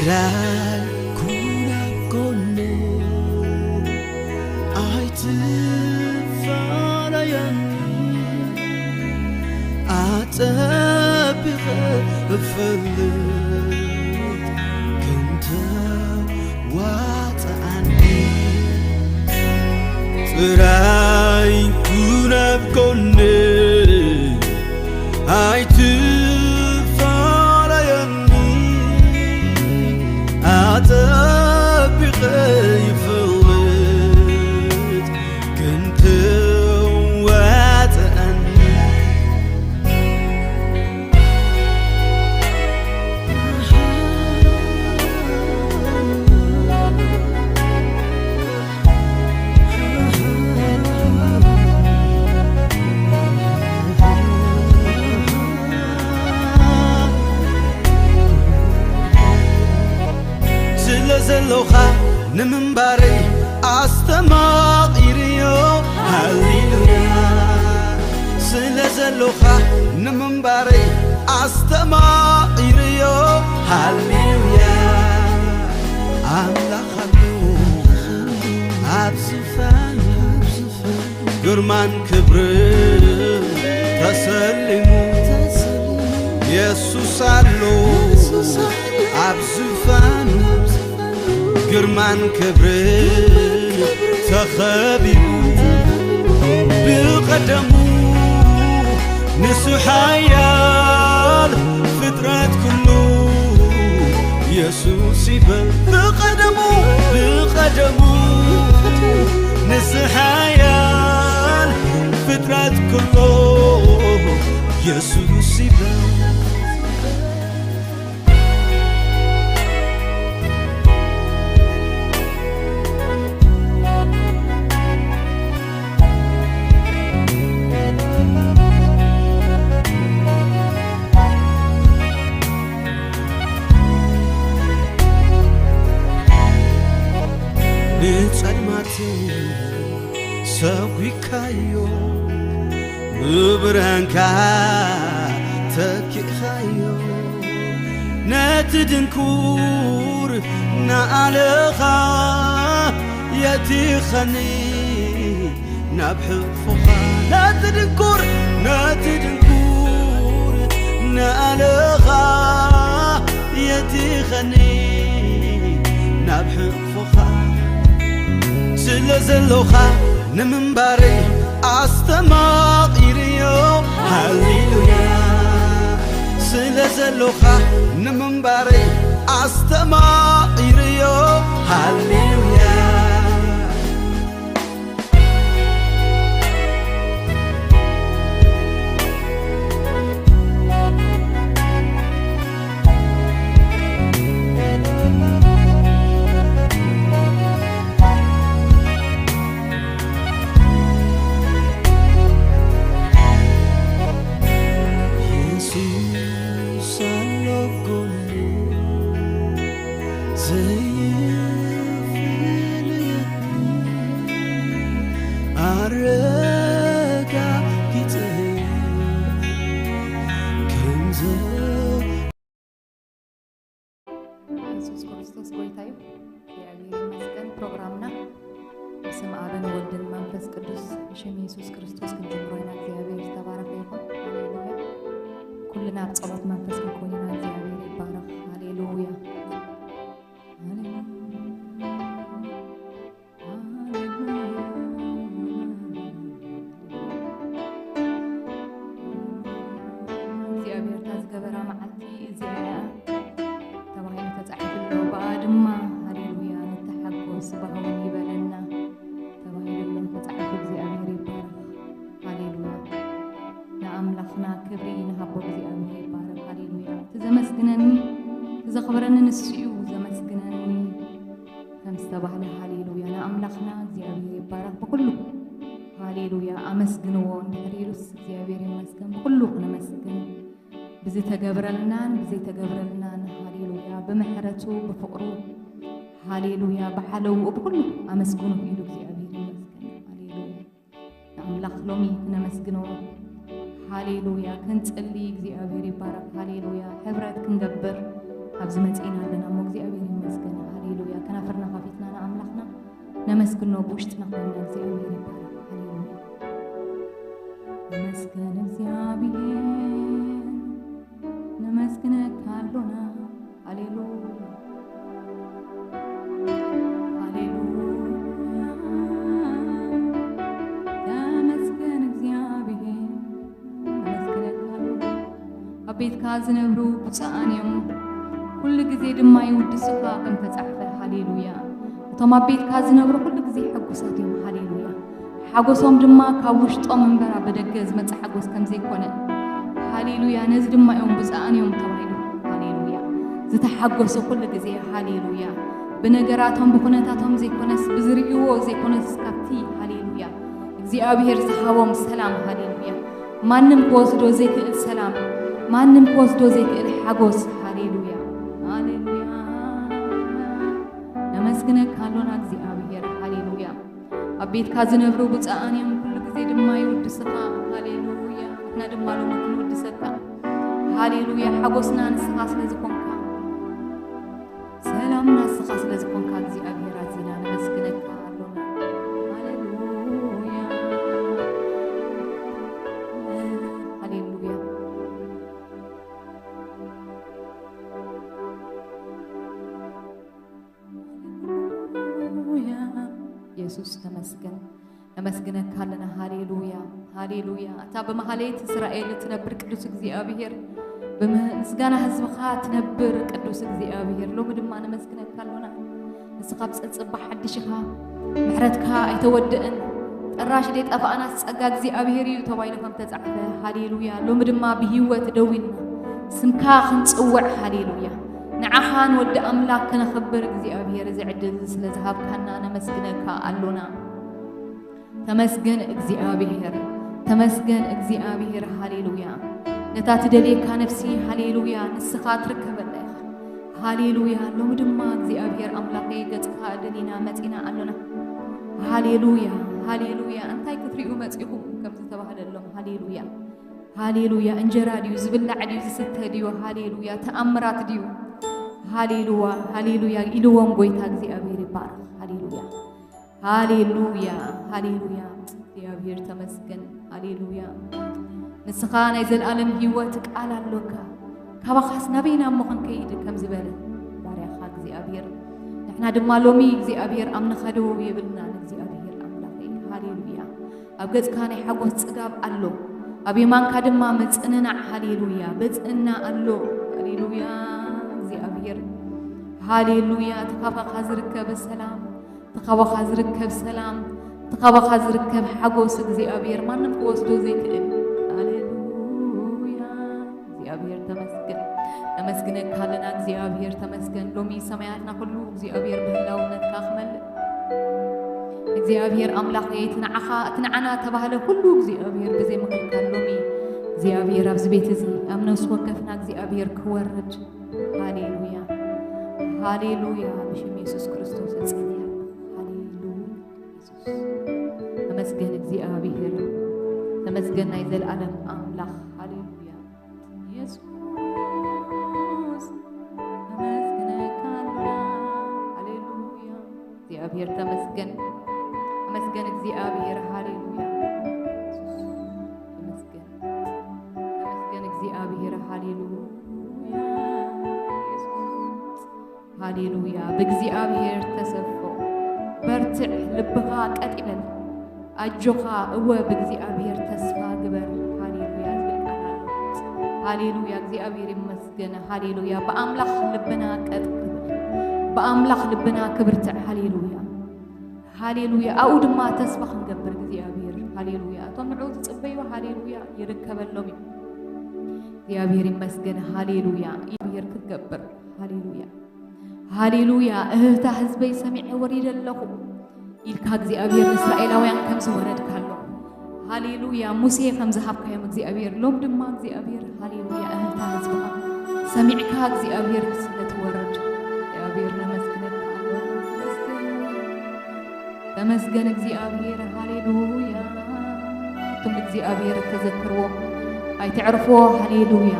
ላይኩን ኣብ ጎኒ ኣይትፈላለየኒ፣ ኣጸቢቐ እፈልጥ ክንተ ዋጽኣኒ። ጥራይ ኩን ኣብ ጎኒ ኣይትፈላለየኒ፣ ኣጸቢቐ ይፈልጥ ክንተ ዋጽኣኒ። ስለ ዘሎኻ ንምንባረይ ኣስተማቒርዮ። ሃሌሉያ። ስለ ዘሎኻ ንምንባረይ ኣስተማቒርዮ። ሃሌሉያ። ኣምላኽ ኣሎ ኣብ ዝፋኑ፣ ግርማን ክብርን ተሰሊሙ። የሱስ ኣሎ ኣብ ዝፋኑ፣ ግርማን ክብርን ተኸቢቡ። ብቐደሙ ንሱ ሓያል፣ ፍጥረት ኩሉ የሱስ ይበል። ብቐደሙ፣ ብቐደሙ ንሱ ሓያል፣ ፍጥረት ኩሉ የሱስ ይበል። ንጸልማት ሰጒግካዮ፣ ብብርሃንካ ተኪእካዮ። ነቲ ድንኩር ንኣለኻ የቲኸኒ ናብ ሕቕፎኻ። ነቲ ድንኩር፣ ነቲ ድንኩር ንኣለኻ የቲኸኒ ናብ ሕቕፎኻ። ስለ ዘሎኻ ንምንባረይ ኣስተማቒርዮ። ሃሌሉያ። ስለ ዘሎኻ ንምንባረይ ኣስተማቒርዮ። ሃሌሉያ። የሱስ ኣሎ ጎኒ ዘይፍለየኒ፣ ኣረጋጊጸዮ ከም ዘ- የሱስ ክርስቶስ ጎይታ እዩ። እግዚኣብሔር ይመስገን። ፕሮግራምና ብስም ኣብን ወልድን መንፈስ ቅዱስ ብሽም የሱስ ክርስቶስ ክንጅምሮ ኢና። እግዚኣብሔር ዝተባረከ ይኹን። ሃሌሉያ። ኩልና ኣብ ጸሎት መንፈስ ክንኮን ኢና። እግዚኣብሔር ይባረክ። ሃሌሉያ። ሃሌሉያ። እግዚኣብሔር እታ ዝገበራ መዓልቲ እዚኣ እያ ተባሂሉ ተጻሒፉ ኣሎ። ብኣ ድማ ሃሌሉያ ንተሓጎስ፣ ባህውን ይበለና ተባሂሉ ኣሎ ተጻሒፉ። እግዚኣብሔር ይባረክ። ሃሌሉያ። ንኣምላኽና ክብሪ ንሃቦ። እግዚኣብሔር ይባረክ። ሃሌሉያ። እቲ ዘመስግነኒ፣ እቲ ዘኽብረኒ ንሱ እዩ ዘመስግነኒ። ከም ዝተባህለ፣ ሃሌሉያ፣ ንኣምላኽና እግዚኣብሔር ይባረኽ ብኩሉ። ሃሌሉያ፣ ኣመስግንዎ እንድሕር ኢሉስ፣ እግዚኣብሔር ይመስገን ብኩሉ ክነመስግን፣ ብዝተገብረልናን ብዘይተገብረልናን፣ ሃሌሉያ፣ ብምሕረቱ ብፍቕሩ፣ ሃሌሉያ፣ ብሓለውኡ ብኩሉ ኣመስግኑ ኢሉ እግዚኣብሔር ይመስገን። ሃሌሉያ። ንኣምላኽ ሎሚ ክነመስግኖ። ሃሌሉያ። ክንጽሊ እግዚኣብሔር ይባረክ። ሃሌሉያ። ሕብረት ክንገብር። ኣብዚ መጺእና ኣለና እሞ እግዚኣብሔር ይመስገን። ሃሌሉያ። ከናፍርና ከፊትና ንኣምላኽና ነመስግኖ፣ ብውሽጥና ኮይና እግዚኣብሔር ይባረክ። ሃሌሉያ። ነመስግን እግዚኣብሔር፣ ነመስግነካ ኣሎና። ሃሌሉያ። ሃሌሉያ። ተመስገን እግዚኣብሔር፣ ነመስግነካ ኣሎና። ኣብ ቤትካ ዝነብሩ ብፁዓን እዮም፣ ኩሉ ግዜ ድማ ይውድሱኻ ከም ተጻሕፈ። ሃሌሉያ። እቶም ኣብ ቤትካ ዝነብሩ ኩሉ ግዜ ሕጉሳት እዮም። ሃሌሉያ። ሓጎሶም ድማ ካብ ውሽጦም እምበር ኣብ ደገ ዝመጽእ ሓጎስ ከም ዘይኮነ። ሃሌሉያ። ነዚ ድማ እዮም ብፁዓን እዮም ተባሂሉ። ሃሌሉያ። ዝተሓጎሱ ኩሉ ግዜ። ሃሌሉያ። ብነገራቶም ብኩነታቶም ዘይኮነስ ብዝርእይዎ ዘይኮነስ ካብቲ፣ ሃሌሉያ፣ እግዚኣብሔር ዝሃቦም ሰላም። ሃሌሉያ። ማንም ክወስዶ ዘይክእል ሰላም፣ ማንም ክወስዶ ዘይክእል ሓጎስ። ሃሌሉያ። ሃሌሉያ። ነመስግነካ ኣሎና እግዚኣብሔር። ሃሌሉያ። ኣብ ቤትካ ዝነብሩ ብፁዓን እዮም፣ ኩሉ ግዜ ድማ ይውድስኻ። ሃሌሉያ። ንሕና ድማ ሎሚ ክንውድሰካ። ሃሌሉያ። ሓጎስና ንስኻ ስለ ዝኾንካ፣ ሰላምና ንስኻ ስለ ዝኾንካ እግዚኣብሔር ኣዚና ነመስግነካ ኣሎና። ሃሌሉያ። ሃሌሉያ። ሃሌሉያ። የሱስ ተመስገን። ነመስግነካ ኣለና። ሃሌሉያ፣ ሃሌሉያ። እታ ብማህሌት እስራኤል እትነብር ቅዱስ እግዚኣብሔር፣ ብምስጋና ህዝብኻ ትነብር ቅዱስ እግዚኣብሔር፣ ሎሚ ድማ ነመስግነካ ኣሎና። ንስኻ ብጸጽባ ሓድሽ ኢኻ፣ ምሕረትካ ኣይተወድእን፣ ጠራሽ ደይጠፋእናስ ጸጋ እግዚኣብሔር እዩ ተባሂሉ ከም ተጻሕፈ። ሃሌሉያ። ሎሚ ድማ ብህይወት ደው ኢልና ስምካ ክንጽውዕ፣ ሃሌሉያ፣ ንዓኻ ንወዲ ኣምላኽ ከነኽብር እግዚኣብሔር እዚ ዕድል እዚ ስለ ዝሃብካና ነመስግነካ ኣሎና። ተመስገን እግዚኣብሔር፣ ተመስገን እግዚኣብሔር፣ ሃሌሉያ። ነታ ትደልየካ ነፍሲ፣ ሃሌሉያ፣ ንስኻ ትርከበላ ኢኻ። ሃሌሉያ። ሎሚ ድማ እግዚኣብሔር ኣምላኸይ ገጽካ ደሊና መጺና ኣሎና። ሃሌሉያ፣ ሃሌሉያ። እንታይ ክትሪኡ መጺኹም ከም ዝተባህለሎም፣ ሃሌሉያ፣ ሃሌሉያ። እንጀራ ድዩ ዝብላዕ ድዩ ዝስተ ድዩ? ሃሌሉያ። ተኣምራት ድዩ? ሃሌሉያ፣ ሃሌሉያ ኢልዎም ጎይታ እግዚኣብሔር ይባረኽ። ሃሌሉያ፣ ሃሌሉያ፣ ሃሌሉያ። እግዚኣብሔር ተመስገን። ሃሌሉያ። ንስኻ ናይ ዘለኣለም ህይወት ቃል ኣሎካ፣ ካባኻስ ናበይና እሞ ክንከይድ ከም ዝበለ ባርያኻ እግዚኣብሔር፣ ንሕና ድማ ሎሚ እግዚኣብሔር ኣብ ንኸዶ የብልናን እግዚኣብሔር ኣምላኸይ። ሃሌሉያ። ኣብ ገጽካ ናይ ሓጎስ ጽጋብ ኣሎ፣ ኣብ የማንካ ድማ ምጽንናዕ። ሃሌሉያ። ብጽእና ኣሎ። ሃሌሉያ። እግዚኣብሔር፣ ሃሌሉያ። እቲ ካባኻ ዝርከብ ሰላም፣ እቲ ካባኻ ዝርከብ ሰላም፣ እቲ ካባኻ ዝርከብ ሓጎስ እግዚኣብሔር ማንም ክወስዶ ዘይክእል። ሃሌሉያ። እግዚኣብሔር ተመስገን። ነመስግነካ ኣለና እግዚኣብሔር ተመስገን። ሎሚ ሰማያትና ኩሉ እግዚኣብሔር ብህላውነትካ ክመልእ። እግዚኣብሔር ኣምላኸይ፣ እቲ ንዓኻ፣ እቲ ንዓና ተባህለ ኩሉ እግዚኣብሔር ብዘይ ምኽልካል ሎሚ እግዚኣብሔር ኣብዚ ቤት እዚ ኣብ ነፍሲ ወከፍና እግዚኣብሔር ክወርድ። ሃሌሉያ፣ ሃሌሉያ። ብሽም የሱስ ክርስቶስ እጸልይ ኣለኹ። ሃሌሉያ። የሱስ ተመስገን እግዚኣብሔር፣ ተመስገን ናይ ዘለኣለም ኣምላኽ። ሃሌሉያ። የሱስ ነመስግነካ ኣሎና። ሃሌሉያ። እግዚኣብሔር ተመስገን፣ ተመስገን እግዚኣብሔር። ሃሌሉያ። የሱስ ተመስገን፣ ተመስገን እግዚኣብሔር። ሃሌሉያ። የሱስ ሃሌሉያ። ብእግዚኣብሔር ተሰፎ፣ በርትዕ፣ ልብኻ ቀጥ ይበል። ኣጆኻ፣ እወ፣ ብእግዚኣብሔር ተስፋ ግበር። ሃሌሉያ ዝብል ቃል ኣሎ። ሃሌሉያ፣ እግዚኣብሔር ይመስገን። ሃሌሉያ፣ ብኣምላኽ ልብና ቀጥ ክብል፣ ብኣምላኽ ልብና ክብርትዕ። ሃሌሉያ፣ ሃሌሉያ፣ ኣብኡ ድማ ተስፋ ክንገብር እግዚኣብሔር። ሃሌሉያ፣ እቶም ንዕኡ ዝጽበዩ፣ ሃሌሉያ፣ ይርከበሎም እዩ። እግዚኣብሔር ይመስገን። ሃሌሉያ፣ እግዚኣብሔር ክትገብር። ሃሌሉያ፣ ሃሌሉያ። እህህታ ህዝበይ ሰሚዐ ወሪደ ኣለኹ ኢልካ እግዚኣብሔር ንእስራኤላውያን ከም ዝወረድካሎም፣ ሃሌሉያ፣ ሙሴ ከም ዝሃብካዮም እግዚኣብሔር፣ ሎም ድማ እግዚኣብሔር፣ ሃሌሉያ፣ እህህታ ህዝብኻ ሰሚዕካ እግዚኣብሔር ስለ ትወርድ እግዚኣብሔር ነመስግነካ። ተመስገን እግዚኣብሔር፣ ሃሌሉያ። እቶም እግዚኣብሔር እተዘክርዎ ኣይተዕርፍዎ። ሃሌሉያ።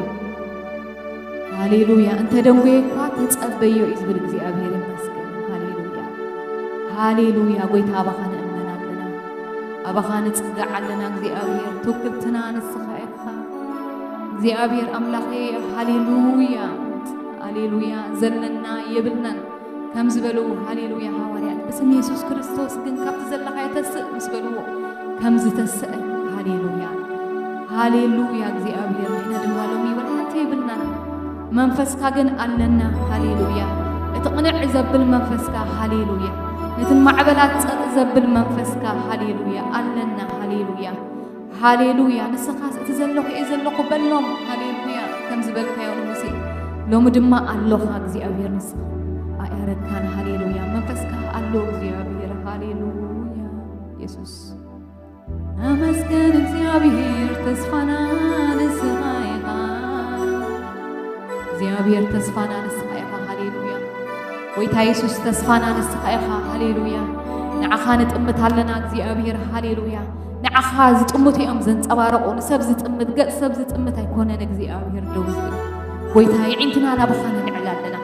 ሃሌሉያ። እንተ ደንጎየ እኳ ተጸበዮ እዩ ዝብል እግዚኣብሔር ይመስገን። ሃሌሉያ። ሃሌሉያ። ጎይታ ኣባኻ ንእመን ኣለና። ኣባኻ ንጽጋዕ ኣለና። እግዚኣብሔር ትውክልትና ንስኻ ኢኻ። እግዚኣብሔር ኣምላኸ፣ ሃሌሉያ። ሃሌሉያ። ዘለና የብልናን። ከም ዝበሉ፣ ሃሌሉያ፣ ሃዋርያት፣ "ብስም የሱስ ክርስቶስ ግን ካብቲ ዘለኻዮ ተስእ" ምስ በልዎ፣ ከም ዝተስአ፣ ሃሌሉያ፣ ሃሌሉያ፣ እግዚኣብሔር፣ ንሕና ድማ ሎሚ ወላ ሓንቲ የብልናን። መንፈስካ ግን ኣለና፣ ሃሌሉያ። እቲ ቅንዕ ዘብል መንፈስካ፣ ሃሌሉያ። ነቲ ማዕበላት ጸጥ ዘብል መንፈስካ፣ ሃሌሉያ፣ ኣለና፣ ሃሌሉያ። ሃሌሉያ። ንስኻስ እቲ ዘለኹ እየ ዘለኹ በሎም። ሃሌሉያ። ከም ዝበልካዮ ንሙሴ፣ ሎሚ ድማ ኣሎኻ እግዚኣብሔር፣ ንስኻ ኣያረግካን። ሃሌሉያ። መንፈስካ ኣሎ እግዚኣብሔር። ሃሌሉያ። የሱስ። ኣመስገን እግዚኣብሔር፣ ተስፋና ንስኻ ኢኻ። እግዚኣብሔር፣ ተስፋና ንስኻ ኢኻ። ሃሌሉያ። ጎይታ የሱስ፣ ተስፋና ንስኻ ኢኻ። ሃሌሉያ። ንዓኻ ንጥምት ኣለና እግዚኣብሔር። ሃሌሉያ። ንዓኻ ዝጥምቱ እዮም ዘንጸባረቑ። ንሰብ ዝጥምት፣ ገጽ ሰብ ዝጥምት ኣይኮነን እግዚኣብሔር ደው ዝብል። ጎይታ፣ የዒንትና ናባኻ ነልዕል ኣለና።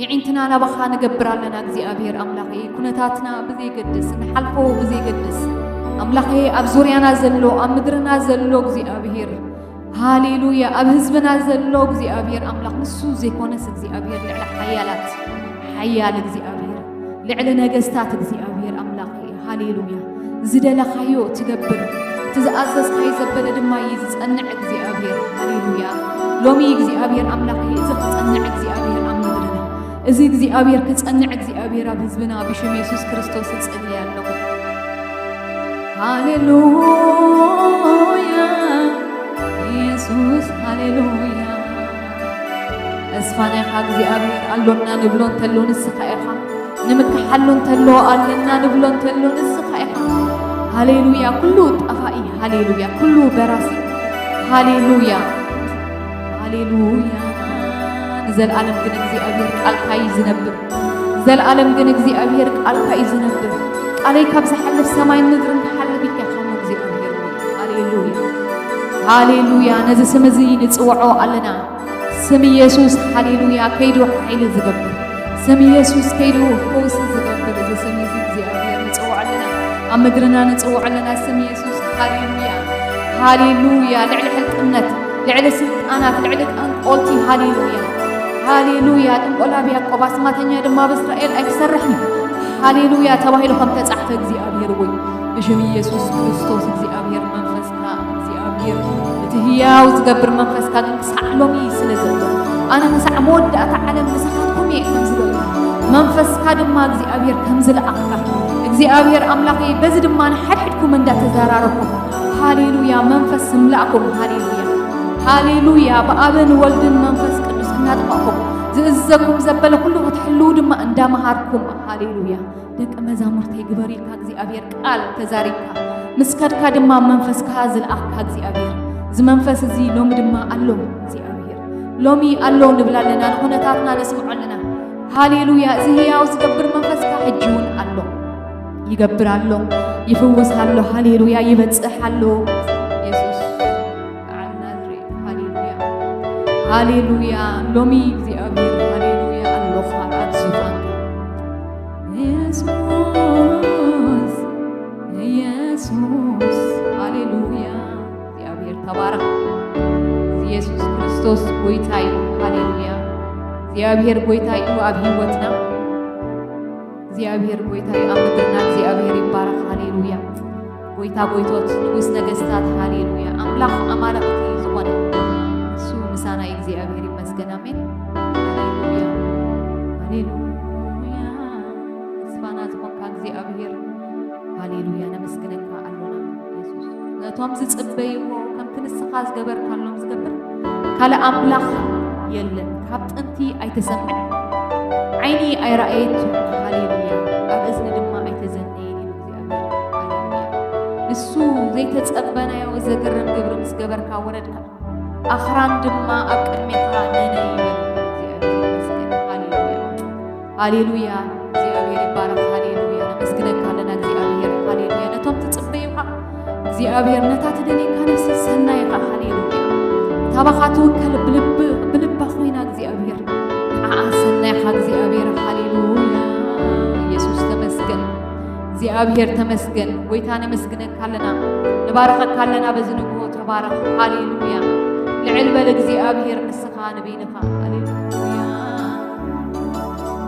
የዒንትና ናባኻ ንገብር ኣለና እግዚኣብሔር ኣምላኸይ። ኩነታትና ብዘይገድስ፣ ንሓልፎ ብዘይገድስ፣ ኣምላኸይ፣ ኣብ ዙርያና ዘሎ፣ ኣብ ምድርና ዘሎ እግዚኣብሔር፣ ሃሌሉያ፣ ኣብ ህዝብና ዘሎ እግዚኣብሔር ኣምላኽ፣ ንሱ ዘይኮነስ እግዚኣብሔር ልዕሊ ሓያላት ሓያል እግዚኣብሔር፣ ልዕሊ ነገስታት እግዚኣብሔር ኣምላኽ፣ ሃሌሉያ። ዝደለኻዮ ትገብር፣ እቲ ዝኣዘዝካዮ ዘበለ ድማ እዩ ዝጸንዕ እግዚኣብሔር፣ ሃሌሉያ። ሎሚ እግዚኣብሔር ኣምላኽ፣ እዚ ክጸንዕ እግዚኣብሔር ኣብ ምድርና፣ እዚ እግዚኣብሔር ክጸንዕ እግዚኣብሔር ኣብ ህዝብና ብሽም የሱስ ክርስቶስ እጽሊ ኣለኹ። ሃሌሉያ፣ የሱስ፣ ሃሌሉያ። ተስፋና ኢኻ እግዚኣብሔር፣ ኣሎና ንብሎ እንተሎ ንስኻ ኢኻ። ንምክሓሉ እንተሎ ኣለና ንብሎ እንተሎ ንስኻ ኢኻ። ሃሌሉያ፣ ኩሉ ጠፋኢ፣ ሃሌሉያ፣ ኩሉ በራሲ፣ ሃሌሉያ፣ ሃሌሉያ። ንዘለኣለም ግን እግዚኣብሔር ቃልካ እዩ ዝነብር። ዘልኣለም ግን እግዚኣብሔር ቃልካ እዩ ዝነብር። ቃለይ ካብ ዝሓልፍ ሰማይን ምድርን ክሓልፍ ኢልካ ኢኻ እሞ እግዚኣብሔር። ሃሌሉያ፣ ሃሌሉያ። ነዚ ስም እዚ ንጽውዖ ኣለና። ስም ኢየሱስ፣ ሃሌሉያ፣ ከይዱ ሓይሊ ዝገብር፣ ስም ኢየሱስ ከይዱ ፈውሲ ዝገብር፣ እዚ ስም እዚ እግዚኣብሔር ንጽውዖ ኣለና። ኣብ ምድርና ንጽውዖ ኣለና ስም ኢየሱስ። ሃሌሉያ፣ ሃሌሉያ። ልዕሊ ሕልቅነት፣ ልዕሊ ስልጣናት፣ ልዕሊ ጠንቆልቲ፣ ሃሌሉያ፣ ሃሌሉያ። ጥንቆላ ኣብ ያዕቆብ፣ ኣስማተኛ ድማ ኣብ እስራኤል ኣይክሰርሕን እዩ፣ ሃሌሉያ፣ ተባሂሉ ከም ተጻሕፈ እግዚኣብሔር ወይ ብሽም ኢየሱስ ክርስቶስ እግዚኣብሔር መንፈስካ እግዚኣብሔር እቲ ህያው ዝገብር መንፈስካ ግን ክሳዕ ሎሚ ስለ ዘሎ፣ ኣነ ክሳዕ መወዳእታ ዓለም ምሳኻትኩም እየ ከም ዝበልካ፣ መንፈስካ ድማ እግዚኣብሔር ከም ዝለኣኽካ፣ እግዚኣብሔር ኣምላኸይ በዚ ድማ ንሓድሕድኩም እንዳተዘራረብኩም፣ ሃሌሉያ፣ መንፈስ ዝምላእኩም፣ ሃሌሉያ፣ ሃሌሉያ፣ ብኣብን ወልድን መንፈስ ቅዱስ እናጥመቕኩም፣ ዝእዘዘኩም ዘበለ ኩሉ ክትሕልዉ ድማ እንዳመሃርኩም፣ ሃሌሉያ። ደቂ መዛሙርተይ ግበሩ ኢልካ እግዚኣብሔር ቃል ተዛሪብካ፣ ምስ ከድካ ድማ መንፈስካ ዝለኣኽካ እግዚኣብሔር፣ እዚ መንፈስ እዚ ሎሚ ድማ ኣሎ እግዚኣብሔር። ሎሚ ኣሎ ንብል ኣለና፣ ንኹነታትና ነስምዖ ኣለና። ሃሌሉያ፣ እዚ ህያው ዝገብር መንፈስካ ሕጂ እውን ኣሎ፣ ይገብር ኣሎ፣ ይፍውስ ኣሎ፣ ሃሌሉያ፣ ይበጽሕ ኣሎ። የሱስ በዓል ናዝሬት፣ ሃሌሉያ፣ ሃሌሉያ። ሎሚ እግዚኣብሔር፣ ሃሌሉያ፣ ኣሎኻ ኣብ ዙፋንካ። የሱስ፣ የሱስ፣ ሃሌሉያ። እግዚኣብሔር ተባረኽ። ኢየሱስ ክርስቶስ ጎይታ እዩ። ሃሌሉያ። እግዚኣብሔር ጎይታ እዩ ኣብ ህይወትና። እግዚኣብሔር ጎይታ እዩ ኣብ ምድርና። እግዚኣብሔር ይባረኽ። ሃሌሉያ። ጎይታ ጎይቶት፣ ንጉስ ነገስታት፣ ሃሌሉያ። ኣምላኽ ኣማልኽቲ ዝኾነ እሱ ምሳና እዩ። እግዚኣብሔር ይመስገን። ኣሜን። ሃሌሉያ። ሃሌሉያ። ተስፋና ዝኾንካ እግዚኣብሔር፣ ሃሌሉያ፣ ነመስግነካ ኣሎና የሱስ። ነቶም ዝጽበይዎ ከምቲ ንስኻ ዝገበርካሎም ዝገብር ካልእ ኣምላኽ የለን። ካብ ጥንቲ ኣይተሰምዐን፣ ዓይኒ ኣይረኣየት፣ ሃሌሉያ፣ ኣብ እዝኒ ድማ ኣይተዘነየን ኢሉ እግዚኣብሔር። ሃሌሉያ። ንሱ ዘይተጸበናዮ ዘገርም ግብሪ ምስ ገበርካ ወረድካ፣ ኣኽራን ድማ ኣብ ቅድሜኻ ነነ ይበሉ። እግዚኣብሔር ይመስገን። ሃሌሉያ። ሃሌሉያ። እግዚኣብሔር ይባረኽ። ሃሌሉያ። ነመስግነካ ኣለና እግዚኣብሔር። ሃሌሉያ። ነቶም ትጽበዩኻ እግዚኣብሔር፣ ነታ ትደልየካ ነፍሲ ሰናይኻ። ሃሌሉያ። ታባኻ ትውከል ብልብ-፣ ብልባ እግዚኣብሔር። ንዓኣ ሰናይኻ እግዚኣብሔር። ሃሌሉያ። ኢየሱስ ተመስገን። እግዚኣብሔር ተመስገን። ጎይታ ነመስግነካ ኣለና። ንባረኸካ ኣለና በዚ ንግሆ። ተባረኽ። ሃሌሉያ። ልዕል በል እግዚኣብሔር ንስኻ ንበይንኻ። ሃሌሉያ።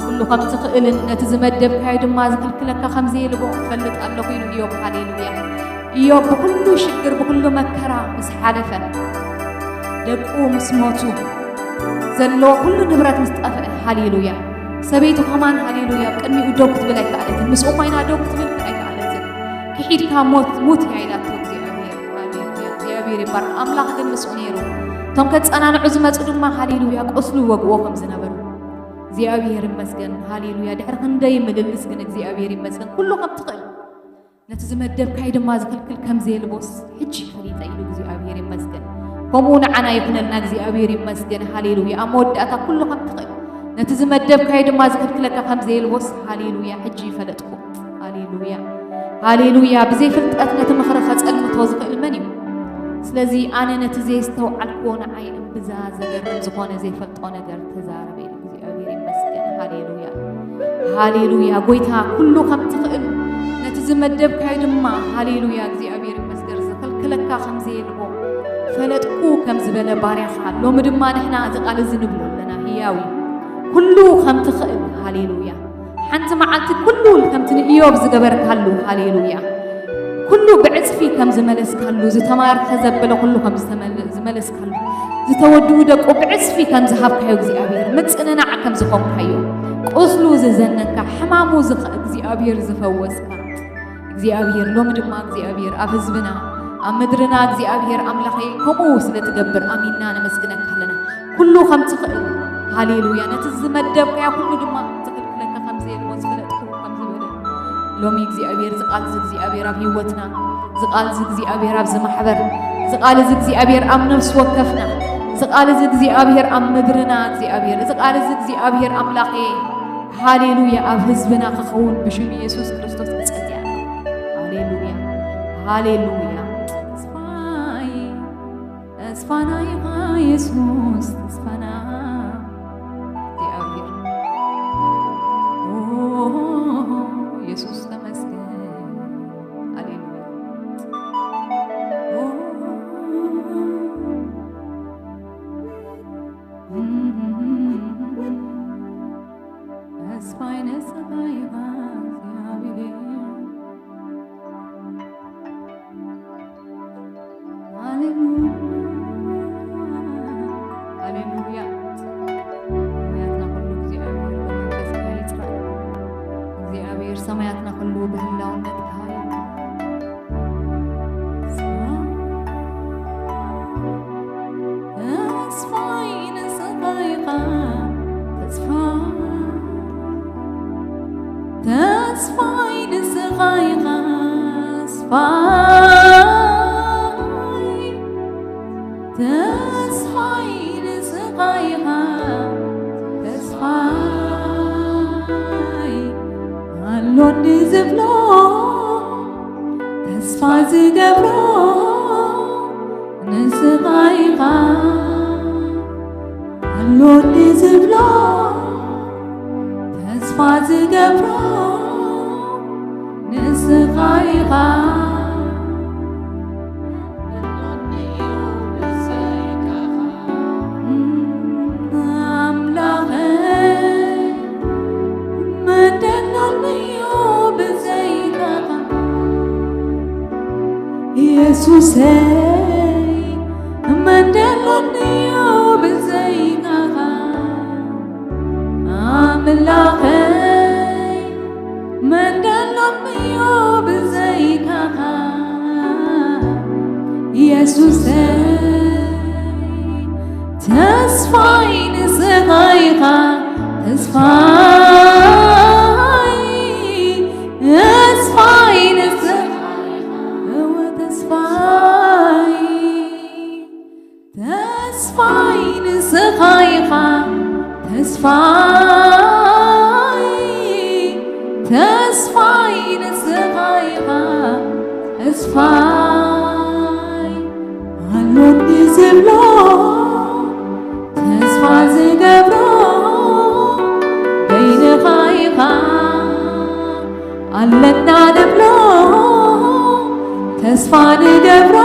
ኩሉ ከም ትኽእልን ነቲ ዝመደብካዮ ድማ ዝኽልክለካ ከም ዘየልቦ እፈልጥ ኣለኹ ኢሉ ኢዮብ። ሃሌሉያ። ኢዮብ ብኹሉ ሽግር፣ ብኹሉ መከራ ምስ ሓለፈ፣ ደቁ ምስ ሞቱ፣ ዘለዎ ኩሉ ንብረት ምስ ጠፍአ፣ ሃሌሉያ። ሰበይቱ ከማን፣ ሃሌሉያ፣ ኣብ ቅድሚኡ ደው ክትብል ኣይከኣለትን። ምስኡ ኮይና ደው ክትብል ኣይከኣለትን። ክሒድካ ሞት፣ ሙት እያ ኢላቶ እግዚኣብሔር። ሃሌሉያ። እግዚኣብሔር ይባረክ። ኣምላኽ ግን ምስኡ ነይሩ። እቶም ከጸናንዑ ዝመጹ ድማ፣ ሃሌሉያ፣ ቁስሉ ይወግዎ ከም ዝነበሩ። እግዚኣብሔር ይመስገን። ሃሌሉያ። ድሕሪ ክንደይ ምልልስ ግን እግዚኣብሔር ይመስገን። ኩሉ ከም ትኽእል፣ ነቲ ዝመደብካይ ድማ ዝኽልክል ከም ዘየልቦስ ሕጂ ፈሊጠ ኢሉ እግዚኣብሔር ይመስገን። ከምኡ ንዓና ይኹነልና። እግዚኣብሔር ይመስገን። ሃሌሉያ። ኣብ መወዳእታ ኩሉ ከም ትኽእል፣ ነቲ ዝመደብካይ ድማ ዝኽልክለካ ከም ዘየልቦስ፣ ሃሌሉያ፣ ሕጂ ፈለጥኩ። ሃሌሉያ። ሃሌሉያ። ብዘይ ፍልጠት ነቲ ምኽሪ ከጸልምቶ ዝኽእል መን እዩ? ስለዚ ኣነ ነቲ ዘየስተውዓልክዎ ንዓይ እምብዛ ዘገርም ዝኾነ ዘይፈልጦ ነገር ተዛረበ ኢሉ። እግዚኣብሔር ይመስገን። ሃሌሉያ። ሃሌሉያ። ጎይታ ኩሉ ከም ትኽእል፣ ነቲ ዝመደብካዮ ድማ፣ ሃሌሉያ፣ እግዚኣብሔር ይመስገን፣ ዝኽልክለካ ከም ዘየልቦ ፈለጥኩ ከም ዝበለ ባርያኻ፣ ሎሚ ድማ ንሕና እዚ ቃል እዚ ንብሎ ኣለና። ህያው እዩ። ኩሉ ከም ትኽእል፣ ሃሌሉያ። ሓንቲ መዓልቲ ኩሉ ከምቲ ንኢዮብ ዝገበርካሉ፣ ሃሌሉያ፣ ኩሉ ብዕጽፊ ከም ዝመለስካሉ፣ ዝተማርከ ዘበለ ኩሉ ከም ዝተመለ-፣ ዝመለስካሉ፣ ዝተወድኡ ደቁ ብዕጽፊ ከም ዝሃብካዮ እግዚኣብሔር፣ ምጽንናዕ ከም ዝኾንካዮ፣ ቁስሉ ዝዘነካ፣ ሕማሙ ዝኸ-፣ እግዚኣብሔር ዝፈወስካ እግዚኣብሔር፣ ሎሚ ድማ እግዚኣብሔር ኣብ ህዝብና፣ ኣብ ምድርና እግዚኣብሔር ኣምላኸይ ከምኡ ስለ ትገብር ኣሚንና ነመስግነካ ኣለና። ኩሉ ከም ትኽእል፣ ሃሌሉያ፣ ነቲ ዝመደብካዮ ኩሉ ድማ ዝኽልክለካ ከም ዘየልቦ ዝፈለጥኩ ከም ዝበለ፣ ሎሚ እግዚኣብሔር፣ እዚ ቃል እዚ እግዚኣብሔር ኣብ ህይወትና፣ እዚ ቃል እዚ እግዚኣብሔር ኣብዚ ማሕበር፣ እዚ ቃል እዚ እግዚኣብሔር ኣብ ነፍሲ ወከፍና፣ እዚ ቃል እዚ እግዚኣብሔር ኣብ ምድርና እግዚኣብሔር፣ እዚ ቃል እዚ እግዚኣብሔር ኣምላኸ፣ ሃሌሉያ፣ ኣብ ህዝብና ክኸውን ብሽም ኢየሱስ ክርስቶስ እጸልያ። ሃሌሉያ፣ ሃሌሉያ። ተስፋይ፣ ተስፋና ኢኻ የሱስ፣ ተስፋና እግዚኣብሔር። ኦ፣ የሱስ ተመስገን። ሃሌሉያ። ኦ፣ ተስፋይ ንስኻ ኢኻ እግዚኣብሔር። ሃሌሉያ፣ ሃሌሉያ። ሰማያትና ኩሉ እግዚኣብሔር ብመንፈስካ ይጽረ። እግዚኣብሔር ሰማያትና ኩሉ ብህላውነትካ ይጽረ። ተስፋይ ንስኻ ኢኻ፣ ተስፋ፣ ተስፋይ ንስኻ ኢኻ፣ ተስፋይ፣ ተስፋይ ንስኻ ኢኻ፣ ተስፋይ ኣሎኒ ዝብሎ፣ ተስፋ ዝገብሮ ንስኻ ኢኻ። ኣሎኒ ዝብሎ፣ ተስፋ ዝገብሮ ንስኻ ኢኻ። ኣምላኸይ፣ መን ደሎኒ እዩ ብዘይካኻ? ኢየሱሰይ፣ መን ደሎኒ እዩ ብዘይካኻ? ኣምላኸይ፣ መን ደሎኒ እዩ ብዘይካኻ? ኢየሱሰይ፣ ተስፋይ ንስኻ ኢኻ፣ ተስፋይ፣ ተስፋይ ንስኻ ኢኻ፣ እወ ተስፋይ። ተስፋይ ንስኻ ኢኻ፣ ተስፋይ፣ ተስፋይ ንስኻ ኢኻ፣ ተስፋይ ኣሎኒ ዝብሎ፣ ተስፋ ዝገ ንገብሮ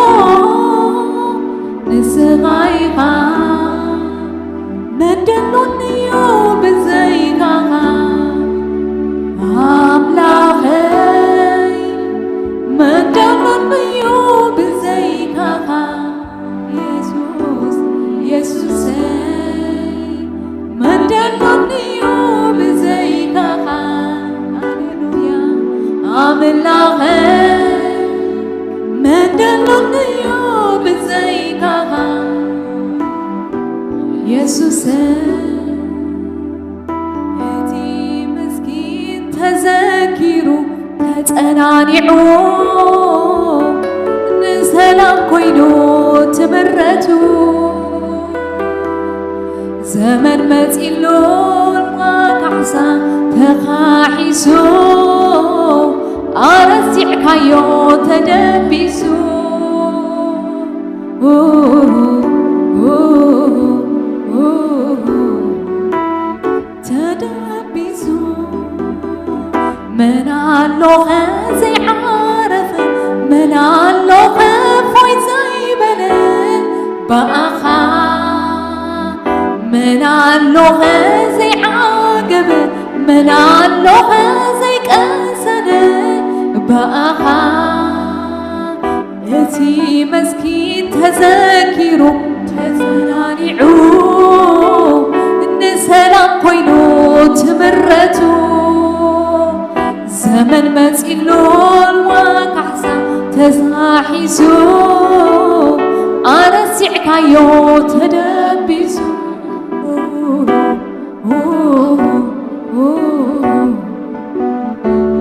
ንስኻ ኢኻ። መን ደሎኒ እዩ ብዘይካኻ? ኣምላኸይ፣ መን ደሎኒ እዩ ብዘይካኻ? የሱስ፣ የሱሰይ፣ መን ደሎኒ እዩ ብዘይካኻ? ሃሌሉያ። ኣምላኸይ፣ መን ደሎኒ እዩ ብዘይካኻ? የሱሰይ፣ እቲ መስኪን ተዘኪሩ ተጸናኒዑ፣ ንሰላም ኮይኑ ትምረቱ። ዘመን መጺሉ፣ እልዋ ካሕሳ ተኻሒሱ፣ ኣረሲዕካዮ ተደቢሱ። ተደቢሱ። መን ኣሎኸ ዘይዓረፈ? መን ኣሎኸ ፎይ ዘይበለ ብኣኻ? መን ኣሎኸ ዘይዓገበ? መን ኣሎኸ ዘይቀሰነ ብኣኻ? እቲ መስኪን ተዘኪሩ ተጸናኒዑ፣ ንሰላም ኮይኑ ትምረቱ። ዘመን መጺሉ፣ እልዋ ካሕሳ ተዛሒሱ፣ ኣረሲዕካዮ ተደቢሱ።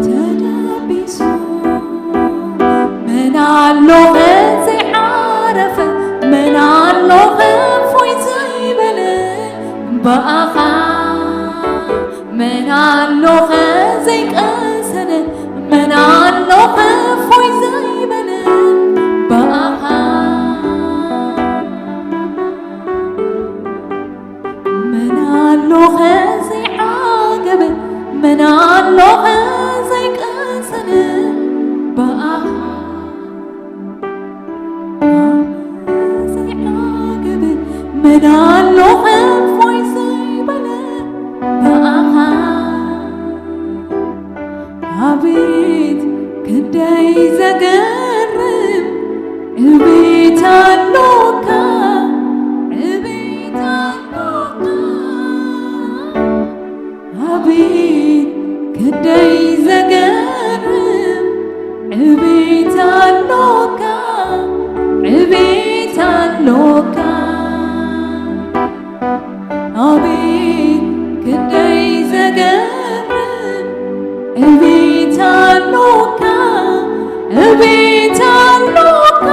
ተደቢሱ። መን ኣሎኸ ዘይዓረፈ? መን ኣሎኸ ፎይ ዘይበለ ብኣኻ? መን ኣሎኸ ዘይቀሰነ? መን ኣሎኸ ፎይ ዘይበለ ብኣኻ? መን ኣሎኸ ዘይዓገበ? መን ኣሎኸ ዘይቀሰነ ብኣኻ? ዘይዓገበ መን ኣሎኸ ፎይ ዘይበለ ብኣኻ? ኣቤት ክንደይ ዘገርም ዕቤት ኣሎካ፣ ዕቤት ኣሎካ። ኣቤት ክንደይ ዘገርም ዕቤት ኣሎካ፣ ዕቤት ኣሎካ። ኣቤት ክንደይ ዘገርም ዕቤት ኣሎካ፣ ዕቤት ኣሎካ።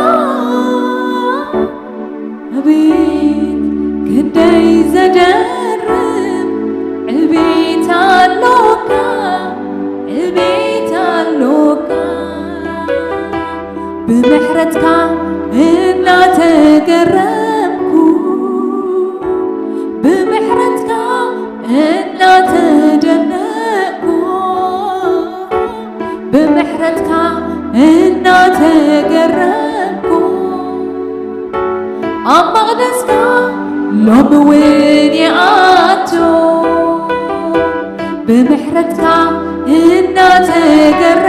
ኣቤት ክንደይ ዘደርም ዕቤት ኣሎካ፣ ዕቤት ኣሎካ። ብምሕረትካ እናተገረምኩ፣ ብምሕረትካ እናተደነቅኩ፣ ብምሕረትካ እናተገረምኩ፣ ኣብ መቕደስካ ሎሚ እውን ይኣቱ። ብምሕረትካ እናተገረምኩ፣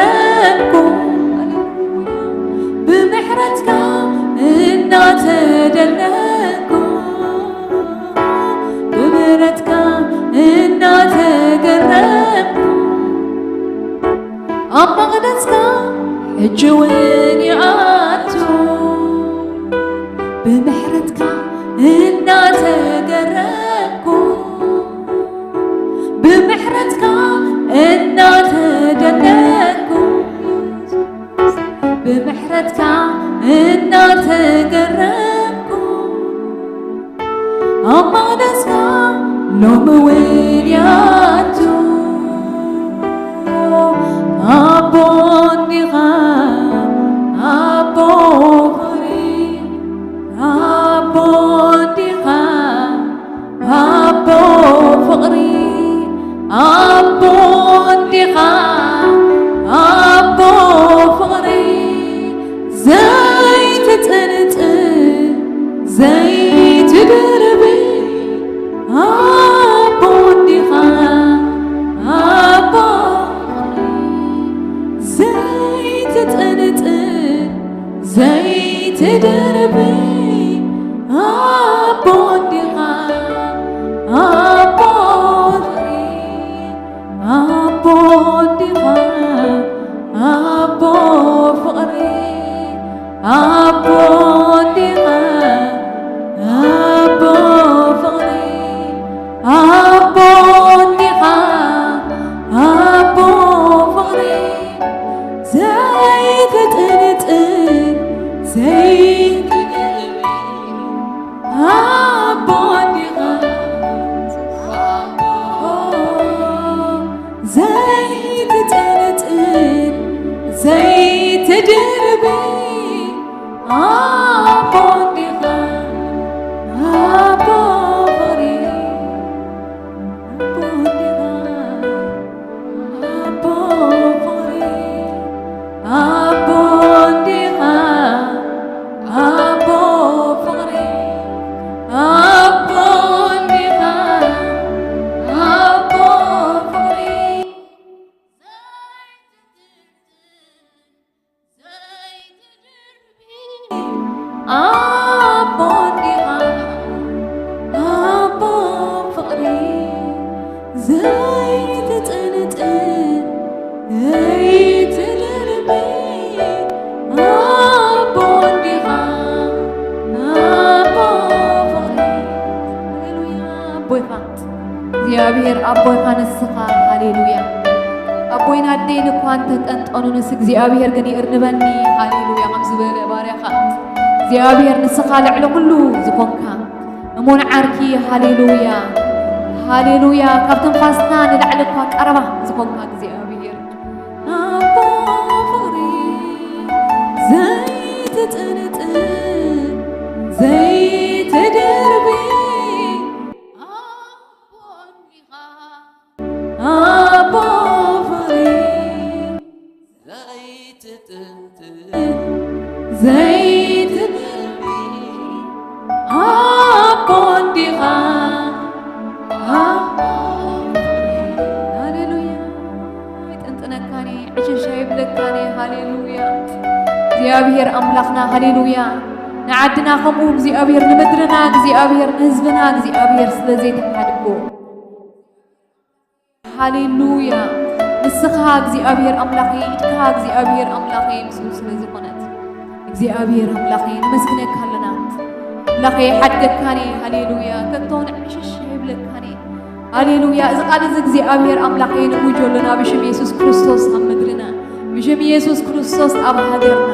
ብምሕረትካ እናተደነቅኩ፣ ብምሕረትካ እናተገረምኩ፣ ኣብ መቕደስካ ሕጂ እውን ይኣቱ። ብምሕረትካ እናተገረምኩ፣ ብምሕረትካ እናተደነቅኩ፣ ብምሕረትካ እናተገረምኩ፣ ኣብ መቕደስካ ሎሚ እውን ይኣቱ። ኣቦ እንዲኻ፣ ኣቦ ፍቕሪ፣ ኣቦ እንዲኻ፣ ኣቦ ፍቕሪ፣ ኣቦ እንዲኻ፣ ኣቦ ፍቕሪ፣ ዘ- ዘይትድርቢ ኣቦ እንዲኻ ኣቦ ዘይትጥንጥን ዘይትድርቢ ኣቦ እንዲኻ ኣቦ ፍቕሪ ኣቦ እንዲኻ ኣቦ ፍቕሪ ኣቦ እንዲኻ ኣቦ ፍቕሪ ኣቦ እንዲኻ ኣቦ ፍቕሪ ዘይትጥንጥን ዘይትድርቢ ኣቦ እንዲኻ ዘይትጥንጥን ዘይትድርቢ ኣቦ እንዲኻ ኣቦ ፍቕሪ ኣቦ እንዲኻ ኣቦ ፍቕሪ ኣቦ እንዲኻ ኣቦ ፍቕሪ ኣቦ እንዲኻ ኣቦ ፍቕሪ ኣቦ እንዲኻ ኣቦ ፍቕሪ ዘይትጥንጥን ዘይትድርቢ ኣቦ እንዲኻ ኣቦ ፍቕሪ ሃሌሉያ ኣቦ ኢኻ እግዚኣብሔር ኣቦይካ ንስኻ ሃሌሉያ ኣቦይን ኣደይን እኳ እንተጠንጠኑንስ እግዚኣብሔር ግን ይእርንበኒ ሃሌሉያ ከም ዝበለ ባርያኻ እግዚኣብሔር ንስኻ ልዕሊ ኩሉ ዝኾንካ እሙን ዓርኪ ሃሌሉያ ሃሌሉያ ካብ ትንፋስና ንላዕሊ እኳ ቀረባ ዝኾንካ እግዚኣብሔር ኣቦ ፍቕሪ ዘይትጥንጥን ዘይትድርቢ ኣቦ እንዲኻ ኣቦ ፍቕሪ ዘይትጥንጥን ዘይትድርቢ ኣቦ እንዲኻ ኣቦ ፍቕሪ ሃሌሉያ ኣይጥንጥነካን እየ ዕሽሽ ኣይብለካን እየ ሃሌሉያ እግዚኣብሔር ኣምላኽና ሃሌሉያ ንዓድና ከምኡ እግዚኣብሔር ንምድርና እግዚኣብሔር ንህዝብና እግዚኣብሔር ስለ ዘይተሓድጎ ሃሌሉያ ንስኻ እግዚኣብሔር ኣምላኸይ ኢድካ እግዚኣብሔር ኣምላኸይ ምስኡ ስለ ዝኾነት እግዚኣብሔር ኣምላኸይ ነመስግነካ ኣለና ኣምላኸይ ሓድገካን እየ ሃሌሉያ ከቶ ንዕሽሽ ኣይብለካን እየ ሃሌሉያ እዚ ቃል እዚ እግዚኣብሔር ኣምላኸይ ነውጆ ኣለና ብሽም የሱስ ክርስቶስ ኣብ ምድርና ብሽም የሱስ ክርስቶስ ኣብ ሃገርና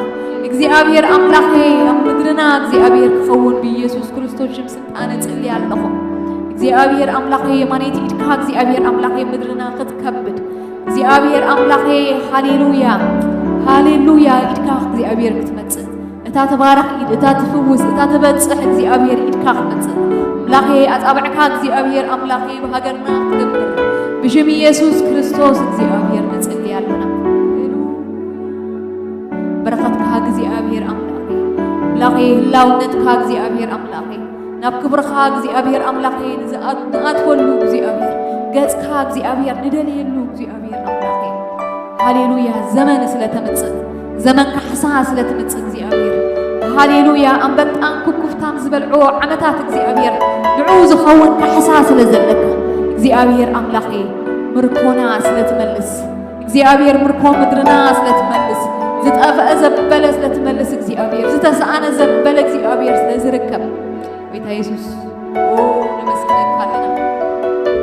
እግዚኣብሔር ኣምላኸይ ኣብ ምድርና እግዚኣብሔር ክኸውን ብየሱስ ክርስቶስ ሽም ስልጣን እጽሊ ኣለኹ እግዚኣብሔር ኣምላኸይ የማነይቲ ኢድካ እግዚኣብሔር ኣምላኸይ ምድርና ክትከብድ እግዚኣብሔር ኣምላኸይ ሃሌሉያ ሃሌሉያ ኢድካ እግዚኣብሔር ክትመጽእ እታ ትባርኽ ኢድ እታ ትፍውስ እታ ትበጽሕ እግዚኣብሔር ኢድካ ክመጽእ ኣምላኸይ ኣጻብዕካ እግዚኣብሔር ኣምላኸይ ብሃገርና ክትገብር ብሽም ኢየሱስ ክርስቶስ እግዚኣብሔር ንጽሊ ኣለና በረኸትካ እግዚኣብሔር ኣምላኸይ ኣምላኸይ ህላውነትካ እግዚኣብሔር ኣምላኸይ ናብ ክብርኻ እግዚኣብሔር ኣምላኸይ ንኣትወሉ እግዚኣብሔር ገጽካ እግዚኣብሔር ንደልየሉ እግዚኣብሔር ኣምላኸይ ሃሌሉያ ዘመን ስለተምጽእ ዘመን ካሕሳ ስለትምጽእ እግዚኣብሔር ሃሌሉያ ኣንበጣን ኩኩፍታን ዝበልዕዎ ዓመታት እግዚኣብሔር ንዑ ዝኸውን ካሕሳ ስለ ዘለካ እግዚኣብሔር ኣምላኸይ ምርኮና ስለትመልስ እግዚኣብሔር ምርኮ ምድርና ስለትመልስ ዝጠፍአ ዘበለ ስለትመልስ እግዚኣብሔር ዝተሰኣነ ዘበለ እግዚኣብሔር ስለዝርከብ ጎይታ የሱስ ነመስግነካ ኣለና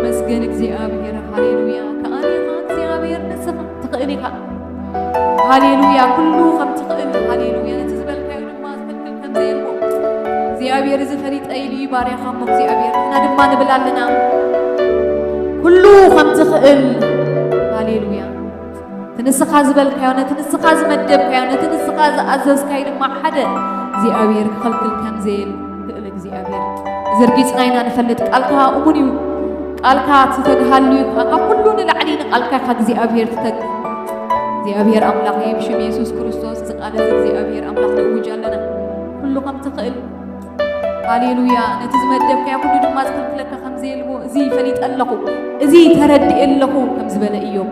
መስገን እግዚኣብሔር ሃሌሉያ ከኣኒኻ እግዚኣብሔር ንስኻ ትኽእል ኢኻ ሃሌሉያ ኩሉ ከም ትኽእል ሃሌሉያ ነቲ ዝበልካዮ ድማ ዝኽልክል ከም ዘየልቦ እግዚኣብሔር እዚ ፈሊጠ ኢሉ እዩ ባርያኻ እሞ እግዚኣብሔር ንሕና ድማ ንብል ኣለና ኩሉ ከም ትኽእል ሃሌሉያ እቲ ንስኻ ዝበልካዮ ነቲ ንስኻ ዝመደብካዮ ነቲ ንስኻ ዝኣዘዝካዮ ድማ ሓደ እግዚኣብሔር ክኸልክል ከም ዘየል ክእል እግዚኣብሔር እዚ ርጊፅና ኢና ንፈልጥ ቃልካ እሙን እዩ ቃልካ ትተግሃሉ እዩ ካብ ኩሉ ንላዕሊ ንቃልካ ኢኻ እግዚኣብሔር ትተግ እግዚኣብሔር ኣምላኽ ብሽም የሱስ ክርስቶስ እዚ ቃል እዚ እግዚኣብሔር ኣምላኽ ንእውጅ ኣለና ኩሉ ከም ትኽእል ሃሌሉያ። ነቲ ዝመደብካዮ ኩሉ ድማ ዝኽልክለካ ከም ዘየልቦ፣ እዚ ፈሊጠ ኣለኹ፣ እዚ ተረዲኤ ኣለኹ ከም ዝበለ ኢዮብ።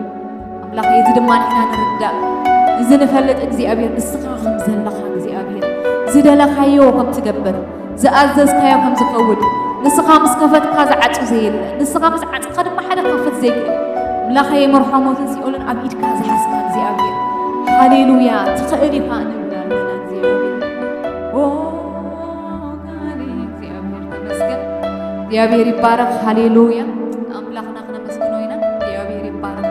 ኣምላኸይ፣ እዚ ድማ ንሕና ንርዳእ። እዚ ንፈልጥ እግዚኣብሔር፣ ንስኻ ከም ዘለኻ እግዚኣብሔር፣ ዝደለኻዮ ከም ትገብር፣ ዝኣዘዝካዮ ከም ዝኸውን፣ ንስኻ ምስ ከፈትካ ዝዓጹ ዘየለ፣ ንስኻ ምስ ዓጽኻ ድማ ሓደ ክኸፍት ዘይክእል፣ ኣምላኸይ፣ መርሖ ሞትን ሲኦልን ኣብ ኢድካ ዝሓዝካ እግዚኣብሔር፣ ሃሌሉያ፣ ትኽእል ኢኻ ንብል ኣለና እግዚኣብሔር። ኦ፣ ካሊ እግዚኣብሔር ተመስገን። እግዚኣብሔር ይባረኽ። ሃሌሉያ። ኣምላኽና ክነመስግኖ ኢና። እግዚኣብሔር ይባረኽ።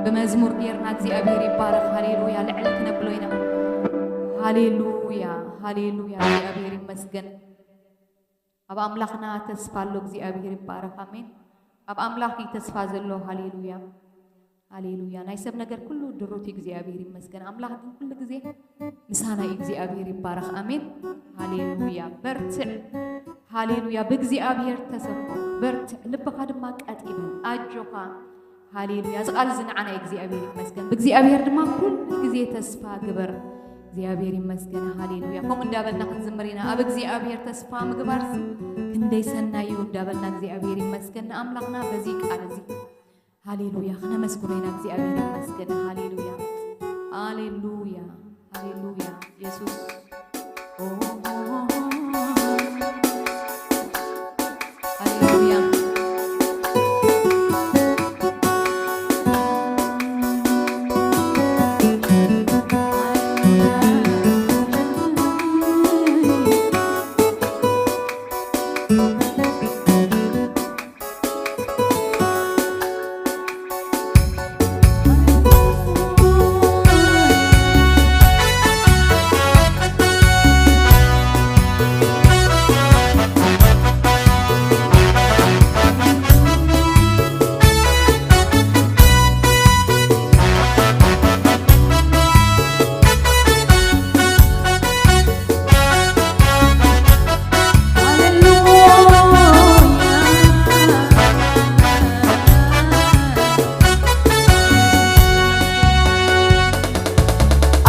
ብመዝሙር ጌርና እግዚኣብሔር ይባረኽ። ሃሌሉያ። ልዕል ክነብሎ ኢና። ሃሌሉያ። ሃሌሉያ። እግዚኣብሔር ይመስገን። ኣብ ኣምላኽና ተስፋ ኣሎ። እግዚኣብሔር ይባረኽ። ኣሜን። ኣብ ኣምላኽ እዩ ተስፋ ዘሎ። ሃሌሉያ። ሃሌሉያ። ናይ ሰብ ነገር ኩሉ ድሩት እዩ፣ እግዚኣብሔር ይመስገን። ኣምላኽ ግን ኩሉ ግዜ ምሳና እዩ። እግዚኣብሔር ይባረኽ። ኣሜን። ሃሌሉያ። በርትዕ። ሃሌሉያ። ብእግዚኣብሔር ተሰምዖ። በርትዕ። ልብኻ ድማ ቀጥ ይበል። ኣጆኻ። ሃሌሉያ። እዚ ቃል እዚ ንዓና እዩ። እግዚኣብሔር ይመስገን። ብእግዚኣብሔር ድማ ኩሉ ግዜ ተስፋ ግበር። እግዚኣብሔር ይመስገን። ሃሌሉያ። ከምኡ እንዳበልና ክንዝምር ኢና። ኣብ እግዚኣብሔር ተስፋ ምግባርሲ ክንደይ ሰናይ እዩ እንዳበልና እግዚኣብሔር ይመስገን ንኣምላኽና በዚ ቃል እዚ። ሃሌሉያ። ክነመስግኖ ኢና። እግዚኣብሔር ይመስገን። ሃሌሉያ። ሃሌሉያ። ሃሌሉያ። የሱስ። ኦ፣ ሃሌሉያ።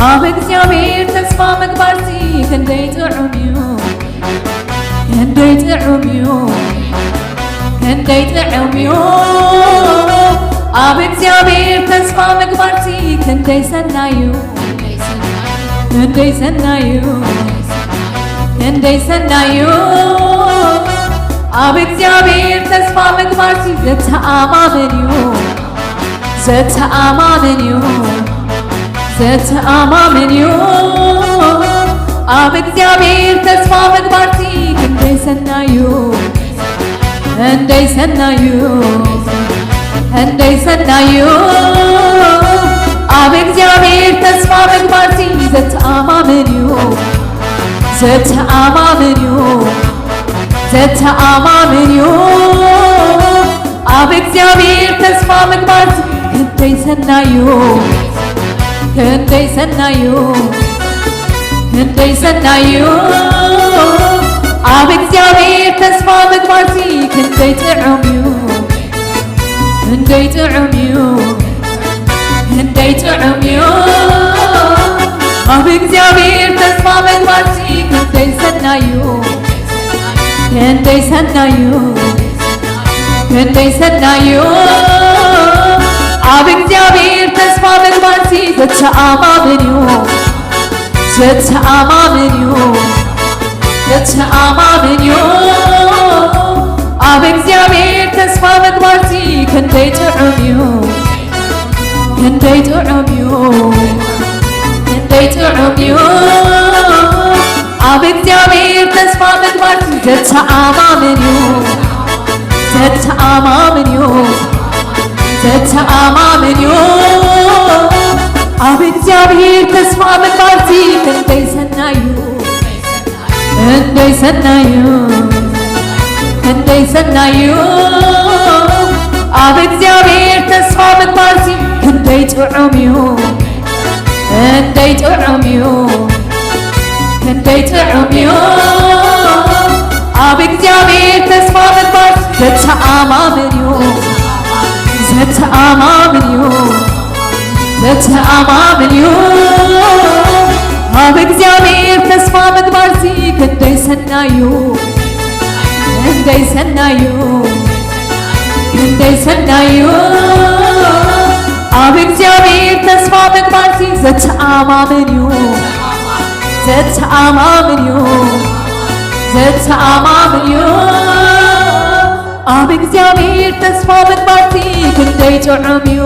ኣብ እግዚኣብሔር ተስፋ ምግባርሲ ክንደይ ጥዑም እዩ፣ ክንደይ ጥዑም እዩ፣ ክንደይ ጥዑም እዩ። ኣብ እግዚኣብሔር ተስፋ ምግባርሲ ክንደይ ሰናይ እዩ፣ ክንደይ ሰናይ እዩ፣ ክንደይ ሰናይ እዩ። ኣብ እግዚኣብሔር ተስፋ ምግባርሲ ዘተኣማምን እዩ፣ ዘተኣማምን እዩ፣ ዘተኣማምን እዩ። ኣብ እግዚኣብሔር ተስፋ ምግባርሲ ክንደይ ሰናይ እዩ፣ ክንደይ ሰናይ እዩ፣ ክንደይ ሰናይ እዩ። ኣብ እግዚኣብሔር ተስፋ ምግባርሲ ዘተኣማምን እዩ፣ ዘተኣማምን እዩ፣ ዘተኣማምን እዩ። ኣብ እግዚኣብሔር ተስፋ ምግባርሲ ክንደይ ሰናይ እዩ፣ ክንደይ ሰናይ እዩ፣ ክንደይ ሰናይ እዩ። ኣብ እግዚኣብሔር ተስፋ ምግባርሲ ክንደይ ጥዑም እዩ፣ ክንደይ ጥዑም እዩ፣ ክንደይ ጥዑም እዩ። ኣብ እግዚኣብሔር ተስፋ ምግባርሲ ክንደይ ሰናይ እዩ፣ ክንደይ ሰናይ እዩ፣ ክንደይ ሰናይ እዩ። ኣብ እግዚኣብሔር ተስፋ ምግባርሲ ዘተኣማምን እዩ፣ ዘተኣማምን እዩ፣ ዘተኣማምን እዩ። ኣብ እግዚኣብሔር ተስፋ ምግባርሲ ክንደይ ጥዑም እዩ፣ ክንደይ ጥዑም እዩ፣ ክንደይ ጥዑም እዩ። ኣብ እግዚኣብሔር ተስፋ ምግባርሲ ዘተኣማምን እዩ፣ ዘተኣማምን እዩ፣ ዘተኣማምን እዩ። ኣብ እግዚኣብሔር ተስፋ ምግባርሲ ክንደይ ሰናይ እዩ፣ ክንደይ ሰናይ እዩ፣ ክንደይ ሰናይ እዩ። ኣብ እግዚኣብሔር ተስፋ ምግባርሲ ክንደይ ጥዑም እዩ፣ ክንደይ ጥዑም እዩ፣ ክንደይ ጥዑም እዩ። ኣብ እግዚኣብሔር ተስፋ ምግባር ዘተኣማምን እዩ፣ ዘተኣማምን እዩ፣ ዘተኣማምን እዩ። ኣብ እግዚኣብሔር ተስፋ ምግባርሲ ክንደይ ሰናይ እዩ፣ ክንደይ ሰናዩ፣ ክንደይ ሰናዩ፣ ኣብ እግዚኣብሔር ተስፋ ምግባርሲ ዘተኣማምን እዩ። ዘተኣማምን እዩ። ዘተኣማምን እዩ። ኣብ እግዚኣብሔር ተስፋ ምግባርሲ ክንደይ ጥዑም እዩ።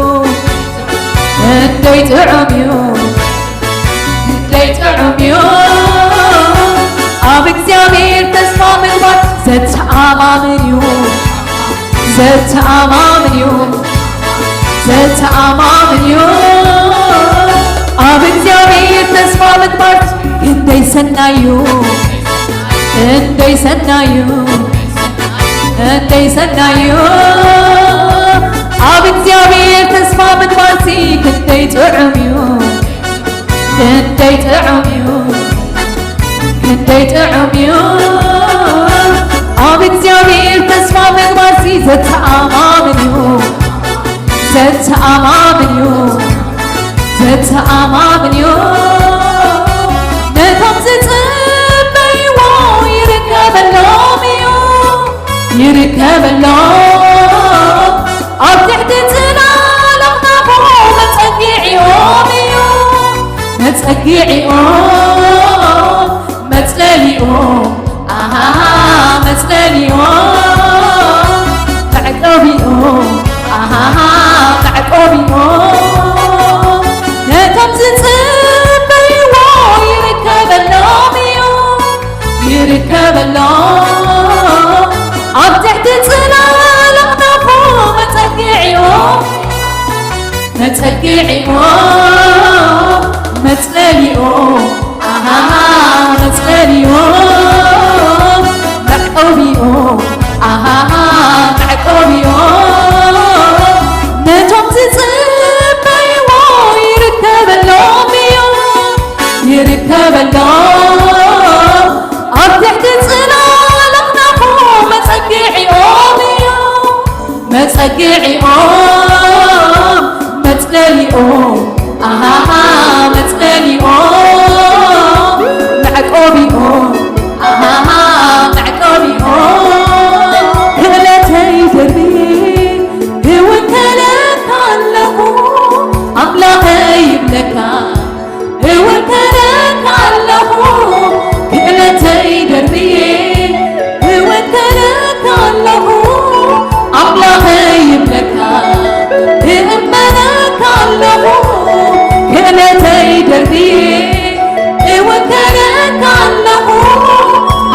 ክንደይ ጥዑም እዩ። ክንደይ ጥዑም እዩ። ኣብ እግዚኣብሔር ተስፋ ምግባር ዘተኣማምን እዩ። ዘተኣማምን እዩ። ዘተኣማምን እዩ። ኣብ እግዚኣብሔር ተስፋ ምግባር ክንደይ ሰናዩ። ክንደይ ሰናዩ። ክንደይ ሰናዩ። ኣብ እግዚኣብሔር ተስፋ ምግባርሲ ክንደይ ጥዑም እዩ። ክንደይ ጥዑም እዩ። ክንደይ ጥዑም እዩ። ኣብ እግዚኣብሔር ተስፋ ምግባርሲ ዘተኣማምን እዩ። ዘተኣማምን እዩ። ዘተኣማምን እዩ። ነቶም ዝጽበይዎ ይርከበሎም እዩ። ይርከበሎም። ኣብ ትሕቲ ጽላል ኣኽናፉ መጸጊዒኦም እዩ። መጸጊዒኦም፣ መጽለሊኦም፣ ኣሃ፣ መጽለሊኦም፣ መዕቆቢኦም፣ ኣሃ፣ መዕቆቢኦም። ነቶም ዝጽበይዎ ይርከበሎም እዩ። ይርከበሎም። ኣብ ትሕቲ ጽላል ኣኽናፉ መጸጊዒኦም፣ መጸጊዒኦም፣ መጽለሊኦም፣ ኣሃ፣ መጽለሊኦም፣ መዕቆቢኦም፣ ኣሃ፣ መዕቆቢኦም፣ ነቶም ዝጽበይዎ ይርከበሎም እዩ። ይርከበሎም። ኣብ ትሕቲ ጽላል ኣኽናፉ መጸጊዒኦም እዩ። መጸጊዒኦም፣ መጽለሊኦም፣ ኣሃሃ፣ መጽለሊኦም፣ መዕቆቢኦም፣ ኣሃሃ፣ መዕቆቢኦም። ክእለተይ ደርብየ እውከለካ ኣለኹ፣ ኣምላኸይ ይብለካ። እውከለካ ኣለኹ፣ ክእለተይ ደርብየ። እውከለካ ኣለኹ፣ ኣምላኸይ ይብለካ። እእመነካ ኣለኹ፣ ክእለተይ ደርብየ። እውከለካ ኣለኹ፣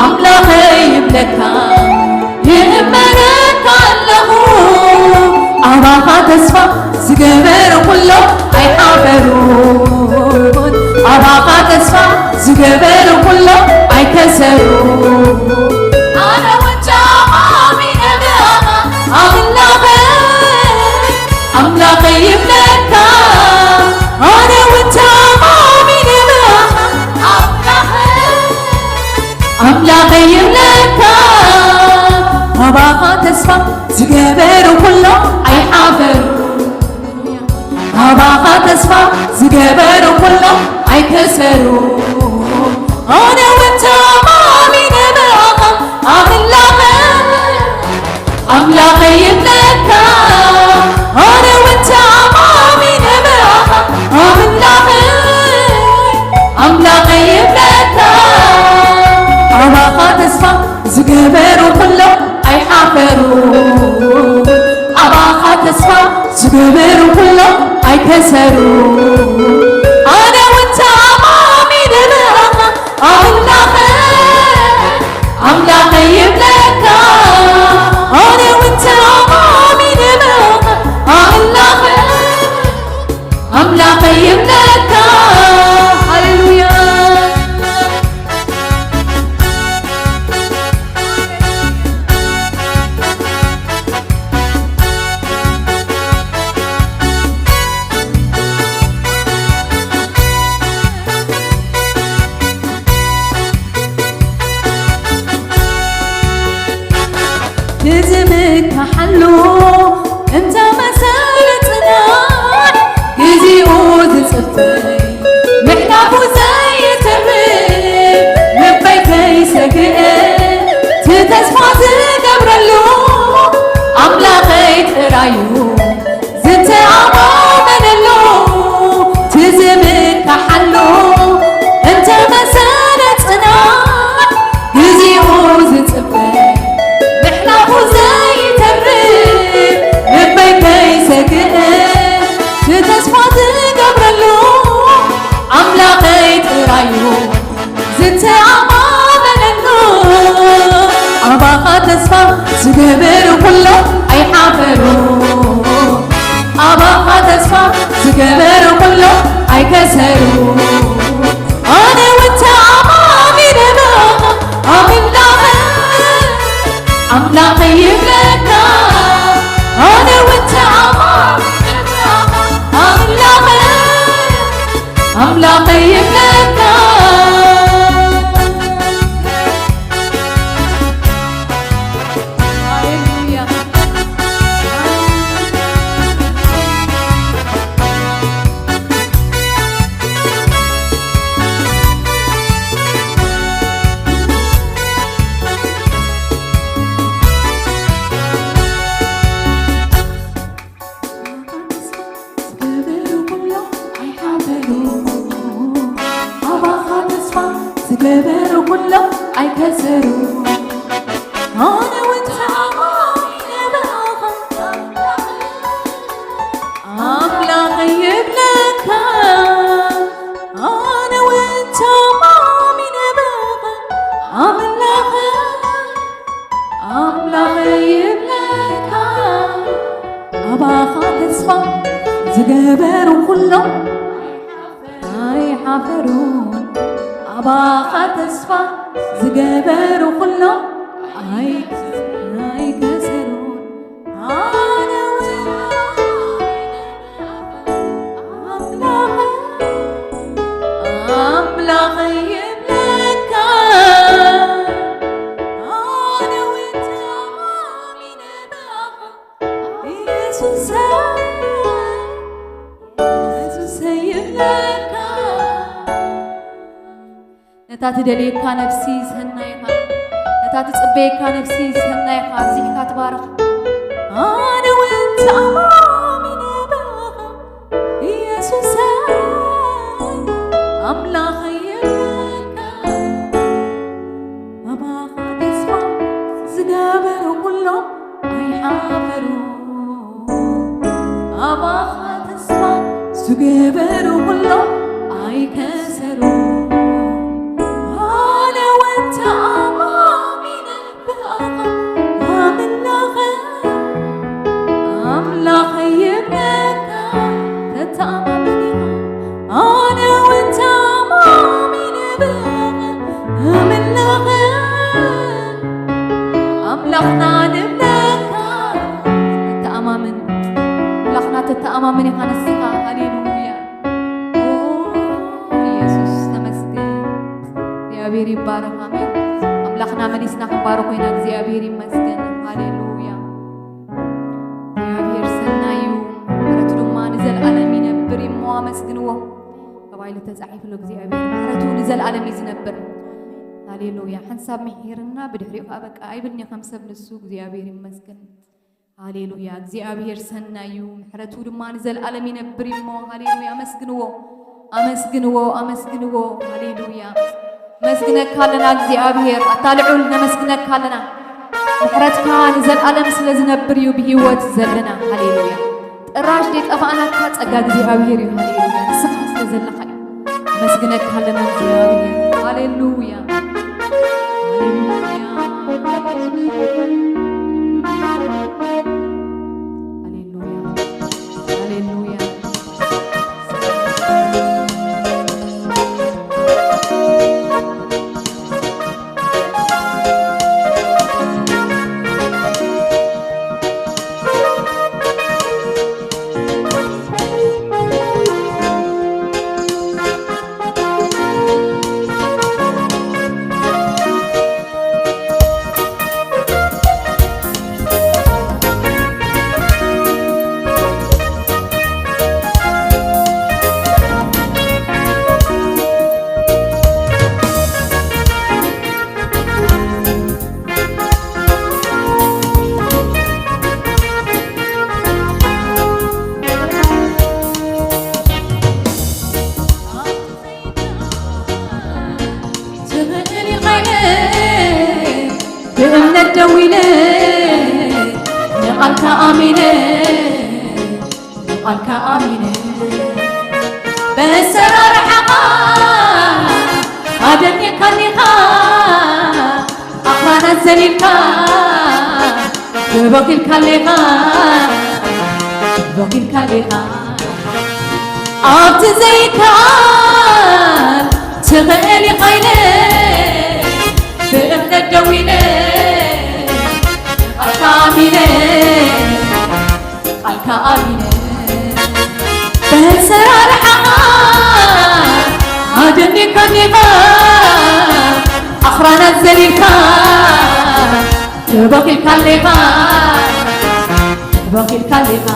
ኣምላኸይ ይብለካ። ይእመነካ ኣለኹ፣ ኣባኻ ተስፋ ዝገበሩ ኩሎም ኣይሓፈሩን። ኣባኻ ተስፋ ዝገበሩ ኩሎም ኣይከሰሩን። ኣነ እውን ተኣማሚነ ብኣኻ ኣምላኸይ፣ ኣምላኸይ ይብለካ። ኣነ እውን ተኣማሚነ ብኣኻ ኣምላኸይ ኣምላኸይ ይብለካ፣ ኣባኻ ተስፋ ዝገበሩ ኩሎም ኣይሓፈሩ። ኣባኻ ተስፋ ዝገበሩ ኩሎም ኣይከሰሩ። ኣነ እውን ተኣማሚነ ብኣኻ ኣምላኸይ ኣምላኸይ ይብለካ፣ ኣነ እውን ተኣማሚነ ብኣኻ ኣምላኸይ፣ ኣምላኸይ ይብለካ። ኣባኻ ተስፋ ዝገበሩ ኩሎም ኣይሓፈሩ፣ ኣባኻ ተስፋ ዝገበሩ ኩሎም ኣይከሰሩ። ኣነ እውን ተኣማሚነ ብኣኻ ኣምላኸይ ኣምላኸይ ይብለካ፣ ኣነ እውን ተኣማሚነ ብኣኻ ኣምላኸይ፣ ኣምላኸይ ይብለካ። ሃሌሉያ። ትዝምካሓሉ እንተ መሰለ ጽናሕ፣ ግዜኡ ዝጽበይ ምሕላፉ ዘይትርፍ፣ ልበይ ከይሰግአ፣ እቲ ተስፋ ዝገ ዝገበሩ ኩሎም ኣይሓፈሩ፣ ኣባኻ ተስፋ ዝገበሩ ኩሎም ኣይከሰሩ። ኣነ እውን ተኣማሚነ በኻ ኣምላኸ፣ ኣምላኸ ይብለካ። ኣነ እውን ተኣማሚነ በኻ ኣምላኸ፣ ኣምላኸ ይብለካ። ሃሌሉያ። ዝገበሩ ኩሎም ኣይሓፈሩ፣ ኣባኻ ተስፋ ዝገበሩ ኩሎም ኣይከሰሩ። ኣነ እውን ተኣማሚነ በኻ ኣምላኸ ይብለካ፣ ኣነ እውን ተኣማሚነ በኻ ኣምላኸ፣ ኣምላኸ ይብለካ። ኣባኻ ተስፋ ዝገበሩ ኩሎም ኣይሓፈሩን፣ ኣባኻ ተስፋ ዝገበሩ ኩሎም ኣይ-፣ ኣይከሰሩን። ኣነ እውን ኣምላኸ፣ ኣምላኸ ይብለካ። ኣነ እውን ተኣማሚነ በኻ ኢየሱሰይ፣ ኢየሱሰይ ይብለካ። ነታ ትደልየካ ነፍሲ ዝህናይኻ፣ ነታ ትጽበየካ ነፍሲ ዝህናይኻ ኣብዚሕካ ትባርኽ። ኣነ እውን ተኣማሚነ በኻ ኢየሱሰይ፣ ኣምላኸይ ይብለካ። ኣባኻ ተስፋ ዝገበሩ ኩሎም ኣይሓፈሩ፣ ኣባኻ ተስፋ ዝገበሩ ኩሎም ኣይከሰሩ። ኣነ እውን ተኣማሚነ ብኣኻ ኣምላኸ፣ ኣምላኸ ይብለካ። ተተኣማመን ኢኻ፣ ኣነ እውን ተኣማሚነ ብኣኻ ኣምላኸ፣ ኣምላኽና ንብለካ። ተተኣማመን፣ ኣምላኽና ተተኣማመን ኢኻ ንስኻ። ሃሌሉያ። ኦ፣ ኢየሱስ ተመስገን። እግዚኣብሔር ይባረክ። ኣሜን። ኣምላኽና መሊስና ክንባርኮ ኢና። እግዚኣብሔር ይመስገን። ሃሌሉያ። እግዚኣብሔር ሰናይ እዩ፣ ምሕረቱ ድማ ንዘለኣለም ይነብር እዩ እሞ ኣመስግንዎ ተባሂሉ ተጻሒፉ ኣሎ። እግዚኣብሔር ምሕረቱ ንዘለኣለም እዩ ዝነብር። ሃሌሉያ። ሓንሳብ ምሒርና ብድሕሪኡ ከኣ በቃ ኣይብልን እየ ከም ሰብ ንሱ። እግዚኣብሔር ይመስገን። ሃሌሉያ። እግዚኣብሔር ሰናይ እዩ፣ ምሕረቱ ድማ ንዘለኣለም ይነብር እዩ እሞ። ሃሌሉያ። ኣመስግንዎ፣ ኣመስግንዎ፣ ኣመስግንዎ። ሃሌሉያ። ነመስግነካ ኣለና እግዚኣብሔር፣ ኣታ ልዑል ነመስግነካ ኣለና። ምሕረትካ ንዘለኣለም ስለ ዝነብር እዩ ብህይወት ዘለና። ሃሌሉያ። ጥራሽ ዘይጠፋእናካ ጸጋ እግዚኣብሔር እዩ። ሃሌሉያ። ንስኻ ስለ ዘለኻ እዩ። ነመስግነካ ኣለና እግዚኣብሔር። ሃሌሉያ። ሃሌሉያ። ሃሌሉያ። ሃሌሉያ። ትኽእል ኢኻ ኢለ ብእምነት ደው ኢለ ንቓልካ ኣሚነ፣ ንቓልካ ኣሚነ። በሰራርሓኻ ኣደኒኻኒኻ ኣኽራናት ዘሊልካ ትበኺልካ ሌኻ፣ ትበኺልካ ሌኻ። ኣብቲ ዘይከኣል ትኽእል ኢኻ ኢለ፣ ብእምነት ደው ኢለ፣ ቃልካ ኣሚነ፣ ቃልካ ኣሚነ፣ በሰራርሓኻ ኣደኒካኒኻ፣ ኣኽራናት ዘሊልካ፣ ትበኺልካ ሌኻ፣ ትበኺልካ ሌኻ።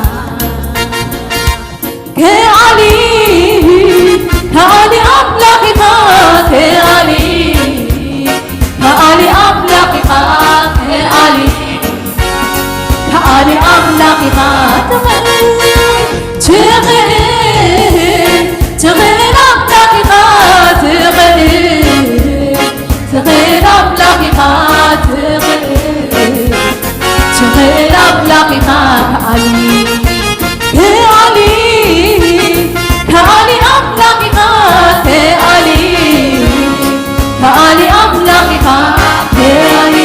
ከኣሊ፣ ከኣሊ ኣምላኽ ኢኻ፣ ከኣሊ፣ ከኣሊ ኣምላኽ ኢኻ፣ ከኣሊ፣ ከኣሊ ኣምላኽ ኢኻ። ትኽእል፣ ትኽእል፣ ትኽእል ኣምላኽ ኢኻ፣ ትኽእል፣ ትኽእል ኣምላኽ ኢኻ፣ ትኽእል፣ ትኽእል ኣምላኽ ኢኻ። ከኣሊ፣ ከኣሊ፣ ከኣሊ ኣምላኽ ኢኻ፣ ከኣሊ፣ ከኣሊ ኣምላኽ ኢኻ፣ ከኣሊ፣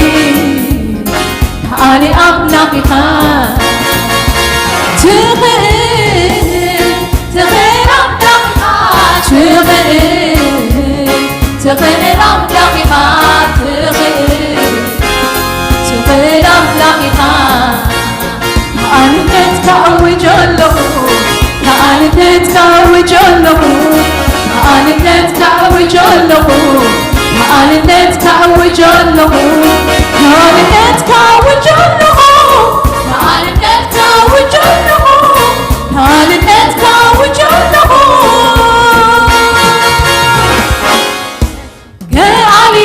ከኣሊ ኣምላኽ ኢኻ። ትኽእል፣ ትኽእል ኣምላኽ ኢኻ፣ ትኽእል፣ ትኽእል ኣምላኽ ኢኻ፣ ትኽእል፣ ትኽእል ኣምላኽ ኢኻ። ከኣልነትካ ኣውጅ ኣለኹ፣ ከኣልነትካ ኣውጅ ኣለኹ፣ ከኣልነትካ ኣውጅ ኣለኹ፣ ከኣልነትካ ኣውጅ ኣለኹ፣ ከኣልነትካ ኣውጅ ኣለኹ፣ ከኣልነትካ ኣውጅ ኣለኹ፣ ከኣልነትካ ኣውጅ ኣለኹ። ከኣሊ፣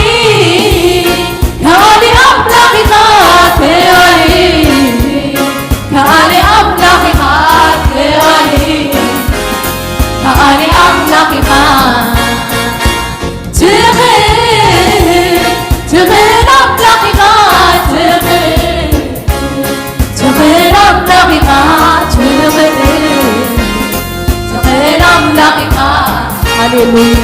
ከኣሊ ኣምላኽ ኢኻ፣ ከኣሊ፣ ከኣሊ ኣምላኽ ኢኻ፣ ከኣሊ፣ ከኣሊ ኣምላኽ ኢኻ። ትኽእል፣ ትኽእል ኣምላኽ ኢኻ፣ ትኽእል፣ ትኽእል ኣምላኽ ኢኻ፣ ትኽእል፣ ትኽእል ኣምላኽ ኢኻ። ሃሌሉያ።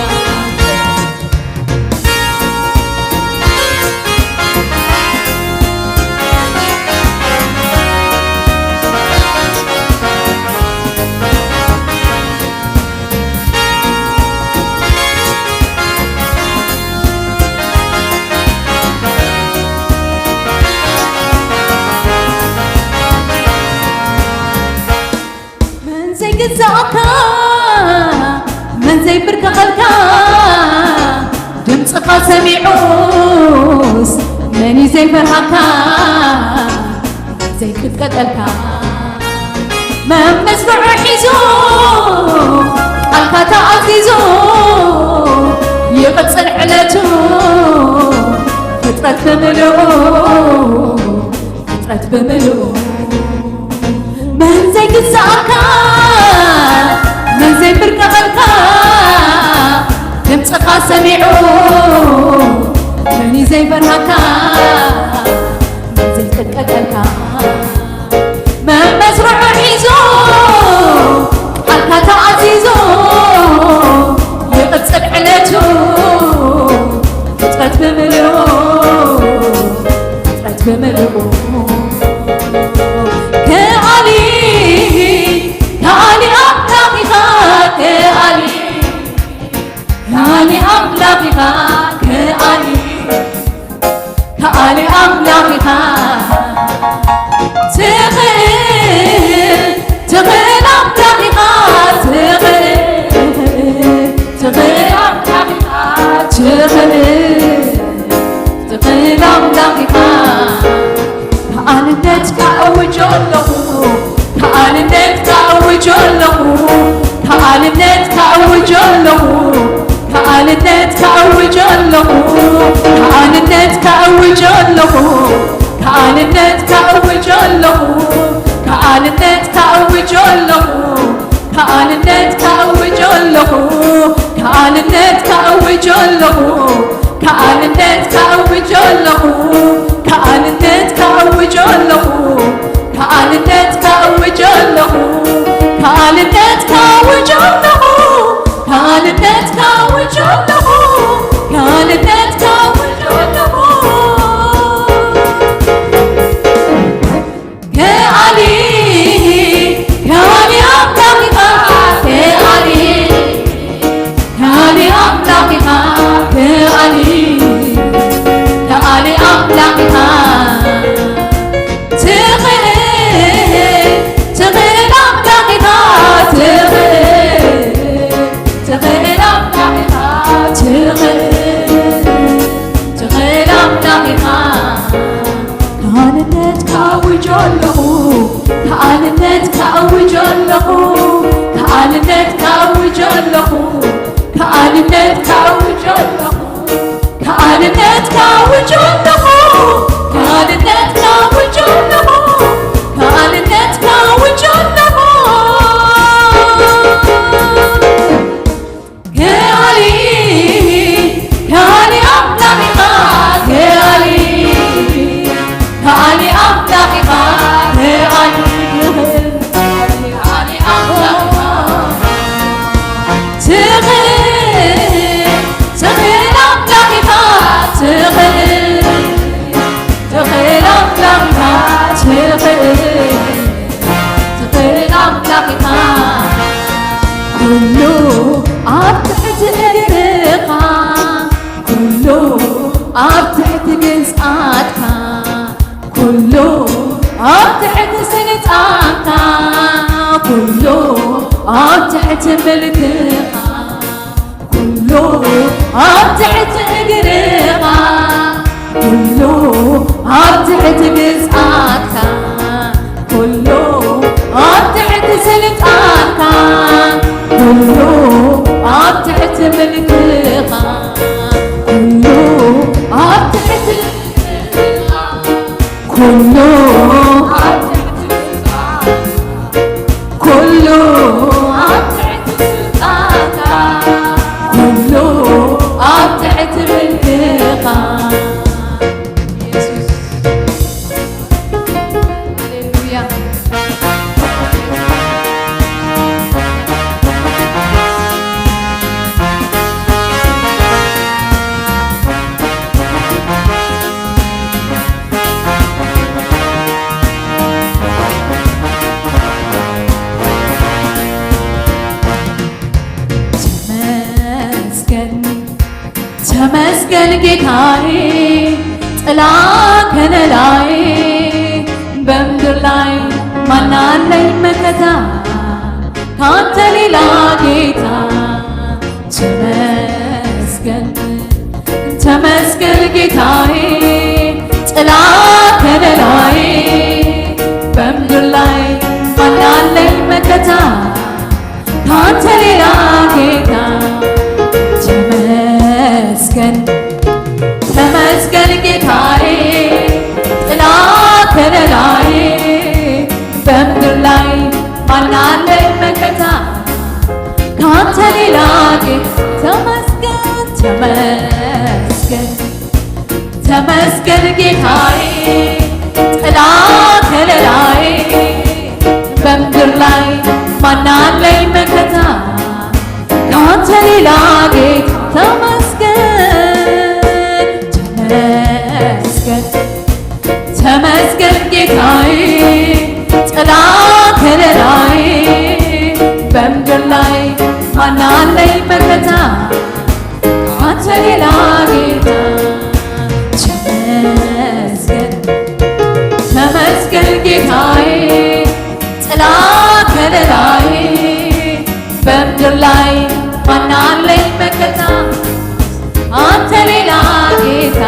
መን ዘይግዛእካ፣ መን ዘይብርከኸልካ፣ ድምፅኻ ሰሚዑስ መን እዩ ዘይፈርሃካ፣ ዘይቅጥቀጠልካ? መመስርዑ ሒዙ፣ ቃልካ ተኣዚዙ፣ ይቕጽል ዕለቱ፣ ፍጥረት ብምልኡ፣ ፍጥረት ብምልኡ። መን ዘይግዛእካ፣ መን ዘይብርቀቐልካ፣ ድምፅኻ ሰሚዑ መን እዩ ዘይፈርሃካ፣ መን ዘይቅጥቀጠልካ? መመስርዑ ሒዙ፣ ቃልካ ተኣዚዙ፣ ይቕጽል ዕለቱ፣ ፍጥረት ብምልኡ፣ ፍጥረት ብምልኡ። ከኣሊ፣ ከኣሊ ኣምላኽ ኢኻ፣ ከኣሊ፣ ከኣሊ ኣምላኽ ኢኻ፣ ከኣሊ፣ ከኣሊ ኣምላኽ ኢኻ። ትኽእል፣ ትኽእል ኣምላኽ ኢኻ፣ ትኽእል፣ ትኽእል ኣምላኽ ኢኻ፣ ትኽእል፣ ትኽእል ኣምላኽ ኢኻ። ከኣልነትካ እውጅ ኣለኹ፣ ከኣልነትካ እውጅ ኣለኹ፣ ከኣልነትካ እውጅ ኣለኹ፣ ከኣልነትካ እውጅ ኣለኹ፣ ከኣልነትካ እውጅ ኣለኹ፣ ከኣልነትካ እውጅ ኣለኹ፣ ከኣልነትካ እውጅ ኣለኹ፣ ከኣልነትካ እውጅ ኣለኹ፣ ከኣልነትካ እውጅ ኣለኹ፣ ከኣልነትካ እውጅ ኣለኹ፣ ከኣልነትካ እውጅ ኣለኹ፣ ከኣልነትካ እውጅ ኣለኹ፣ ከኣልነትካ እውጅ ኣለኹ፣ ከኣልነትካ እውጅ ኣለኹ፣ ከኣልነትካ እውጅ ኣለኹ። ከኣውጅ ኣለኹ፣ ከኣልነት ከኣውጅ ኣለኹ፣ ከኣልነት ከኣውጅ ኣለኹ፣ ከኣልነት ከኣውጅ ኣለኹ፣ ከኣልነት ከኣውጅ ኣለኹ፣ ከኣልነት ከኣውጅ ኣለኹ፣ ከኣልነት ከኣውጅ ኣለኹ። ከኣሊ፣ ከኣሊ ኣምላኽ ኢኻ፣ ከኣሊ፣ ከኣሊ ኣምላኽ ኢኻ፣ ከኣሊ፣ ከኣሊ ኣምላኽ ኢኻ። ትኽእል፣ ትኽእል ኣምላኽ ኢኻ፣ ትኽእል፣ ትኽእል ኣምላኽ ኢኻ፣ ትኽእል። ትኽእል ኣምላኽ ኢኻ። ኩሉ ኣብ ትሕቲ እግርኻ፣ ኩሉ ኣብ ትሕቲ ግዝኣትካ፣ ኩሉ ኣብ ትሕቲ ስልጣንካ፣ ኩሉ ኣብ ትሕቲ ምልክኻ። ኩሉ ኣብ ትሕቲ እግርኻ፣ ኩሉ ኣብ ትሕቲ ግዝኣትካ፣ ኩሉ ኣብ ትሕቲ ስልጣንካ፣ ኩሉ ኣብ ትሕቲ ምልክኻ፣ ኩሉ ኣብ ትሕቲ እግርኻ፣ ኩሉ ኣብ ትሕቲ ስልጣንካ፣ ኩሉ ኣብ ትሕቲ ስልጣንካ፣ ኩሉ ኣብ ትሕቲ ምልክኻ። ኢየሱስ። ሃሌሉያ። ተመስገን፣ ተመስገን ጌታዬ፣ ጥላ ከለላዬ፣ በምድር ላይ ማናለኝ መከታ፣ ካንተ ሌላ ጌታ። ተመስገን፣ ተመስገን ጌታዬ፣ ጥላ ከለላዬ፣ በምድር ላይ ማናለኝ መከታ፣ ካንተ ሌላ ጌታ። ተመስገን፣ ተመስገን ጌታዬ፣ ጥላ ከለላዬ፣ በምድር ላይ ማናለኝ መከታ፣ ካንተ ሌላ ጌታ። ተመስገን፣ ተመስገን፣ ተመስገን ጌታዬ፣ ጥላ ከለላዬ፣ በምድር ላይ ማናለኝ መከታ፣ ካንተ ሌላ ጌታ። ተመስገን፣ ተመስገን፣ ተመስገን ጌታዬ፣ ጥላ ከለላዬ፣ በምድር ላይ ማናለኝ መከታ፣ ካንተ ሌላ ጌታ። ተመስገን፣ ተመስገን ጌታዬ፣ ጥላ ከለላዬ፣ በምድር ላይ ማናለኝ መከታ፣ ካንተ ሌላ ጌታ።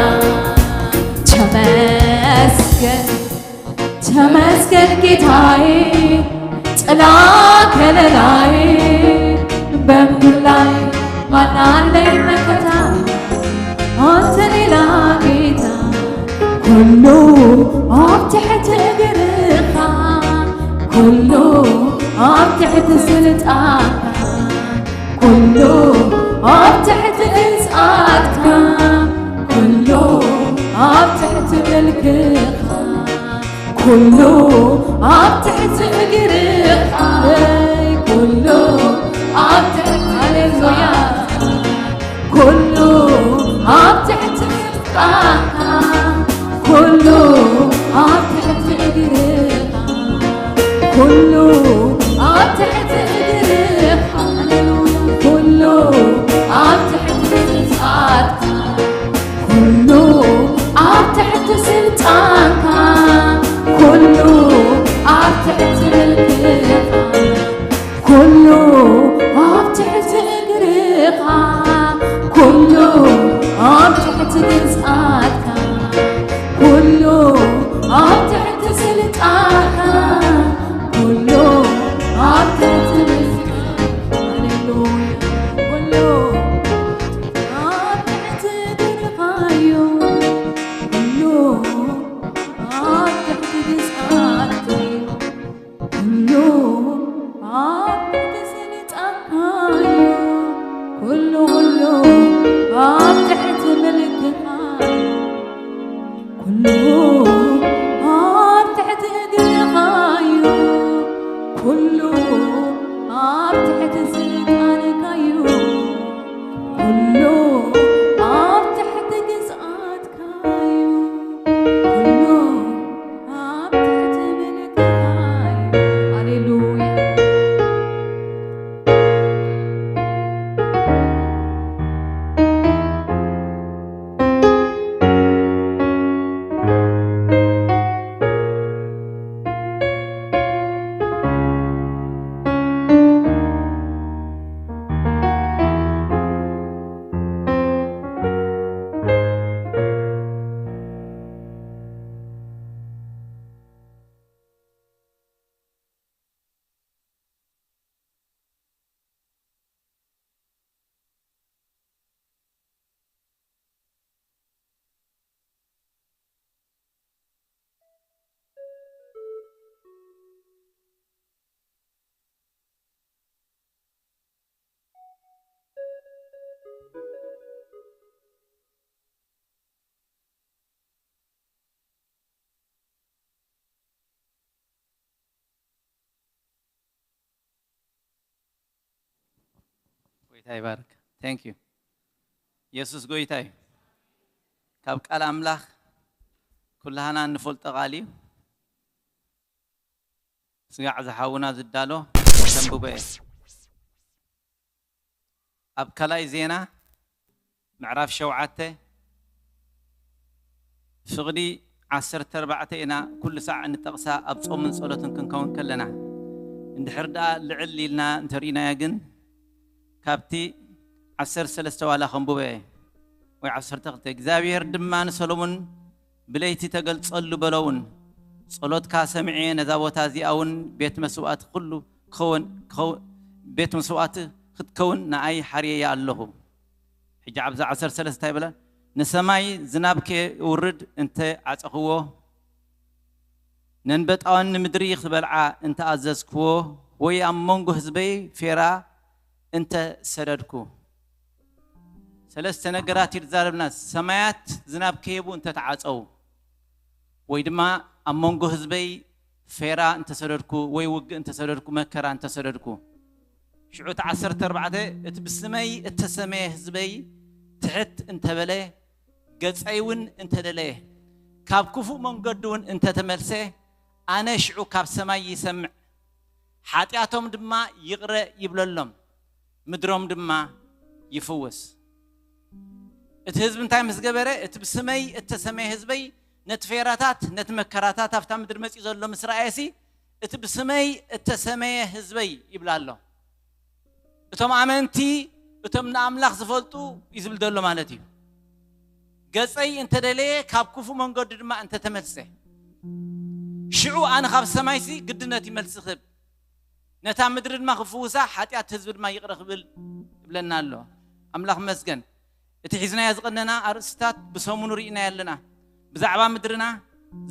ተመስገን፣ ተመስገን ጌታዬ፣ ጥላ ከለላዬ፣ በምድር ላይ ማናለኝ መከታ፣ ካንተ ሌላ ጌታ። ኩሉ ኣብ ትሕቲ እግርኻ፣ ኩሉ ኣብ ትሕቲ ስልጣንካ፣ ኩሉ ኣብ ትሕቲ ግዝኣትካ፣ ኩሉ ኣብ ትሕቲ ምልክኻ፣ ኩሉ ኣብ ትሕቲ እግርኻ፣ ኩሉ ኣብ ትሕቲ፣ ሃሌሉያ፣ ግዝኣትካ፣ ኩሉ ኣብ ትሕቲ ስልጣንካ፣ ኩሉ ኣብ ትሕቲ እግርኻ፣ ኩሉ ኣብ ትሕቲ እግርኻ፣ ኩሉ ኣብ ትሕቲ ግዝኣትካ፣ ኩሉ ኣብ ትሕቲ ስልጣንካ፣ ኩሉ ኣብ ትሕቲ ምልክኻ፣ ኩሉ ኣብ ትሕቲ እግርኻ፣ ኩሉ ኣብ ትሕቲ ግዝኣትካ፣ ኩሉ ኣብ ትሕቲ ጌታ ይባርክ። Thank you። ኢየሱስ ጎይታ እዩ። ካብ ቃል ኣምላኽ ኩላህና እንፈልጦ ቃል እዩ። ስጋዕ ዝሓውና ዝዳሎ ተንብቦ እየ። ኣብ ካልኣይ ዜና ምዕራፍ ሸውዓተ ፍቕዲ ዓሰርተ ኣርባዕተ ኢና ኩሉ ሳዕ እንጠቕሳ ኣብ ጾምን ጸሎትን ክንከውን ከለና። እንድሕር ደኣ ልዕል ኢልና እንተርኢናያ ግን ካብቲ ዓሰርተ ሰለስተ ዋላ ከንብቦ እየ ወይ ዓሰርተ ክልተ እግዚኣብሔር ድማ ንሰሎሞን ብለይቲ ተገልጸሉ በሎውን ጸሎትካ ሰሚዐ ነዛ ቦታ እዚኣ እውን ቤት መስዋእቲ ኩሉ ክኸውን ክኸው- ቤት መስዋእቲ ክትከውን ንኣይ ሓርየያ ኣለኹ። ሕጂ ኣብዚ ዓሰርተ ሰለስተ እንታይ ይብላ? ንሰማይ ዝናብ ከየውርድ እንተ ዓጸኽዎ ነንበጣውን ንምድሪ ክበልዓ እንተ ኣዘዝክዎ ወይ ኣብ መንጎ ህዝበይ ፌራ እንተ ሰደድኩ። ሰለስተ ነገራት ይዛረብና። ሰማያት ዝናብ ከየቡ እንተ ተዓጸው ወይ ድማ ኣብ መንጎ ህዝበይ ፌራ እንተሰደድኩ ወይ ውግእ እንተሰደድኩ መከራ እንተሰደድኩ ሽዑ እቲ ዓሰርተ ኣርባዕተ እቲ ብስመይ እተሰመየ ህዝበይ ትሕት እንተበለ ገጸይ እውን እንተደለየ ካብ ክፉእ መንገዱ እውን እንተተመልሰ ኣነ ሽዑ ካብ ሰማይ ይሰምዕ ሓጢኣቶም ድማ ይቕረ ይብለሎም ምድሮም ድማ ይፍውስ። እቲ ህዝቢ እንታይ ምስ ገበረ እቲ ብስመይ እተሰመየ ህዝበይ ነቲ ፌራታት ነቲ መከራታት ኣብታ ምድሪ መፂኡ ዘሎ ምስ ረኣየሲ እቲ ብስመይ እተሰመየ ህዝበይ ይብላ ኣሎ። እቶም ኣመንቲ እቶም ንኣምላኽ ዝፈልጡ እዩ ዝብል ዘሎ ማለት እዩ። ገጸይ እንተደለየ ካብ ክፉ መንገዱ ድማ እንተተመልሰ ሽዑ ኣነ ካብ ሰማይሲ ግድነት ይመልሲ ክብ ነታ ምድሪ ድማ ክፍውሳ ሓጢኣት ህዝቢ ድማ ይቕረ ክብል ይብለና ኣሎ። ኣምላኽ መስገን እቲ ሒዝናዮ ዝቐነና ኣርእስታት ብሰሙኑ ርኢናዮ ኣለና። ብዛዕባ ምድርና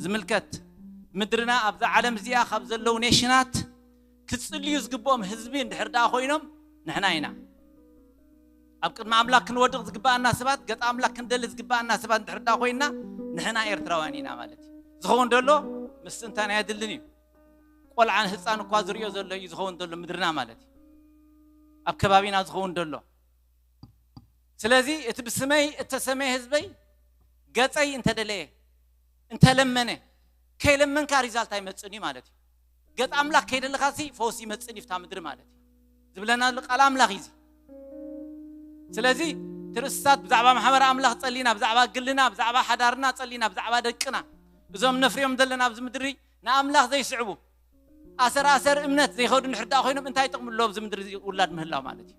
ዝምልከት ምድርና ኣብዛ ዓለም እዚኣ ካብ ዘለዉ ኔሽናት ክጽልዩ ዝግብኦም ህዝቢ እንድሕር ደኣ ኮይኖም ንሕና ኢና። ኣብ ቅድሚ ኣምላኽ ክንወድቕ ዝግብኣና ሰባት ገጣ ኣምላኽ ክንደሊ ዝግብኣና ሰባት እንድሕር ደኣ ኮይንና ንሕና ኤርትራውያን ኢና ማለት እዩ። ዝኸውን ደሎ ምስትንታን ኣየድልን እዩ። ቆልዓን ህፃን እኳ ዝሪኦ ዘሎ እዩ ዝኸውን ዘሎ ምድርና ማለት እዩ። ኣብ ከባቢና ዝኸውን ደሎ ስለዚ እቲ ብስመይ እተሰመየ ህዝበይ ገፀይ እንተደለየ እንተለመነ ከይለመንካ ሪዛልት ኣይመፅን እዩ ማለት እዩ። ገጥ ኣምላኽ ከይደለኻሲ ፈውሲ ይመፅን ይፍታ ምድሪ ማለት እዩ ዝብለና ኣሎ ቃል ኣምላኽ እዩ። ስለዚ ትርእስታት ብዛዕባ ማሕበር ኣምላኽ ጸሊና ብዛዕባ ግልና ብዛዕባ ሓዳርና ጸሊና ብዛዕባ ደቅና እዞም ነፍርዮም ዘለና ኣብዚ ምድሪ ንኣምላኽ ዘይስዕቡ ኣሰር ኣሰር እምነት ዘይኸዱ ንሕርዳእ ኮይኖም እንታይ ጥቕሚ ኣሎ ኣብዚ ምድሪ ውላድ ምህላው ማለት እዩ።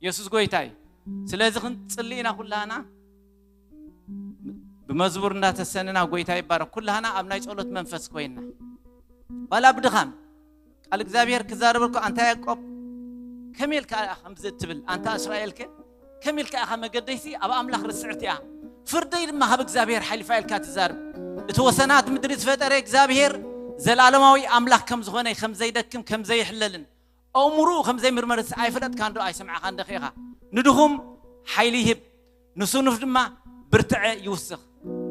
የሱስ ጎይታ እዩ። ስለዚ ክንጽሊ ኢና ኩላህና ብመዝሙር እንዳተሰንና ጎይታ ይባረክ ኩላህና ኣብ ናይ ጸሎት መንፈስ ኮይንና ዋላ ብድኻም ቃል እግዚኣብሔር ክዛረበልኩ ኣንታ ያዕቆብ ከመይ ኢልካ ኢኻ ከምዚ እትብል ኣንታ እስራኤልከ ከመይ ኢልካ ኢኻ መገደይሲ ኣብ ኣምላኽ ርስዕቲ እያ ፍርደይ ድማ ካብ እግዚኣብሔር ሓሊፋ ኢልካ ትዛርብ እቲ ወሰናት ምድሪ ዝፈጠረ እግዚኣብሔር ዘላለማዊ ኣምላኽ ከም ዝኾነ ከም ዘይደክም ከም ዘይሕለልን ኣእምሩኡ ከም ዘይምርመርስ ኣይፈለጥካን ዶ ኣይሰምዓኻን ዶ ኢኻ ንድኹም ሓይሊ ይህብ ንሱኑፍ ድማ ብርትዐ ይውስኽ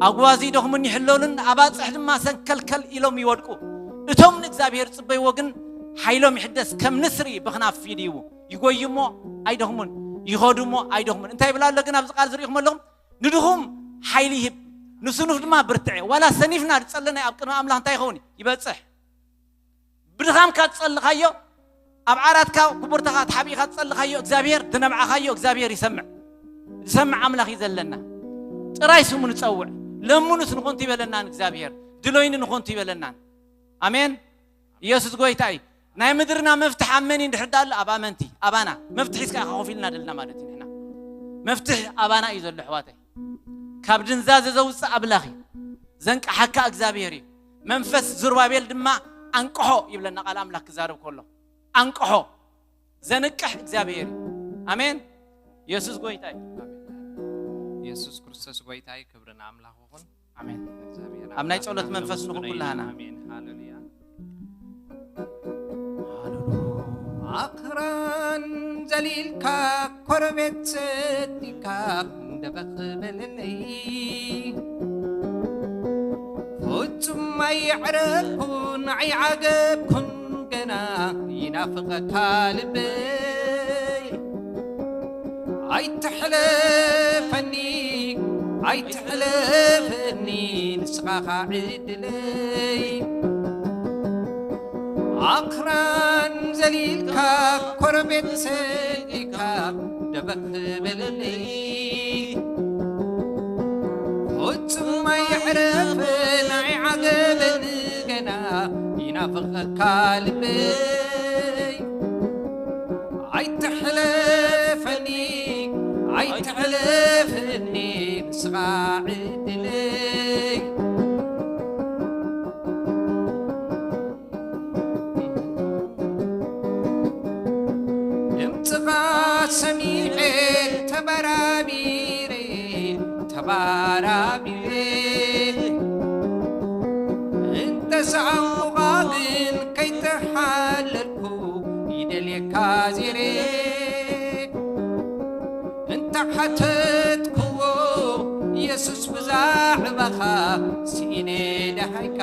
ኣጉባዝ ይደኽሙን ይሕለሉን ኣባፅሕ ድማ ሰንከልከል ኢሎም ይወድቁ እቶም ንእግዚኣብሔር ዝፅበይዎ ግን ሓይሎም ይሕደስ ከም ንስሪ ብኽናፍ ይድይቡ ይጎዩ እሞ ኣይደኽሙን ይኸዱ እሞ ኣይደኽሙን እንታይ ይብል ኣሎ ግን ኣብዚ ቃል ዝሪኢኹም ኣለኹም ንድኹም ሓይሊ ይህብ ንሱኑፍ ድማ ብርትዐ ዋላ ሰኒፍና ዝፀለናይ ኣብ ቅድሚ ኣምላኽ እንታይ ይኸውን ይበፅሕ ብድኻምካ ዝጸልኻዮ ኣብ ዓራትካ ክቡርተኻ ተሓቢእካ ዝጸልኻዮ እግዚኣብሔር ዝነብዓኻዮ እግዚኣብሔር ይሰምዕ ዝሰምዕ ኣምላኽ እዩ ዘለና ጥራይ ስሙ ንጸውዕ ለምኑስ ንኾንቱ ይበለና እግዚኣብሔር ድሎይኒ ንኾንቱ ይበለና ኣሜን ኢየሱስ ጎይታ እዩ ናይ ምድርና መፍትሕ ኣብ መን እንድሕር ዳኣሉ ኣብ ኣመንቲ ኣባና መፍትሕ እስካ ኢኻ ኮፍ ኢልና ደልና ማለት እዩ ንሕና መፍትሕ ኣባና እዩ ዘሎ ኣሕዋተይ ካብ ድንዛዘ ዘውፅእ ኣምላኽ እዩ ዘንቅሓካ እግዚኣብሔር እዩ መንፈስ ዙርባቤል ድማ ኣንቅሖ ይብለና ቃል ኣምላኽ ክዛረብ ከሎ ኣንቅሖ ዘንቅሕ እግዚኣብሔር እዩ ኣሜን የሱስ ጎይታ እዩ የሱስ ክርስቶስ ጎይታ እዩ ክብሪ ንኣምላኽ ይኹን ኣሜን ኣብ ናይ ጸሎት መንፈስ ንኹን ኩላህና ኣሜን ሃሌሉያ ኣኽራን ዘሊልካ ኮረቤት ሰዲካ ደበኽ በለለይ ፍጹም ኣይዕረኩን ኣይዓገብኩን ገና ይናፍቐካ ልበይ። ኣይትሕለፈኒ፣ ኣይትሕለፈኒ፣ ንስኻ ኻዕ ዕድለይ። ኣኽራን ዘሊልካ፣ ኮረቤት ሰጊካ፣ ደበኽ በለለይ። ፍጹም ኣይዕረፍን ኣይዓገበን፣ ገና ይናፍቐካ ልበይ። ኣይትሕለፈኒ፣ ኣይትሕለፈኒ፣ ንስኻ ዕድለይ። ድምፅኻ ሰሚዐ ተበራቢረ፣ ተበራቢረ። እንተሰኣንኩኻ ግን ከይተሓለልኩ ይደልየካ ዜረ። እንተ ሓተትክዎ የሱስ ብዛዕባኻ ስኢነ ደሃይካ።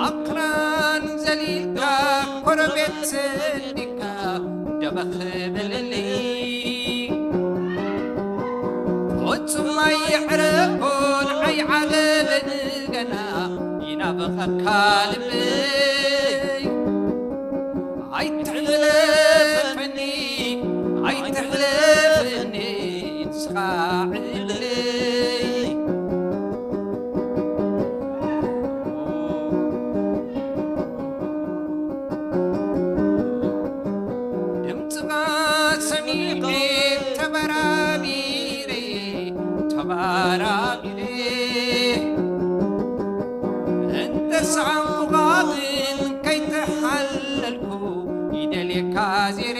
ኣኽራን ዘሊልካ፣ ኮረቤት ሰዲካ፣ ደበኽ በለለይ። ፍጹም ኣይዕረፎን ኣይዓገበን፣ ገና ይናፍቐካ ልበይ። ኣይትሕለፈኒ፣ ኣይትሕለፈኒ፣ ንስኻ ዕድለይ። ድምፅኻ ሰሚዐ ተበራቢረ፣ ተበራቢረ። እንተ ሰዓምኻ ግን ከይተሓለልኩ ይደልየካ ዜሬ።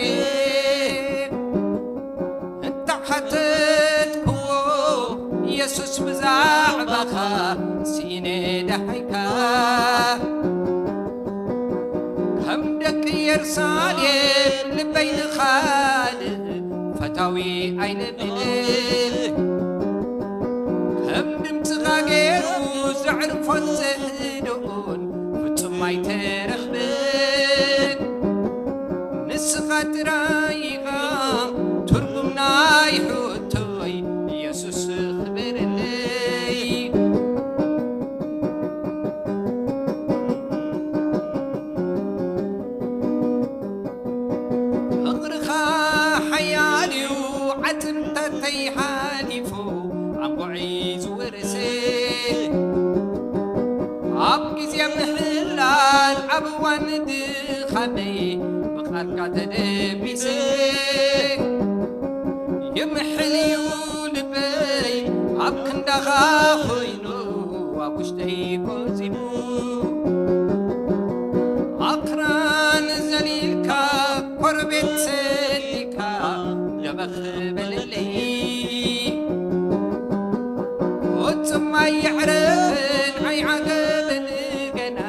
እንተ ሓተትክዎ የሱስ ብዛዕባኻ ስኢነ ደሃይካ። ከም ደቂ የሩሳሌም ልበይ ንኻልእ ፈታዊ ኣይነብዕል። ከም ድምፅኻ ገይሩ ዘዕርፎን ዘህድኡን ፍጹም ኣይተረኽበን። ንስኻ ጥራይ ኢኻ ትርጉም ናይ ሕቶይ፣ የሱስ ክበረለይ። ፍቕርኻ ሓያል እዩ፣ ዓጥንተተይ ሓሊፉ ኣንጎዐይ ዝወረሰ። ኣብ ግዜ ምሕላል ኣብ እዋን ድኻመይ ብቓልካ ተደቢሰ። ይምሕል እዩ ልበይ ኣብ ክንዳኻ ኮይኑ ኣብ ውሽጠይ ቆዚሙ። ኣኽራን ዘሊልካ ኮረቤት ሰሊካ ደበኽ በለለይ። ፍጹም ኣይዕረፍን ኣይዓገብን ገና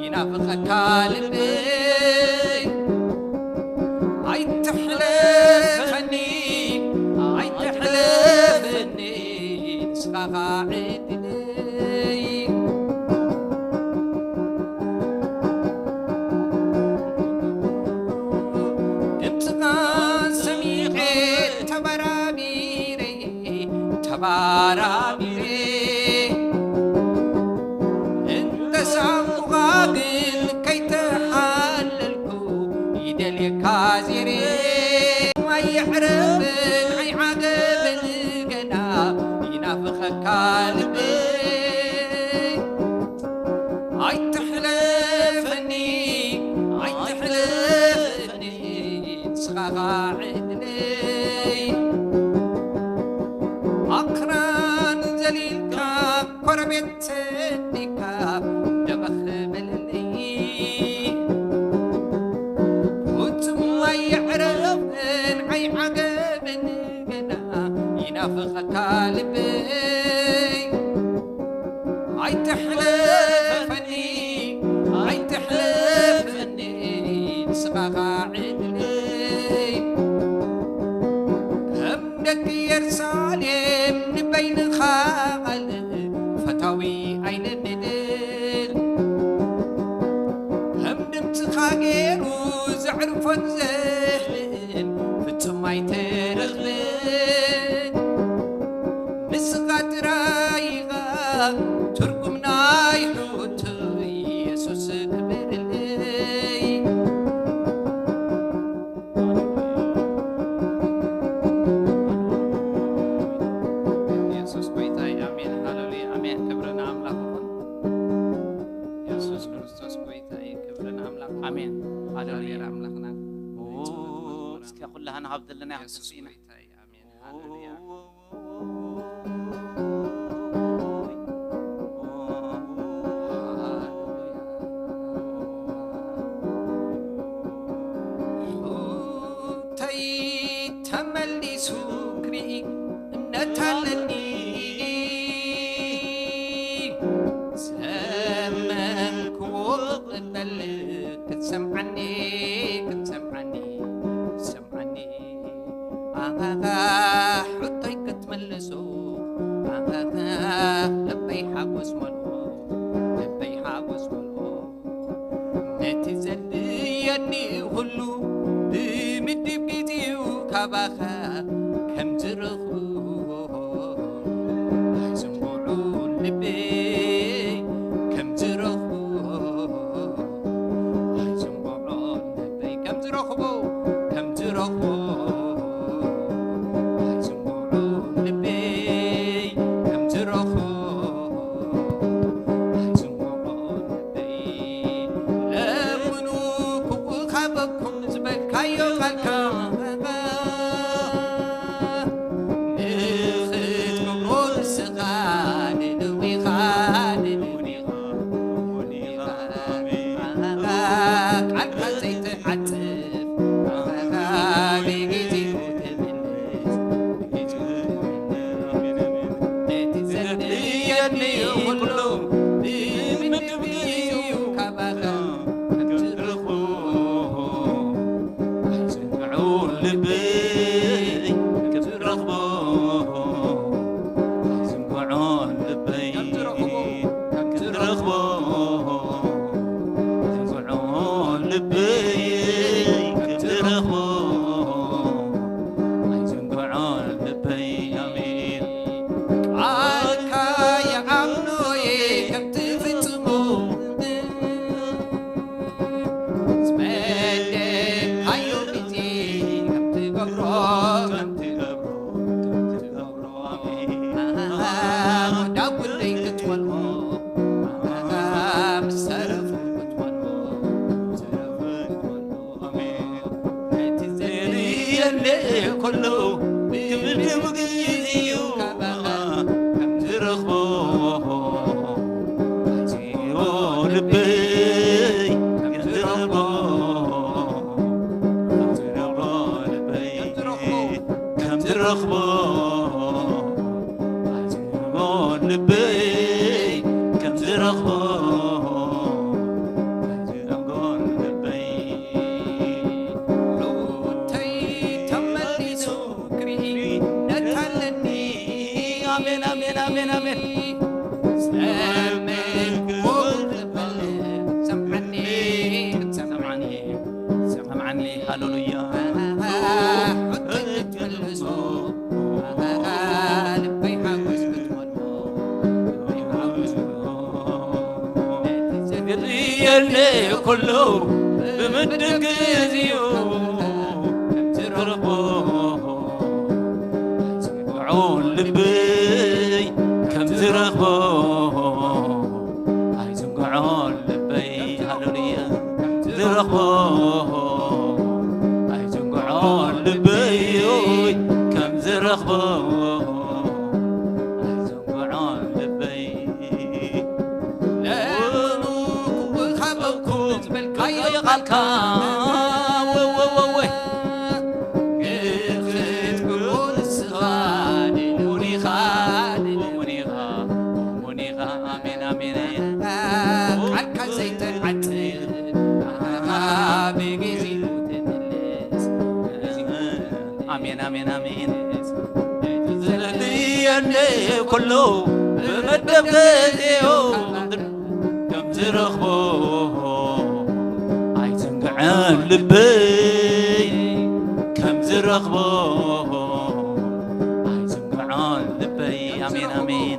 ይናፍቐካ ልበይ። ኣይትሕለፈኒ ኣይትሕለፈኒ ንስኻ ኸኣ ዕድለይ። ድምፅኻ ሰሚዐ ተበራቢረ ተበራቢረ። እንተ ሰኣንኩኻ ግን ከይተሓለልኩ ይደልየካ ዜሬ። ኣይዕረፍን ኣይዓገብን ገና ይናፍቐካ ልበይ። ኣይትሕለፈኒ ኣይትሕለፈኒ ንስኻ ኸኣ ዕድለይ። ኣኽራን ዘሊልካ ኮረቤት ሰዲካ ደበኽ በለለይ። ፍጹም ኣይዕረፍን ኣይዓገብን ገና ይናፍቐካ ልበይ። ኣይትሕለፈኒ ኣይትሕለፈኒ ንስኻ ኸኣ ዕድለይ። ከም ደቂ የሩሳሌም ንበይንኻ ቃል ፈታዊ ኣይነድድን። ራይኻ ትርጉም ናይ ሕቶ ኢየሱስ ክብርልይ። ኢየሱስ ጎይታይ፣ ኣሜን፣ ሃሌሉያ፣ ኣሜን። ክብሪ ንኣምላኽ ይኹን። ኢየሱስ ክርስቶስ ጎይታይ፣ ክብሪ ንኣምላኽ ይኹን። ኣሜን፣ ሃሌሉያ። እግዚኣብሔር ኣምላኽና እስከ ኩላህና ካብ ዘለና ኢየሱስ ጎይታይ፣ ኣሜን፣ ሃሌሉያ። ሕቶይ ተመሊሱ ክርኢ እምነት ኣለኒ። ዘመንክዎ ክቕበል ክትሰምዓኒ፣ ክትሰምዓኒ፣ ክትሰምዓኒ። ኣሃሃ፣ ሕቶይ ክትመልሶ፣ ኣሃሃ፣ ልበይ ሓጎስ መልኦ፣ ልበይ ሓጎስ መልኦ። ነቲ ዘድልየኒ ኩሉ ብምድብ ግዜኡ ካባኻ ከም ዝረኽቦ ኣይዘንግዖ ልበይ ከም ዝረኽቦ፣ ኣይዘንግዖ ልበይ ከም ዝረኽቦ፣ ከም ዝረኽቦ፣ ኣይዘንግዖ ልበይ ከም ዝረኽቦ፣ ኣይዘንግዖ ልበይ። ለምኑ ክብኡ ካበኩም ዝበልካዮ ቃልካ ንኽትገብሮ ንስኻ ንእውን ኢኻ፣ ንእውን ኢኻ፣ ንእውን ኢኻ። ቃልካ ዘይትዓጽፍ፣ ብግዜኡ ትምልስ፣ ብግዜኡ ትምልስ። ነቲ ዘድልየኒ ኩሉ ብምድብ ግዜኡ ካባኻ ከም ዝረኽቦ፣ ኣይዘንግዖ ልበይ ከም ዝረኽቦ፣ ኣይዘንግዖ ልበይ ከም ዝረኽቦ፣ ኣይዘንግዖ ልበይ ከም ዝረኽቦ፣ ኣይዘንግዖ ልበይ። ኣሜን። ቃልካ ይኣምኖ እየ ከም ትፍጽሞ፣ ዝመደብካዮ ግዜ ከም ትገብሮ፣ ከም ትገብሮ፣ ከም ትገብሮ። ኣሜን። ዳዊት ደይ ክትመልኦ፣ ምስ ሰረፉ ክትመልኦ፣ ኣሜን። ነቲ ዘድልየኒ ኩሉ ክብድም ግዜኡ ከም ዝረኽቦ፣ ዝረኽቦ ልበይ ከም ዝረኽቦ፣ ዝረኽቦ ልበይ ከም ዝረኽቦ፣ ዝረኽቦ ልበይ ከም ዝረኽቦ፣ ዝረኽቦ ልበይ። ሩተይ ተመሊሱ ክርኢ ነታለኒ። ኣሜን፣ ኣሜን፣ ኣሜን፣ ኣሜን። ሰምዕዎ ክቕበል ሰምዓኒ፣ ሰምዓኒ፣ ሰምዓኒ። ሃሌሉያ። ሕቶይ ክትምልሶ፣ ልበይ ሓጎስ ክትመልኦ፣ ልበይ ሓጎስ ክትመልኦ። የድልየኒ ኩሉ ብምድብ ግዜኡ ዝረኽቦ፣ ዝንግዖ ልበይ ከም ዝረኽቦ፣ ኣይዝንግዖ ልበይ፣ ሃሌሉያ፣ ዝረኽቦ፣ ኣይዝንግዖ ልበይ ከም ዝረኽቦ፣ ኣይዝንግዖ ልበይ። ለምኑ ክሃበኩም ዝበልካዮ ቃልካ፣ ወወወወ። ንኽትብሎ ንስኻ ንእሙን ኢኻ፣ ንእሙን ኢኻ፣ እሙን ኢኻ። ኣሜን፣ ኣሜን። ቃልካ ዘይትዓጽፍ፣ ብግዜኡ ትምልስ። ኣሜን፣ ኣሜን፣ ኣሜን። ዘድልየኒ ኩሉ ብመደብ ግዜኡ ከም ዝረኽቦ፣ ኣይዝንግዕን ልበይ ከም ዝረኽቦ፣ ኣይዝንግዕን ልበይ። ኣሜን፣ ኣሜን።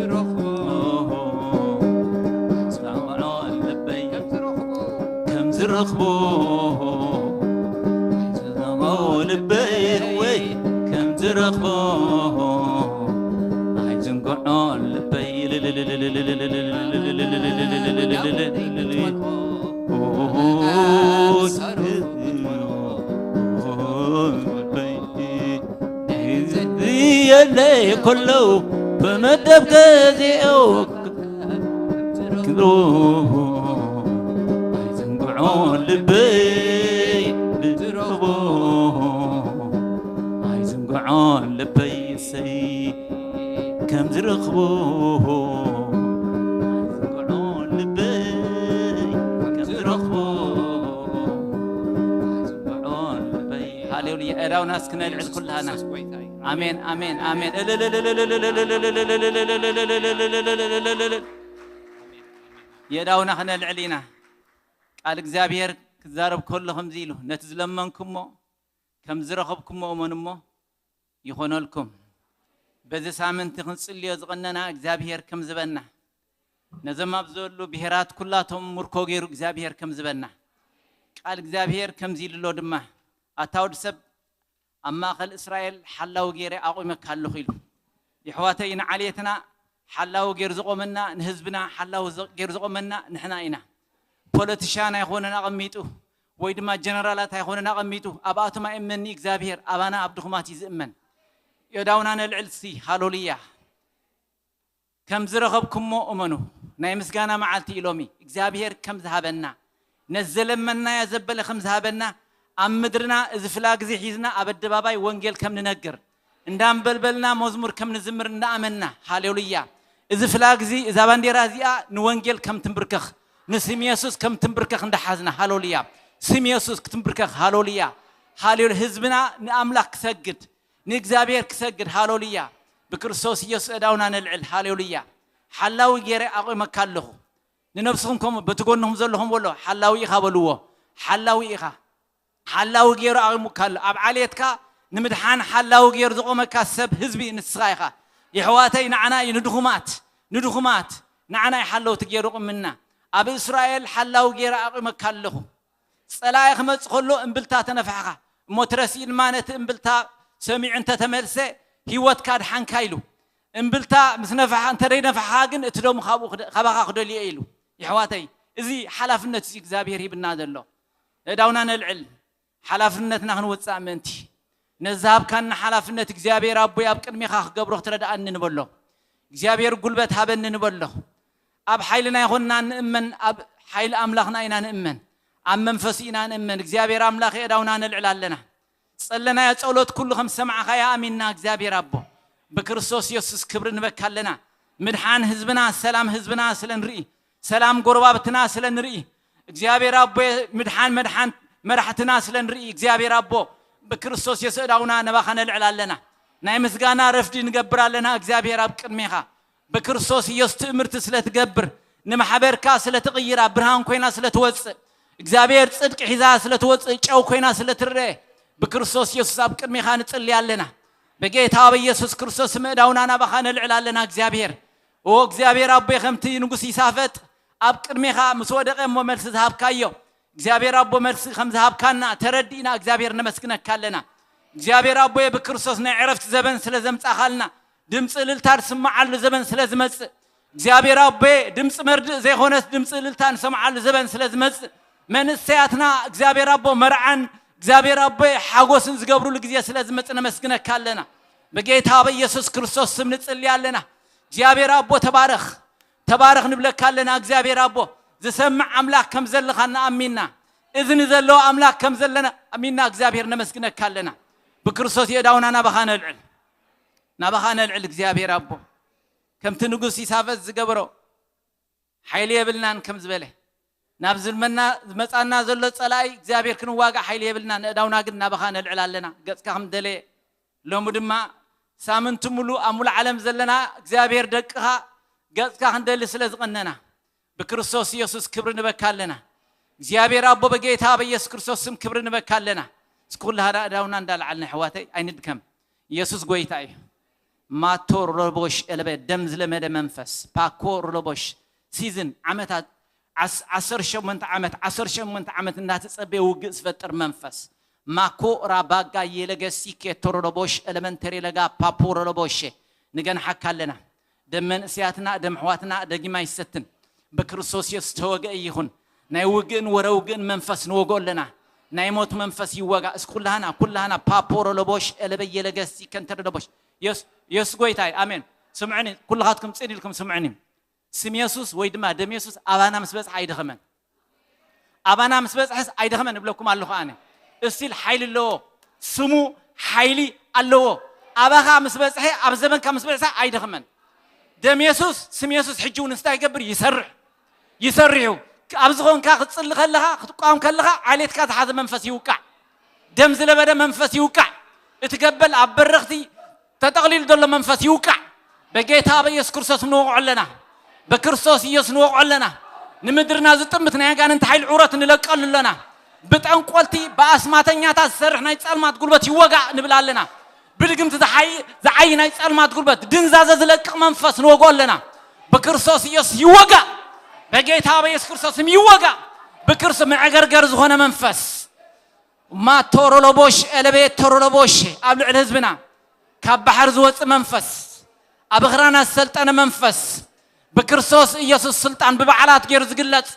ዝረኽቦ፣ ዝናምዖ ልበይ ከም ዝረኽቦ፣ ዝናምዖ ልበይ ወይ ከም ዝረኽቦ ኣይዝንግዖ ልበይ። የለይ ከለው ብመደብ ገዜኦ ክብሮ ኣይዝንግዖ ልበይ ዝረኽቦ ኣይዝንግዖ ልበይ ሰይ ከም ዝረኽቦ ኣይዝንግዖ ልበይ ከም ዝረኽቦ ኣይዝንግዖ ልበይ። ሃሌሉያ። እዳውና እስኪ ነልዕል ኩላና። ኣሜን፣ ኣሜን፣ ኣሜን። የእዳውና ክነልዕል ኢና። ቃል እግዚኣብሔር ክዛረብ ከሎ ከምዚ ኢሉ፣ ነቲ ዝለመንኩሞ ከም ዝረኸብኩሞ እመኑ እሞ ይኾነልኩም። በዚ ሳምንቲ ክንጽልዮ ዝቐነና እግዚኣብሔር ከም ዝበና፣ ነዞም ኣብ ዘሉ ብሄራት ኩላቶም ምርኮ ገይሩ እግዚኣብሔር ከም ዝበና፣ ቃል እግዚኣብሔር ከምዚ ኢሉ ኣሎ ድማ፣ ኣታ ወዲ ሰብ፣ ኣብ ማእከል እስራኤል ሓላዊ ገይረ ኣቑመካ ኣለኹ ኢሉ። የሕዋተይ፣ ንዓሌትና ሓላዊ ገይሩ ዝቖመና፣ ንህዝብና ሓላዊ ዘ-፣ ገይሩ ዝቖመና ንሕና ኢና። ፖለቲሻን ኣይኮነን ኣቐሚጡ፣ ወይ ድማ ጀነራላት ኣይኮነን ኣቐሚጡ። ኣብኣቶም ኣይእመንኒ እግዚኣብሔር፣ ኣባና ኣብ ድኹማት እዩ ዝእመን። የእዳውና ነልዕል እስቲ፣ ሃሌሉያ። ከም ዝረኸብኩሞ እመኑ። ናይ ምስጋና መዓልቲ እዩ ሎሚ። እግዚኣብሔር ከም ዝሃበና፣ ነዚ ዘለመናዮ ዘበለ ከም ዝሃበና፣ ኣብ ምድርና እዚ ፍላግ እዚ ሒዝና ኣብ ኣደባባይ ወንጌል ከም ንነግር፣ እንዳንበልበልና መዝሙር ከም ንዝምር እንዳኣመንና፣ ሃሌሉያ። እዚ ፍላግ እዚ፣ እዛ ባንዴራ እዚኣ ንወንጌል ከም ትንብርከኽ፣ ንስም የሱስ ከም ትንብርከኽ እንዳሓዝና፣ ሃሌሉያ። ስም የሱስ ክትንብርከኽ፣ ሃሌሉያ። ሃሌሉ-፣ ህዝብና ንኣምላኽ ክሰግድ፣ ንእግዚኣብሔር ክሰግድ፣ ሃሌሉያ። ብክርስቶስ ኢየሱስ እዳውና ነልዕል፣ ሃሌሉያ። ሓላዊ ገይረ ኣቑመካ ኣለኹ። ንነብስኹም ከምኡ በቲ ጎንኹም ዘለኹም በሎ፣ ሓላዊ ኢኻ በልዎ። ሓላዊ ኢኻ። ሓላዊ ገይሩ ኣቑሙካ ኣሎ። ኣብ ዓሌትካ ንምድሓን ሓላዊ ገይሩ ዝቖመካ ሰብ፣ ህዝቢ ንስኻ ኢኻ። የሕዋተይ፣ ንዓና እዩ፣ ንድኹማት፣ ንድኹማት፣ ንዓና እዩ ሓለውቲ ገይሩ ቁምና። ኣብ እስራኤል ሓላዊ ገይረ ኣቑመካ ኣለኹ። ጸላኢ ክመጽእ ከሎ እምብልታ ተነፋሕኻ፣ እሞ ትረሲእልማ ነቲ እምብልታ ሰሚዑ እንተተመልሰ፣ ህይወትካ ድሓንካ ኢሉ። እምብልታ ምስ ነፋሓ፣ እንተ ደይነፋሕኻ ግን እቲ ደሙ ካብኡ ክደ-፣ ካባኻ ክደልዮ ኢሉ። የሕዋተይ፣ እዚ ሓላፍነት እዚ እግዚኣብሔር ሂብና ዘሎ። እዳውና ነልዕል፣ ሓላፍነትና ክንወጽእ ምእንቲ። ነዚ ሃብካና ሓላፍነት እግዚኣብሔር ኣቦይ ኣብ ቅድሜኻ ክገብሮ ክትረድኣኒ ንበሎ። እግዚኣብሔር ጉልበት ሃበኒ ንበሎ። ኣብ ሓይልና ኣይኮንና ንእመን፣ ኣብ ሓይሊ ኣምላኽና ኢና ንእመን። ኣብ መንፈሱ ኢና ንእመን። እግዚኣብሔር ኣምላኽ የእዳውና ነልዕል ኣለና። ጸለናዮ ጸሎት ኩሉ ከም ዝሰማዕኻዮ ኣሚንና እግዚኣብሔር ኣቦ። ብክርስቶስ የሱስ ክብሪ ንበካ ኣለና። ምድሓን ህዝብና፣ ሰላም ህዝብና ስለ ንርኢ፣ ሰላም ጎረባብትና ስለ ንርኢ፣ እግዚኣብሔር ኣቦ፣ ምድሓን መድሓን መራሕትና ስለ ንርኢ፣ እግዚኣብሔር ኣቦ፣ ብክርስቶስ የሱስ እዳውና ነባኻ ነልዕል ኣለና። ናይ ምስጋና ረፍዲ ንገብር ኣለና እግዚኣብሔር ኣብ ቅድሜኻ። ብክርስቶስ ኢየሱስ ትእምርቲ ስለ ትገብር፣ ንማሕበርካ ስለ ትቕይራ፣ ብርሃን ኮይና ስለ ትወጽእ፣ እግዚኣብሔር ጽድቂ ሒዛ ስለ ትወጽእ፣ ጨው ኮይና ስለ ትረኤ፣ ብክርስቶስ ኢየሱስ ኣብ ቅድሜኻ ንጽሊ ኣለና። በጌታ በኢየሱስ ክርስቶስ ስም እዳውና ናባኻ ነልዕል ኣለና እግዚኣብሔር። ኦ እግዚኣብሔር ኣቦይ፣ ከምቲ ንጉስ ይሳፈጥ ኣብ ቅድሜኻ ምስ ወደቐ እሞ መልሲ ዝሃብካዮ እግዚኣብሔር ኣቦ መልሲ ከም ዝሃብካና ተረዲእና እግዚኣብሔር ነመስግነካ ኣለና። እግዚኣብሔር ኣቦየ ብክርስቶስ ናይ ዕረፍቲ ዘበን ስለ ዘምጻኻልና ድምፂ እልልታ ዝስምዓሉ ዘበን ስለ ዝመጽእ እግዚኣብሔር ኣቦየ ድምፂ መርድእ ዘይኮነስ ድምፂ እልልታ ንሰምዓሉ ዘበን ስለ ዝመጽእ መንእሰያትና እግዚኣብሔር ኣቦ መርዓን እግዚኣብሔር ኣቦየ ሓጎስን ዝገብሩሉ ግዜ ስለ ዝመጽእ ነመስግነካ ኣለና። ብጌታ በኢየሱስ ክርስቶስ ስም ንጽሊ ኣለና። እግዚኣብሔር ኣቦ ተባረኽ። ተባረኽ ንብለካ ኣለና እግዚኣብሔር ኣቦ። ዝሰምዕ ኣምላኽ ከም ዘለኻ ንኣሚንና እዝኒ ዘለዎ ኣምላኽ ከም ዘለና ኣሚንና እግዚኣብሔር ነመስግነካ ኣለና። ብክርስቶስ የእዳውና ናባኻ ነልዕል። ናባኻ ነልዕል እግዚኣብሔር ኣቦ። ከምቲ ንጉስ ኢሳፈስ ዝገበሮ ሓይሊ የብልናን ከም ዝበለ ናብ ዝልመና ዝመጻና ዘሎ ጸላኢ እግዚኣብሔር ክንዋጋእ ሓይሊ የብልናን። እዳውና ግን ናባኻ ነልዕል ኣለና። ገጽካ ከም ደለየ ሎሚ ድማ ሳምንቲ ሙሉ ኣብ ሙሉ ዓለም ዘለና እግዚኣብሔር ደቅኻ ገጽካ ክንደሊ ስለ ዝቐነና ብክርስቶስ ኢየሱስ ክብሪ ንበካ ኣለና። እግዚኣብሔር ኣቦ በጌታ በኢየሱስ ክርስቶስ ስም ክብሪ ንበካ ኣለና። እስኪ ኩላህና እዳውና እንዳለዓልና ኣሕዋተይ ኣይንድከም። ኢየሱስ ጎይታ እዩ። ማቶ ሮቦሽ ኤለበ ደም ዝለመደ መንፈስ ፓኮ ሮቦሽ ሲዝን ዓመታት ዓሰርተ ሸሞንተ ዓመት ዓሰርተ ሸሞንተ ዓመት እንዳተጸበየ ውግእ ዝፈጥር መንፈስ ማኮ ራባጋ የለገሲ ኬቶሮሎቦሽ ኤለመንተሪ ለጋ ፓፖሮሎቦሼ ንገንሓካ ኣለና። ደም መንእስያትና ደም ኣሕዋትና ደጊም ኣይሰትን። ብክርስቶስ የሱስ ተወግአ ይኹን። ናይ ውግእን ወረ ውግእን መንፈስ ንወግኦ ኣለና። ናይ ሞት መንፈስ ይወጋ። እስኪ ኩላህና ኩላህና ፓፖሮሎቦሽ ኤለበ የለገሲ ከንተሮሎቦሽ የስ የሱስ ጎይታይ ኣሜን። ስምዑኒ ኩልኻትኩም ጽን ኢልኩም ስምዑኒ። ስም የሱስ ወይ ድማ ደም የሱስ ኣባና ምስ በጽሐ ኣይደኸመን። ኣባና ምስ በጽሐስ ኣይደኸመን እብለኩም ኣለኹ ኣነ። እስቲል ሓይሊ ኣለዎ። ስሙ ሓይሊ ኣለዎ። ኣባኻ ምስ በጽሐ ኣብ ዘበንካ ምስ በጽሐ ኣይደኸመን። ደም የሱስ ስም የሱስ ሕጂ እውን እንታይ ይገብር ይሰርሕ። ይሰርሕ እዩ። ኣብ ዝኾንካ ክትጽሊ ከለኻ ክትቋም ከለኻ ዓሌትካ ዝሓዘ መንፈስ ይውቃዕ። ደም ዝለበደ መንፈስ ይውቃዕ። እቲ ገበል ኣብ በረኽቲ ተጠቕሊሉ ዘሎ መንፈስ ይውቃዕ። በጌታ በኢየሱስ ክርስቶስ ንወቕዖ ኣለና። በክርስቶስ ኢየሱስ ንወቕዖ ኣለና። ንምድርና ዝጥምት ናይ ኣጋንንቲ ሓይሊ ዑረት ንለቀሉ ኣለና። ብጠንቆልቲ ብኣስማተኛታት ዝሰርሕ ናይ ጸልማት ጉልበት ይወጋእ ንብል ኣለና። ብድግምቲ ዝዓይ ናይ ጸልማት ጉልበት ድንዛዘ ዝለቅቕ መንፈስ ንወግኦ ኣለና። ብክርስቶስ ኢየሱስ ይወጋእ። በጌታ በኢየሱስ ክርስቶስም ይወጋእ። ብክርስቶስ መዕገርገር ዝኾነ መንፈስ ማቶሮሎቦሽ ኤለቤት ተሮሎቦሽ ኣብ ልዕሊ ህዝብና ካብ ባሕር ዝወፅእ መንፈስ ኣብ እኽራና ዝሰልጠነ መንፈስ ብክርስቶስ ኢየሱስ ስልጣን ብበዓላት ገይሩ ዝግለፅ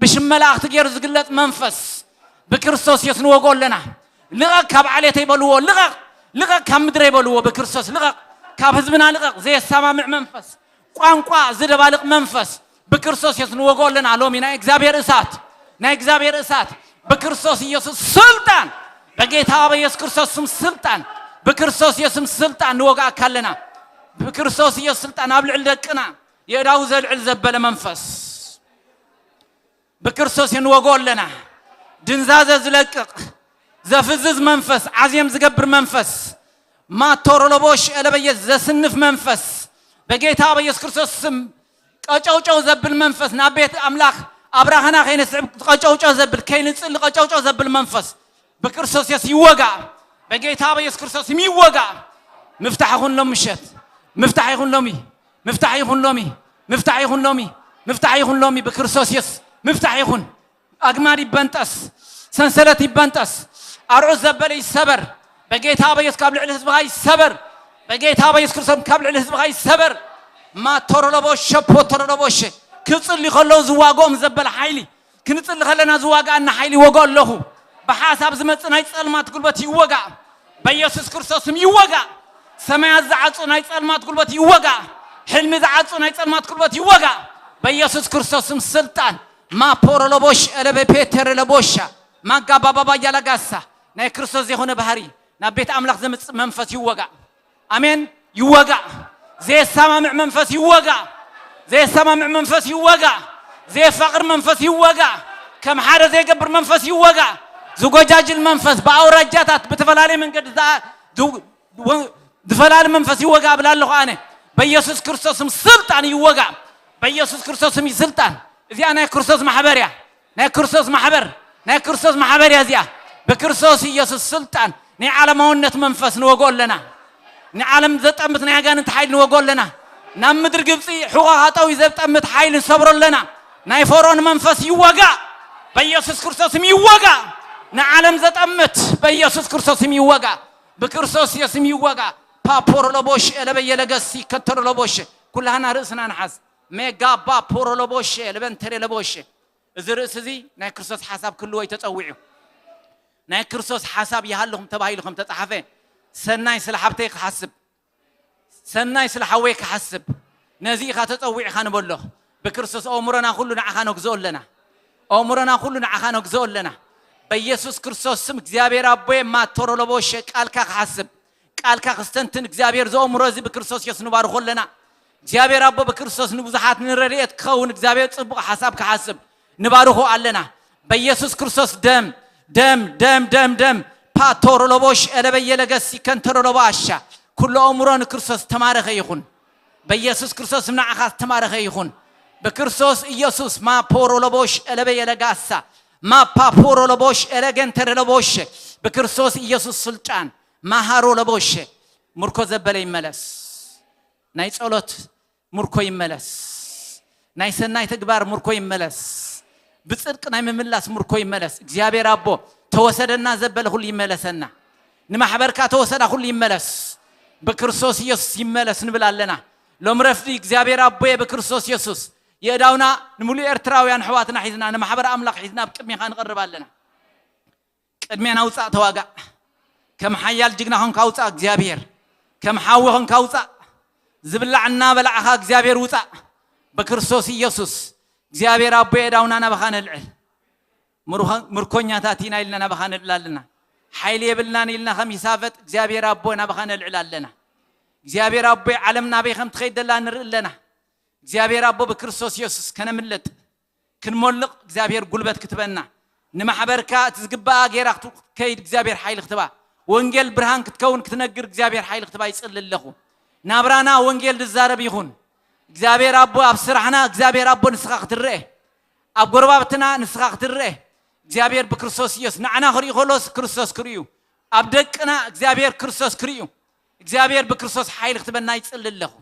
ብሽም መላእኽቲ ገይሩ ዝግለፅ መንፈስ ብክርስቶስ የስንወጎ ኣለና። ልቐቕ ካብ ዓሌተይ በልዎ፣ ልቐቕ፣ ልቐቕ ካብ ምድረይ በልዎ፣ ብክርስቶስ ልቐቕ፣ ካብ ህዝብና ልቐቕ። ዘየሰማምዕ መንፈስ፣ ቋንቋ ዝደባልቕ መንፈስ ብክርስቶስ የስንወጎ ኣለና። ሎሚ ናይ እግዚኣብሔር እሳት፣ ናይ እግዚኣብሔር እሳት ብክርስቶስ ኢየሱስ ስልጣን፣ በጌታ በኢየሱስ ክርስቶስ ስም ስልጣን፣ ብክርስቶስ ኢየሱስ ስም ስልጣን ንወግኣካ ኣለና። ብክርስቶስ ኢየሱስ ስልጣን ኣብ ልዕሊ ደቅና የእዳው ዘልዕል ዘበለ መንፈስ ብክርስቶስ የንወጎ ኣለና። ድንዛዘ ዝለቅቕ፣ ዘፍዝዝ መንፈስ፣ ዓዝየም ዝገብር መንፈስ፣ ማቶሮሎቦሽ ኤለበየ ዘስንፍ መንፈስ፣ በጌታ በኢየሱስ ክርስቶስ ስም ቀጨውጨው ዘብል መንፈስ፣ ናብ ቤት ኣምላኽ ኣብራኸና ከይንስዕብ ቀጨውጨው ዘብል፣ ከይንጽሊ ቀጨውጨው ዘብል መንፈስ ብክርስቶስ የሱስ ይወጋእ። በጌታ በኢየሱስ ክርስቶስ ስም ይወጋእ። ምፍታሕ ይኹን ሎም ምሸት፣ ምፍታሕ ይኹን ሎሚ፣ ምፍታሕ ይኹን ሎሚ፣ ምፍታሕ ይኹን ሎሚ፣ ምፍታሕ ይኹን ሎሚ ብክርስቶስ የሱስ ምፍታሕ ይኹን። ኣግማድ ይበንጠስ፣ ሰንሰለት ይበንጠስ፣ ኣርዑት ዘበለ ይሰበር። በጌታ በኢየሱስ ካብ ልዕሊ ህዝብኻ ይሰበር። በጌታ በኢየሱስ ክርስቶስ ካብ ልዕሊ ህዝብኻ ይሰበር። ማቶሮሎቦሸ ፖቶሮሎቦሸ ክጽሊ ከለዉ ዝዋግኦም ዘበለ ሓይሊ ክንጽሊ ከለና ዝዋግኣና ሓይሊ ይወግኦ ኣለኹ። ብሓሳብ ዝመጽእ ናይ ጸልማት ጉልበት ይወጋእ። በኢየሱስ ክርስቶስ ስም ይወጋእ። ሰማያት ዝዓጹ ናይ ጸልማት ጉልበት ይወጋእ። ሕልሚ ዝዓጹ ናይ ጸልማት ጉልበት ይወጋእ። በኢየሱስ ክርስቶስ ስም ስልጣን ማፖሮሎቦሽ ኤለቤፔቴሬሎቦሻ ማጋባባባ ያላጋሳ ናይ ክርስቶስ ዘይኮነ ባህሪ ናብ ቤት ኣምላኽ ዘምጽእ መንፈስ ይወጋእ። ኣሜን። ይወጋእ። ዘየሰማምዕ መንፈስ ይወጋእ። ዘየሰማምዕ መንፈስ ይወጋእ። ዘየፋቕር መንፈስ ይወጋእ። ከም ሓደ ዘይገብር መንፈስ ይወጋእ። ዝጎጃጅል መንፈስ ብኣውራጃታት ብተፈላለየ መንገዲ ዝኣ- ዝ- ወ- ዝፈላሊ መንፈስ ይወጋእ እብል ኣለኹ ኣነ። በኢየሱስ ክርስቶስም ስልጣን ይወጋእ። በኢየሱስ ክርስቶስም ስልጣን። እዚኣ ናይ ክርስቶስ ማሕበር እያ። ናይ ክርስቶስ ማሕበር፣ ናይ ክርስቶስ ማሕበር እያ እዚኣ። ብክርስቶስ ኢየሱስ ስልጣን ናይ ዓለማውነት መንፈስ ንወግኦ ኣለና። ንዓለም ዘጠምት ናይ ኣጋንንቲ ሓይሊ ንወግኦ ኣለና። ናብ ምድሪ ግብፂ ሕቖኻ ጠዊ ዘጠምት ሓይሊ ንሰብሮ ኣለና። ናይ ፈርዖን መንፈስ ይወጋ፣ በኢየሱስ ክርስቶስም ይወጋ። ንዓለም ዘጠምት በኢየሱስ ክርስቶስም ይወጋ፣ ብክርስቶስ የስም ይወጋ። ፓፖሮሎቦሽ ኤለበየለገሲ ከተሮሎቦሽ። ኩላህና ርእስና ንሓዝ። ሜጋ ባፖሮሎቦሽ ኤለበንተሬሎቦሽ። እዚ ርእሲ እዚ ናይ ክርስቶስ ሓሳብ ክህልዎ እዩ ተጸዊዑ። ናይ ክርስቶስ ሓሳብ ይሃልኹም ተባሂሉ ከም ተጻሓፈ፣ ሰናይ ስለ ሓብተይ ክሓስብ፣ ሰናይ ስለ ሓወይ ክሓስብ፣ ነዚ ኢኻ ተጸዊዕኻ ንበሎ። ብክርስቶስ ኣእምሮና ኩሉ ንዓኻ ነግዝኦ ኣለና። ኣእምሮና ኩሉ ንዓኻ ነግዝኦ ኣለና። በኢየሱስ ክርስቶስ ስም እግዚኣብሔር ኣቦየ ማቶሮሎቦሸ ቃልካ ክሓስብ፣ ቃልካ ክስተንትን እግዚኣብሔር ዘእምሮ እዚ ብክርስቶስ የሱስ ንባርኾ ኣለና። እግዚኣብሔር ኣቦ ብክርስቶስ ንብዙሓት ንረድኤት ክኸውን እግዚኣብሔር ጽቡቕ ሓሳብ ክሓስብ ንባርኾ ኣለና። በኢየሱስ ክርስቶስ ደም፣ ደም፣ ደም፣ ደም፣ ደም። ፓቶሮሎቦሽ ኤለበየለገሲ ከንተሮሎቦ ኣሻ። ኩሉ ኣእምሮ ንክርስቶስ ዝተማረኸ ይኹን። በኢየሱስ ክርስቶስ ንዓኻ ዝተማረኸ ይኹን። ብክርስቶስ ኢየሱስ ማፖሮሎቦሽ ኤለበየለጋሳ። ማፓፖሮሎቦሽ ኤለገንተረሎቦሽ። ብክርስቶስ ኢየሱስ ስልጣን ማሃሮሎቦሽ። ምርኮ ዘበለ ይመለስ። ናይ ጸሎት ምርኮ ይመለስ። ናይ ሰናይ ተግባር ምርኮ ይመለስ። ብጽድቅ ናይ ምምላስ ምርኮ ይመለስ። እግዚኣብሔር ኣቦ ተወሰደና ዘበለ ኩሉ ይመለሰና። ንማሕበርካ ተወሰዳ ኩሉ ይመለስ። ብክርስቶስ ኢየሱስ ይመለስ ንብል ኣለና። ሎም ረፍዲ እግዚኣብሔር ኣቦየ ብክርስቶስ ኢየሱስ የእዳውና ንምሉእ ኤርትራውያን ኣሕዋትና ሒዝና ንማሕበር ኣምላኽ ሒዝና ኣብ ቅድሜኻ ንቐርብ ኣለና። ቅድሜና ውጻእ ተዋጋእ። ከም ሓያል ጅግና ኾንካ ውጻእ እግዚኣብሔር። ከም ሓዊ ኾንካ ውጻእ። ዝብላዕ እናበላዕኻ እግዚኣብሔር ውጻእ። ብክርስቶስ ኢየሱስ እግዚኣብሔር ኣቦ የእዳውና ናባኻ ነልዕል። ምርኾ-፣ ምርኮኛታት ኢና ኢልና ናባኻ ነልዕል ኣለና። ሓይሊ የብልናን ኢልና ከም ይሳፈጥ እግዚኣብሔር ኣቦ ናባኻ ነልዕል ኣለና። እግዚኣብሔር ኣቦ ዓለም ናበይ ከም ትኸይድ ደላ ንርኢ ኣለና። እግዚኣብሔር ኣቦ ብክርስቶስ ኢየሱስ ከነምልጥ ክንሞልቕ እግዚኣብሔር ጉልበት ክትበና ንማሕበርካ እቲ ዝግባኣ ጌራ ክትከይድ እግዚኣብሔር ሓይሊ ክትባ ወንጌል ብርሃን ክትከውን ክትነግር እግዚኣብሔር ሓይሊ ክትባ ይጽሊ ኣለኹ። ናብራና ወንጌል ዝዛረብ ይኹን። እግዚኣብሔር ኣቦ ኣብ ስራሕና እግዚኣብሔር ኣቦ ንስኻ ክትረአ፣ ኣብ ጎረባብትና ንስኻ ክትረአ። እግዚኣብሔር ብክርስቶስ ኢየሱስ ንዓና ክርኢ ከሎስ ክርስቶስ ክርእዩ፣ ኣብ ደቅና እግዚኣብሔር ክርስቶስ ክርእዩ እግዚኣብሔር ብክርስቶስ ሓይሊ ክትበና ይጽሊ ኣለኹ።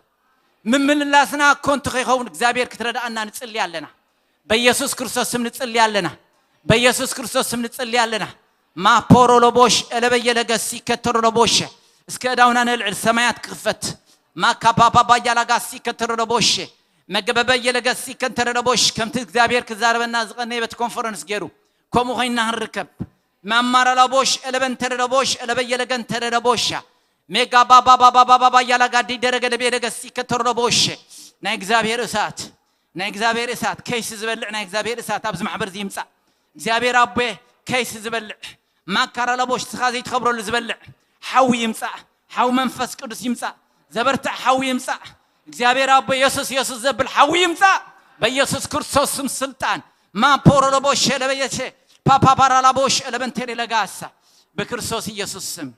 ምምልላስና ኮንቱ ከይኸውን እግዚኣብሔር ክትረድኣና ንጽሊ ኣለና። በኢየሱስ ክርስቶስ ስም ንጽሊ ኣለና። በኢየሱስ ክርስቶስ ስም ንጽሊ ኣለና። ማፖሮሎቦሽ ኤለበየለገሲ ከተሮሎቦሽ። እስከ እዳውና ነልዕል ሰማያት ክኽፈት። ማካፓፓባያላጋሲ ከተሮሎቦሽ። መገበበየለገሲ ከተሮሎቦሽ። ከምቲ እግዚኣብሔር ክዛረበና ዝቐነየ በቲ ኮንፈረንስ ገይሩ ከምኡ ኮይንና ክንርከብ። ማማራላቦሽ ኤለበንተረለቦሽ ኤለበየለገንተረለቦሻ። ሜጋ ባባባባባባባ ያላጋዲ ደረገ ለቤደገ ሲከተረለቦሽ። ናይ እግዚኣብሔር እሳት፣ ናይ እግዚኣብሔር እሳት ከይሲ ዝበልዕ ናይ እግዚኣብሔር እሳት ኣብዚ ማሕበር እዚ ይምጻእ። እግዚኣብሔር ኣቦ ከይሲ ዝበልዕ ማካራላቦሽ ስኻ ዘይትኸብረሉ ዝበልዕ ሓዊ ይምጻእ። ሓዊ መንፈስ ቅዱስ ይምጻእ። ዘበርትዕ ሓዊ ይምጻእ። እግዚኣብሔር ኣቦ የሱስ የሱስ ዘብል ሓዊ ይምጻእ። በኢየሱስ ክርስቶስ ስም ስልጣን ማፖሮሎቦሽ ለበየሸ ፓፓፓራላቦሽ ለበንቴሌለጋሳ ብክርስቶስ ኢየሱስ ስም።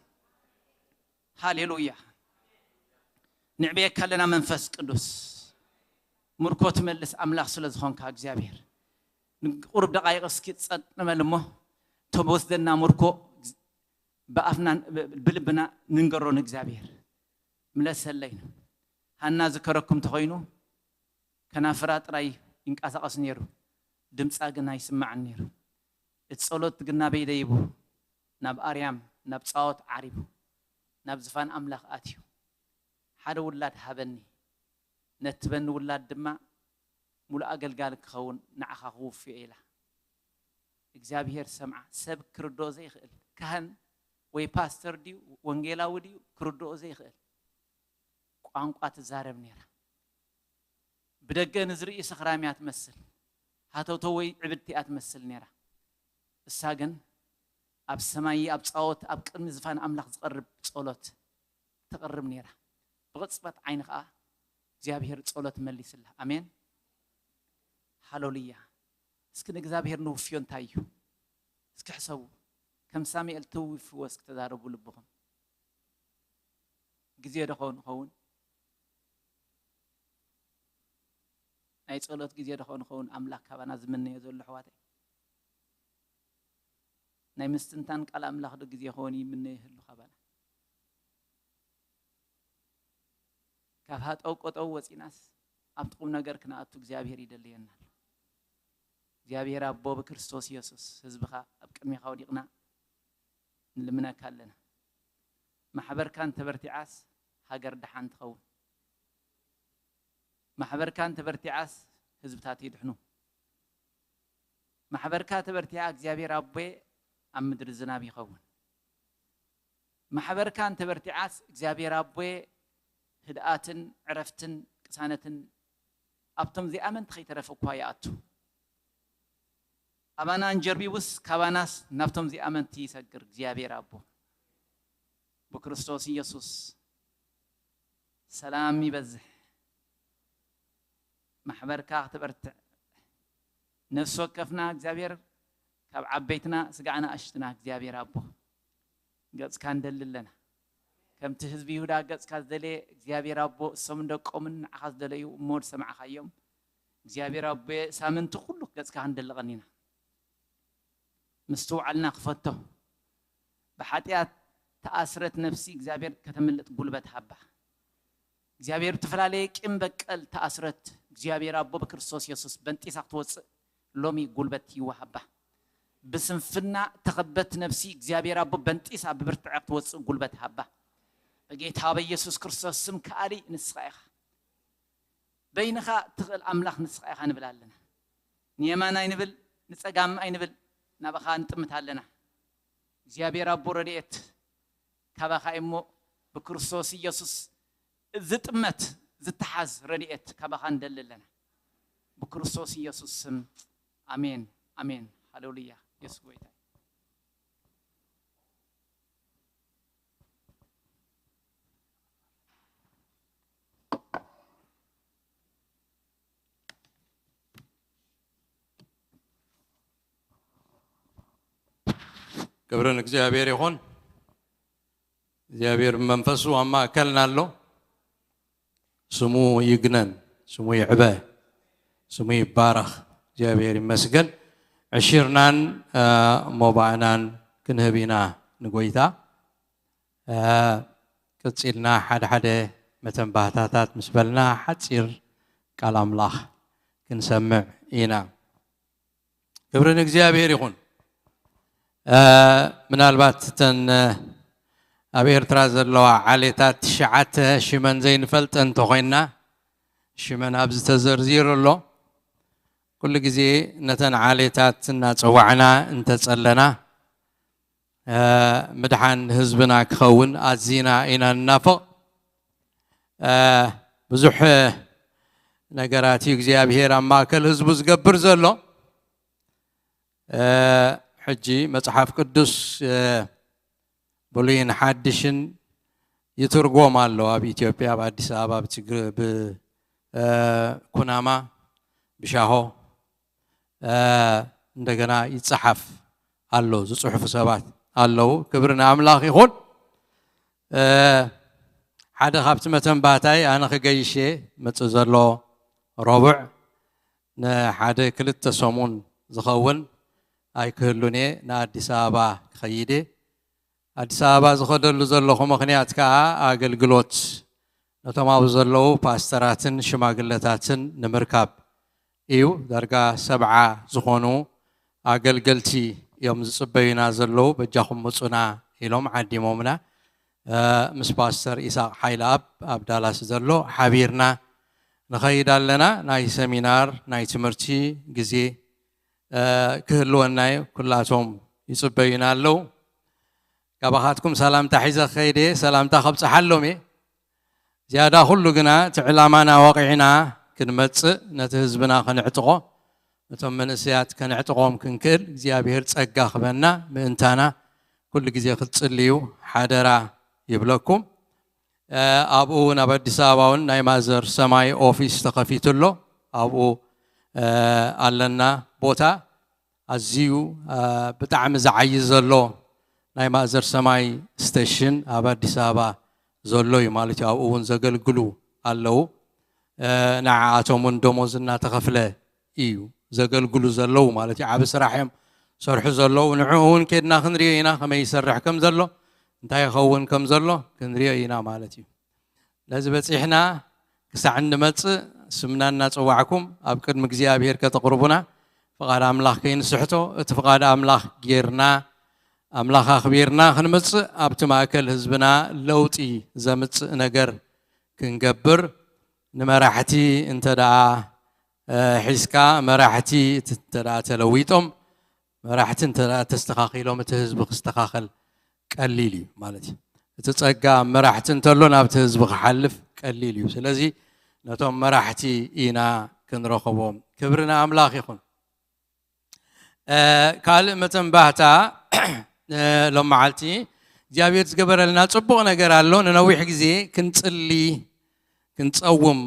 ሃሌሉያ። ንዕብየካ ኣለና መንፈስ ቅዱስ። ምርኮ ትመልስ ኣምላኽ ስለ ዝኾንካ እግዚኣብሔር፣ ንቁሩብ ደቓይቕ እስኪ ጸጥ ንበል እሞ፣ እቶም ወስደና ምርኮ ብኣፍና ብልብና ንንገሮ ንእግዚኣብሔር። ምለሰለይ። ሃና ዝከረኩም እንተኾይኑ፣ ከናፍራ ጥራይ ይንቀሳቐስ ነይሩ፣ ድምጻ ግን ኣይስማዕን ነይሩ። እቲ ጸሎት ግን ናበይ ደይቡ? ናብ ኣርያም፣ ናብ ጻወት ዓሪቡ፣ ናብ ዝፋን ኣምላኽ ኣትዩ። ሓደ ውላድ ሃበኒ፣ ነቲ በኒ ውላድ ድማ ሙሉእ ኣገልጋሊ ክኸውን ንዓኻ ክውፍዮ ኢላ። እግዚኣብሔር ሰምዓ። ሰብ ክርድኦ ዘይኽእል፣ ካህን ወይ ፓስተር ድዩ ወንጌላዊ ድዩ ክርድኦ ዘይኽእል ቋንቋ ትዛረብ ነይራ። ብደገ ንዝርኢ ሰኽራም እያ ትመስል፣ ሃተውተው ወይ ዕብድቲ እያ ትመስል ነይራ። እሳ ግን ኣብ ሰማይ ኣብ ጻወት ኣብ ቅድሚ ዝፋን ኣምላኽ ዝቐርብ ጸሎት ተቕርብ ነይራ። ብቕጽበት ዓይኒ ኸኣ እግዚኣብሔር ጸሎት መሊስላ። ኣሜን። ሃሌሉያ። እስኪ ንእግዚኣብሔር ንውፍዮ እንታይ እዩ? እስኪ ሕሰቡ። ከም ሳሙኤል ትውፍዎ እስኪ ተዛረቡ ልብኹም። ግዜ ዶ ኸውን ኸውን? ናይ ጸሎት ግዜ ዶ ኸውን ኸውን? ኣምላኽ ካባና ዝምነዮ ዘሎ ኣሕዋተይ። ናይ ምስትንታን ቃል ኣምላኽ ዶ ግዜ ኸውን ይምነ ይህሉ ካባና? ካብ ሃጠው ቆጠው ወጺናስ ኣብቲ ቁም ነገር ክንኣቱ እግዚኣብሔር ይደልየና ኣሎ። እግዚኣብሔር ኣቦ ብክርስቶስ የሱስ ህዝብኻ ኣብ ቅድሜኻ ወዲቕና ንልምነካ ኣለና። ማሕበርካ እንተበርቲዓስ ሃገር ደሓን ትኸውን። ማሕበርካ እንተበርቲዓስ ህዝብታት ይድሕኑ። ማሕበርካ ተበርቲዓ እግዚኣብሔር ኣቦ ኣብ ምድሪ ዝናብ ይኸውን። ማሕበርካ እንተበርቲዓስ እግዚኣብሔር ኣቦ ህድኣትን ዕረፍትን ቅሳነትን ኣብቶም ዘይኣመንቲ ከይተረፈ እኳ ይኣቱ። ኣባና እንጀርቢቡስ ካባናስ ናብቶም ዘይኣመንቲ ይሰግር እግዚኣብሔር ኣቦ። ብክርስቶስ ኢየሱስ ሰላም ይበዝሕ። ማሕበርካ ክትበርትዕ ነፍሲ ወከፍና እግዚኣብሔር ካብ ዓበይትና ስጋዕ ንኣሽትና እግዚኣብሔር ኣቦ ገጽካ ንደሊ ኣለና። ከምቲ ህዝቢ ይሁዳ ገጽካ ዝደለየ እግዚኣብሔር ኣቦ እሶምን ደቆምን ንዓኻ ዝደለዩ እሞ ዝሰማዕኻዮም እግዚኣብሔር ኣቦ ሳምንቲ ኩሉ ገጽካ ክንደሊ ቀኒና። ምስትውዓልና ክፈቶ። ብሓጢኣት ተኣስረት ነፍሲ እግዚኣብሔር ከተምልጥ ጉልበት ሃባ። እግዚኣብሔር ብትፈላለየ ቂም በቀል ተኣስረት እግዚኣብሔር ኣቦ ብክርስቶስ የሱስ በንጢሳ ክትወፅእ ሎሚ ጉልበት ይወሃባ። ብስንፍና ተኸበት ነፍሲ እግዚኣብሔር ኣቦ በንጢሳ ብብርትዐ ክትወፅእ ጉልበት ሃባ። በጌታ በኢየሱስ ክርስቶስ ስም ከኣሊ ንስኻ ኢኻ። በይንኻ ትኽእል ኣምላኽ ንስኻ ኢኻ ንብል ኣለና። ንየማን ኣይንብል ንጸጋም ኣይንብል ናባኻ ንጥምት ኣለና። እግዚኣብሔር ኣቦ ረድኤት ካባኻ እሞ ብክርስቶስ ኢየሱስ ዝጥመት ዝተሓዝ ረድኤት ካባኻ ንደሊ ኣለና። ብክርስቶስ ኢየሱስ ስም ኣሜን ኣሜን። ሃሌሉያ። የሱስ ጎይታ። ክብሪ ንእግዚኣብሔር ይኹን። እግዚኣብሔር ብመንፈሱ ኣብ ማእከልና ኣሎ። ስሙ ይግነን፣ ስሙ ይዕበ፣ ስሙ ይባረኽ። እግዚኣብሔር ይመስገን። ዕሽርናን ሞባእናን ክንህብ ኢና ንጎይታ። ቀጺልና ሓደ ሓደ መተንባህታታት ምስ በልና ሓጺር ቃል ኣምላኽ ክንሰምዕ ኢና። ክብሪ ንእግዚኣብሔር ይኹን። ምናልባት እተን ኣብ ኤርትራ ዘለዋ ዓሌታት ትሽዓተ ሽመን ዘይንፈልጠ እንተኾይንና ሽመን ኣብዚ ተዘርዚሩ ኣሎ። ኩሉ ግዜ ነተን ዓሌታት እናጸዋዕና እንተጸለና ምድሓን ህዝብና ክኸውን ኣዚና ኢና ንናፍቕ። ብዙሕ ነገራት እዩ እግዚኣብሔር ኣብ ማእከል ህዝቡ ዝገብር ዘሎ። ሕጂ መጽሓፍ ቅዱስ ብሉይን ሓድሽን ይትርጎም ኣሎ ኣብ ኢትዮጵያ፣ ኣብ ኣዲስ ኣበባ፣ ብኩናማ፣ ብሻሆ እንደገና ይጸሓፍ ኣሎ። ዝጽሕፉ ሰባት ኣለዉ። ክብሪ ንኣምላኽ ይኹን። ሓደ ካብቲ መተንባታይ ኣነ ክገይሽ እየ። መጽእ ዘሎ ረቡዕ ንሓደ ክልተ ሰሙን ዝኸውን ኣይክህሉን እየ። ንኣዲስ ኣበባ ክኸይድ እየ። ኣዲስ ኣበባ ዝኸደሉ ዘለኹ ምኽንያት ከኣ ኣገልግሎት ነቶም ኣብኡ ዘለዉ ፓስተራትን ሽማግለታትን ንምርካብ እዩ። ዳርጋ ሰብዓ ዝኾኑ ኣገልገልቲ እዮም ዝጽበዩና ዘለዉ። በጃኹም ምጹና ኢሎም ዓዲሞምና። ምስ ፓስተር ኢሳቕ ሓይለኣብ ኣብ ዳላስ ዘሎ ሓቢርና ንኸይድ ኣለና። ናይ ሰሚናር ናይ ትምህርቲ ግዜ ክህልወና እዩ። ኩላቶም ይጽበዩና ኣለዉ። ካባኻትኩም ሰላምታ ሒዘ ክኸይድ እየ። ሰላምታ ከብጽሓሎም እየ። ዝያዳ ኩሉ ግና እቲ ዕላማና ወቒዕና ክንመጽእ ነቲ ህዝብና ከነዕጥቖ ነቶም መንእሰያት ከነዕጥቖም ክንክእል እግዚኣብሔር ጸጋ ክበና ምእንታና ኩሉ ግዜ ክትጽልዩ ሓደራ ይብለኩም። ኣብኡ እውን ኣብ ኣዲስ ኣበባ እውን ናይ ማዘር ሰማይ ኦፊስ ተኸፊቱ ኣሎ። ኣብኡ ኣለና ቦታ። ኣዝዩ ብጣዕሚ ዝዓዪ ዘሎ ናይ ማእዘር ሰማይ ስቴሽን ኣብ ኣዲስ ኣበባ ዘሎ እዩ ማለት እዩ። ኣብኡ እውን ዘገልግሉ ኣለዉ። ንዓኣቶም እውን ደሞዝ እናተኸፍለ እዩ ዘገልግሉ ዘለዉ ማለት እዩ። ዓቢ ስራሕ እዮም ሰርሑ ዘለዉ። ንዕኡ እውን ኬድና ክንሪኦ ኢና ከመይ ይሰርሕ ከም ዘሎ እንታይ ይኸውን ከም ዘሎ ክንሪኦ ኢና ማለት እዩ። ነዚ በጺሕና ክሳዕ እንመጽእ ስምና እናጸዋዕኩም ኣብ ቅድሚ እግዚኣብሔር ከተቕርቡና ፍቓድ ኣምላኽ ከይንስሕቶ፣ እቲ ፍቓድ ኣምላኽ ጌርና፣ ኣምላኽ ኣኽቢርና ክንመጽእ፣ ኣብቲ ማእከል ህዝብና ለውጢ ዘምጽእ ነገር ክንገብር፣ ንመራሕቲ እንተ ደኣ፣ እ፣ ሒዝካ፣ መራሕቲ እቲ እንተ ደኣ ተለዊጦም፣ መራሕቲ እንተ ደኣ ተስተኻኺሎም፣ እቲ ህዝቢ ክስተኻኸል ቀሊል እዩ ማለት እዩ። እቲ ጸጋ መራሕቲ እንተሎ ናብቲ ህዝቢ ክሓልፍ ቀሊል እዩ። ስለዚ ነቶም መራሕቲ ኢና ክንረኽቦም። ክብሪ ንኣምላኽ ይኹን። እ፣ ካልእ መተንባህታ፣ እ፣ ሎም መዓልቲ እግዚኣብሔር ዝገበረልና ጽቡቕ ነገር ኣሎ። ንነዊሕ ግዜ ክንጽሊ፣ ክንጸውም፣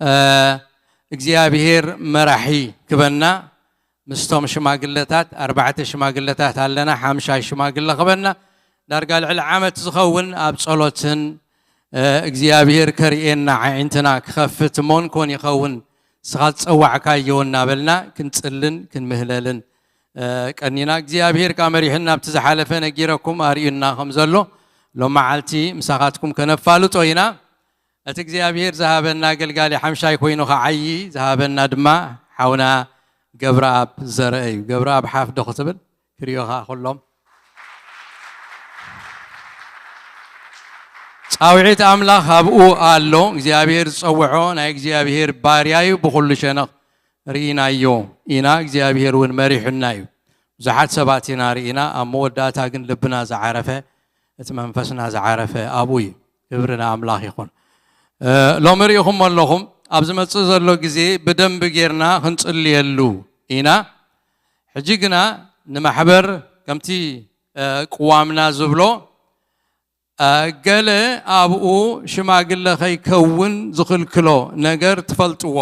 እ፣ እግዚኣብሔር መራሒ ክበና፣ ምስቶም ሽማግለታት፣ ኣርባዕተ ሽማግለታት ኣለና፣ ሓምሻይ ሽማግለ ክበና፣ ዳርጋ ልዕሊ ዓመት ዝኸውን ኣብ ጸሎትን፣ እ፣ እግዚኣብሔር ከርእየና፣ ኣዒንትና ክኸፍት፣ መን ኮን ይኸውን፣ ንስኻ ዝጸዋዕካዮ እናበልና ክንጽልን ክንምህለልን፣ እ፣ ቀኒና። እግዚኣብሔር ከኣ መሪሕና፣ ኣብቲ ዝሓለፈ ነጊረኩም ኣርእዩና ከም ዘሎ፣ ሎም መዓልቲ ምሳኻትኩም ከነፋልጦ ኢና። እቲ እግዚኣብሔር ዝሃበና ኣገልጋሊ ሓምሻይ ኮይኑ ክዓዪ ዝሃበና ድማ ሓውና ገብረኣብ ዘርአ እዩ። ገብረኣብ ሓፍ ዶ ክትብል? ክርእዮ ኸኣ ኩሎም። ጻውዒት ኣምላኽ ኣብኡ ኣሎ። እግዚኣብሔር ዝጸውዖ ናይ እግዚኣብሔር ባርያ እዩ። ብኹሉ ሸነኽ ርኢናዮ ኢና። እግዚኣብሔር እውን መሪሑና እዩ። ብዙሓት ሰባት ኢና ርኢና። ኣብ መወዳእታ ግን ልብና ዝዓረፈ፣ እቲ መንፈስና ዝዓረፈ ኣብኡ እዩ። ክብሪ ንኣምላኽ ይኹን። እ፣ ሎሚ ርኢኹም ኣለኹም፣ ኣብ ዝመጽእ ዘሎ ግዜ ብደንቢ ጌርና ክንጽልየሉ ኢና። ሕጂ ግና ንማሕበር ከምቲ፣ እ፣ ቅዋምና ዝብሎ፣ እ፣ ገለ ኣብኡ ሽማግለ ከይከውን ዝኽልክሎ ነገር ትፈልጥዎ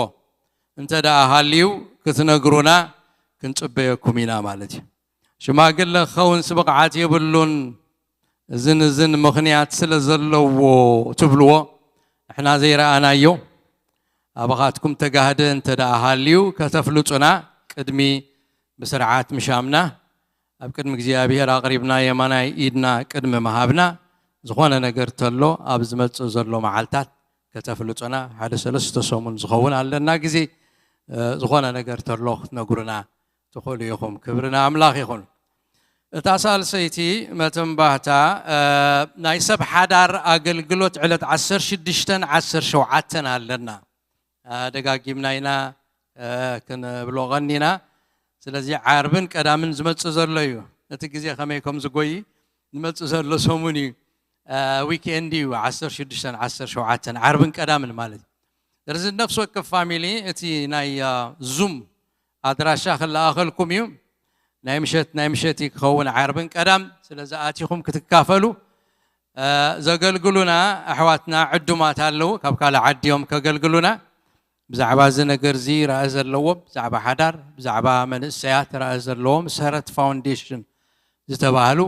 እንተ ደኣ ሃልዩ ክትነግሩና ክንጽበየኩም ኢና ማለት እዩ። ሽማግለ ክኸውንስ ብቕዓት የብሉን፣ እዝን እዝን ምኽንያት ስለ ዘለዎ ትብልዎ፣ ንሕና ዘይረኣናዮ። ኣባኻትኩም ተጋህደ እንተ ደኣ ሃልዩ ከተፍልጡና፣ ቅድሚ ብስርዓት ምሻምና ኣብ ቅድሚ እግዚኣብሔር ኣቕሪብና የማናይ ኢድና ቅድሚ ምሃብና፣ ዝኾነ ነገር ተሎ ኣብ ዝመጽእ ዘሎ መዓልታት ከተፍልጡና፣ ሓደ ሰለስተ ሰሙን ዝኸውን ኣለና ግዜ፣ እ፣ ዝኾነ ነገር ተሎ ክትነግሩና ትኽእሉ ኢኹም። ክብሪ ንኣምላኽ ይኹን። እታ ሳልሰይቲ መተንባህታ፣ እ፣ ናይ ሰብ ሓዳር ኣገልግሎት ዕለት ዓሰርተ ሽዱሽተን ዓሰርተ ሸውዓተን ኣለና። እ፣ ደጋጊምና ኢና፣ እ፣ ክንብሎ ቐኒና። ስለዚ ዓርብን ቀዳምን ዝመጽእ ዘሎ እዩ። እቲ ግዜ ከመይ ከም ዝጎይ ዝመጽእ ዘሎ ሰሙን እዩ። እ፣ ዊኬንድ እዩ፣ ዓሰርተ ሽዱሽተን ዓሰርተ ሸውዓተን ዓርብን ቀዳምን ማለት እዩ። ስለዚ ነፍሲ ወከፍ ፋሚሊ እቲ ናይ፣ እ፣ ዙም ኣድራሻ ክለኣኸልኩም እዩ። ናይ ምሸት፣ ናይ ምሸት እዩ ክኸውን ዓርብን ቀዳም። ስለዚ ኣቲኹም ክትካፈሉ፣ እ፣ ዘገልግሉና ኣሕዋትና ዕዱማት ኣለዉ፣ ካብ ካልእ ዓዲ እዮም ከገልግሉና። ብዛዕባ እዚ ነገር እዚ ራኢ ዘለዎም፣ ብዛዕባ ሓዳር፣ ብዛዕባ መንእሰያት ራኢ ዘለዎም ሰረት ፋውንዴሽን ዝተባህሉ፣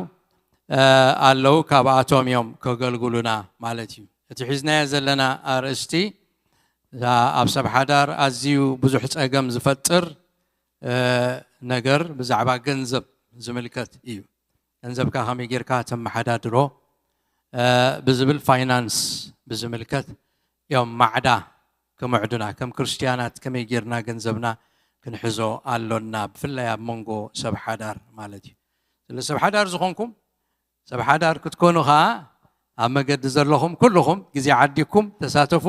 እ፣ ኣለዉ፣ ካብኣቶም እዮም ከገልግሉና ማለት እዩ። እቲ ሒዝናዮ ዘለና ኣርእስቲ፣ እዛ ኣብ ሰብ ሓዳር ኣዝዩ ብዙሕ ጸገም ዝፈጥር፣ እ፣ ነገር ብዛዕባ ገንዘብ ዝምልከት እዩ። ገንዘብካ ከመይ ጌርካ ተመሓዳድሮ፣ እ፣ ብዝብል ፋይናንስ ብዝምልከት እዮም ማዕዳ ክምዕዱና። ከም ክርስትያናት ከመይ ጌርና ገንዘብና ክንሕዞ ኣሎና፣ ብፍላይ ኣብ መንጎ ሰብ ሓዳር ማለት እዩ። ስለ ሰብ ሓዳር ዝኾንኩም፣ ሰብ ሓዳር ክትኮኑ ኸኣ ኣብ መገዲ ዘለኹም ኩልኹም ግዜ ዓዲግኩም ተሳተፉ።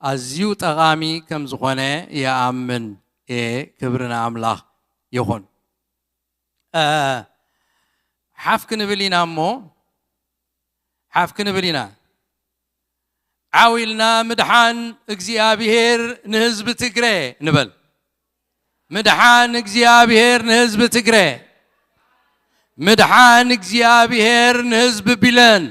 ኣዝዩ ጠቓሚ ከም ዝኾነ ይኣምን እየ። ክብሪ ንኣምላኽ ይኹን። እ፣ ሓፍ ክንብል ኢና እሞ፣ ሓፍ ክንብል ኢና። ዓው ኢልና ምድሓን እግዚኣብሔር ንህዝቢ ትግረ ንበል። ምድሓን እግዚኣብሔር ንህዝቢ ትግረ። ምድሓን እግዚኣብሔር ንህዝቢ ቢለን።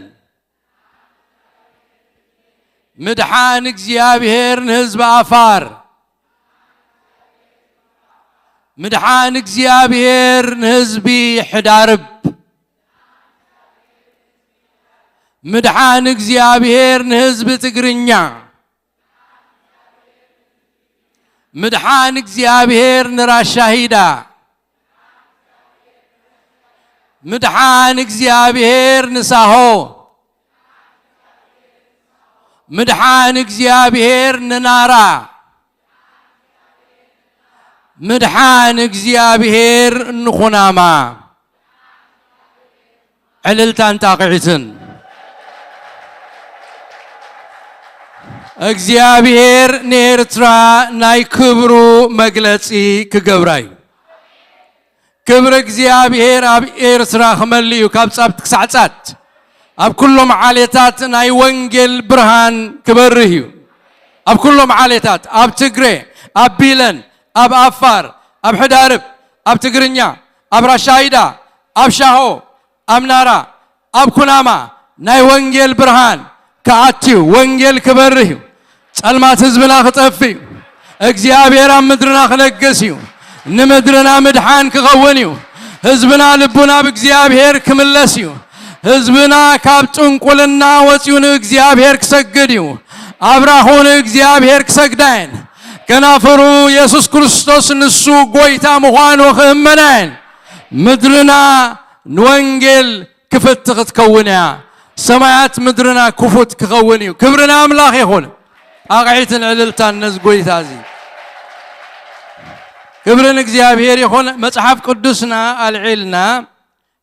ምድሓን እግዚኣብሔር ንህዝቢ ኣፋር። ምድሓን እግዚኣብሔር ንህዝቢ ሕዳርብ። ምድሓን እግዚኣብሔር ንህዝቢ ትግርኛ። ምድሓን እግዚኣብሔር ንራሻሂዳ። ምድሓን እግዚኣብሔር ንሳሆ። ምድሓን እግዚኣብሔር ንናራ። ምድሓን እግዚኣብሔር ንኹናማ። ዕልልታን ጣቕዒትን። እግዚኣብሔር ንኤርትራ ናይ ክብሩ መግለጺ ክገብራ እዩ። ክብሪ እግዚኣብሔር ኣብ ኤርትራ ክመልእ እዩ፣ ካብ ጻብት ክሳዕ ጻት። ኣብ ኩሎም ዓሌታት ናይ ወንጌል ብርሃን ክበርህ እዩ። ኣብ ኩሎም ዓሌታት፣ ኣብ ትግሬ፣ ኣብ ቢለን፣ ኣብ ኣፋር፣ ኣብ ሕዳርብ፣ ኣብ ትግርኛ፣ ኣብ ራሻይዳ፣ ኣብ ሻሆ፣ ኣብ ናራ፣ ኣብ ኩናማ ናይ ወንጌል ብርሃን ክኣትዩ፣ ወንጌል ክበርህ እዩ። ጸልማት ህዝብና ክጠፍእ እዩ። እግዚኣብሔር ኣብ ምድርና ክነግስ እዩ። ንምድርና ምድሓን ክኸውን እዩ። ህዝብና ልቡ ናብ እግዚኣብሔር ክምለስ እዩ። ህዝብና ካብ ጥንቁልና ወፂኡ ንእግዚኣብሔር ክሰግድ እዩ። ኣብራኹ ንእግዚኣብሔር ክሰግዳ እየን። ከናፍሩ የሱስ ክርስቶስ ንሱ ጎይታ ምዃኑ ክእመና እየን። ምድርና ንወንጌል ክፍት ክትከውን እያ። ሰማያት ምድርና ክፉት ክኸውን እዩ። ክብሪ ንኣምላኽ ይኹን። ኣቕዒትን ዕልልታን ነዚ ጎይታ እዚ። ክብሪ ንእግዚኣብሔር ይኹን። መጽሓፍ ቅዱስና ኣልዒልና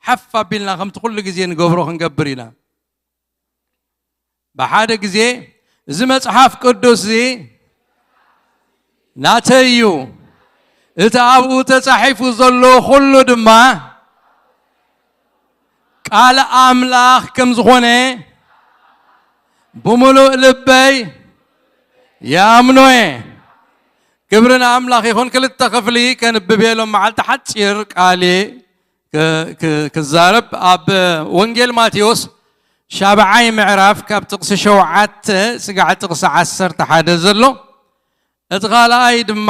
ሓፍ ኣቢልና ከምቲ ኩሉ ግዜ ንገብሮ ክንገብር ኢና። ብሓደ ግዜ እዚ መጽሓፍ ቅዱስ እዚ ናተይ እዩ፣ እቲ ኣብኡ ተጻሒፉ ዘሎ ኩሉ ድማ ቃል ኣምላኽ ከም ዝኾነ ብምሉእ ልበይ ይኣምኖ እየ። ክብሪ ንኣምላኽ ይኹን። ክልተ ክፍሊ ከንብብ እየ ሎም መዓልቲ ሓጺር ቃል እየ ክ-፣ ክ-፣ ክዛረብ። ኣብ ወንጌል ማቴዎስ ሻብዓይ ምዕራፍ ካብ ጥቕሲ ሸውዓተ ስጋዕ ጥቕሲ ዓሰርተ ሓደ ዘሎ፣ እቲ ካልኣይ ድማ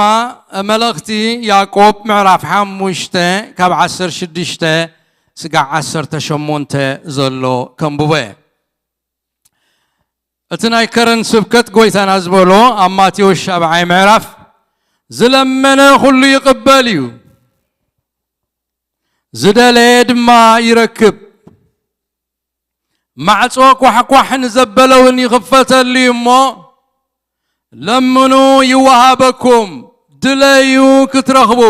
መልእኽቲ ያዕቆብ ምዕራፍ ሓሙሽተ ካብ ዓሰርተ ሽዱሽተ ስጋዕ ዓሰርተ ሸሞንተ ዘሎ ከንብቦ እየ። እቲ ናይ ከረን ስብከት ጎይታና ዝበሎ ኣብ ማቴዎስ ሻብዓይ ምዕራፍ፣ ዝለመነ ኩሉ ይቕበል እዩ፣ ዝደለየ ድማ ይረክብ። ማዕጾ ኳሕኳሕ ንዘበለ እውን ይኽፈተሉ እዩ እሞ፣ ለምኑ ይወሃበኩም፣ ድለዩ ክትረኽቡ፣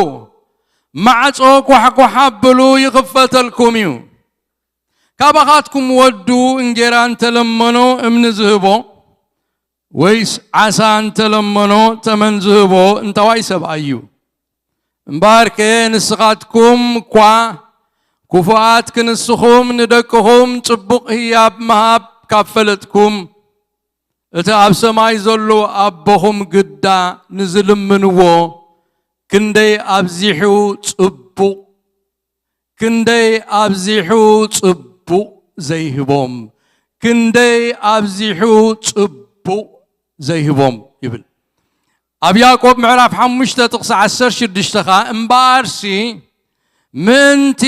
ማዕጾ ኳሕኳሕ ኣብሉ ይኽፈተልኩም እዩ። ካባኻትኩም ወዱ እንጌራ እንተለመኖ እምኒ ዝህቦ፣ ወይስ ዓሳ እንተለመኖ ተመን ዝህቦ እንታዋይ ሰብኣይ እዩ? እምበኣርከ ንስኻትኩም እኳ ክፉኣት ክንስኹም ንደቅኹም ጽቡቕ ህያብ ምሃብ ካብ ፈለጥኩም፣ እቲ ኣብ ሰማይ ዘሎ ኣቦኹም ግዳ ንዝልምንዎ ክንደይ ኣብዚሑ ጽቡቕ ክንደይ ኣብዚሑ ጽቡቕ ዘይህቦም፣ ክንደይ ኣብዚሑ ጽቡቕ ዘይህቦም ይብል። ኣብ ያዕቆብ ምዕራፍ ሓሙሽተ ጥቕሲ ዓሰርተ ሽዱሽተ ኸኣ፣ እምበኣርሲ ምእንቲ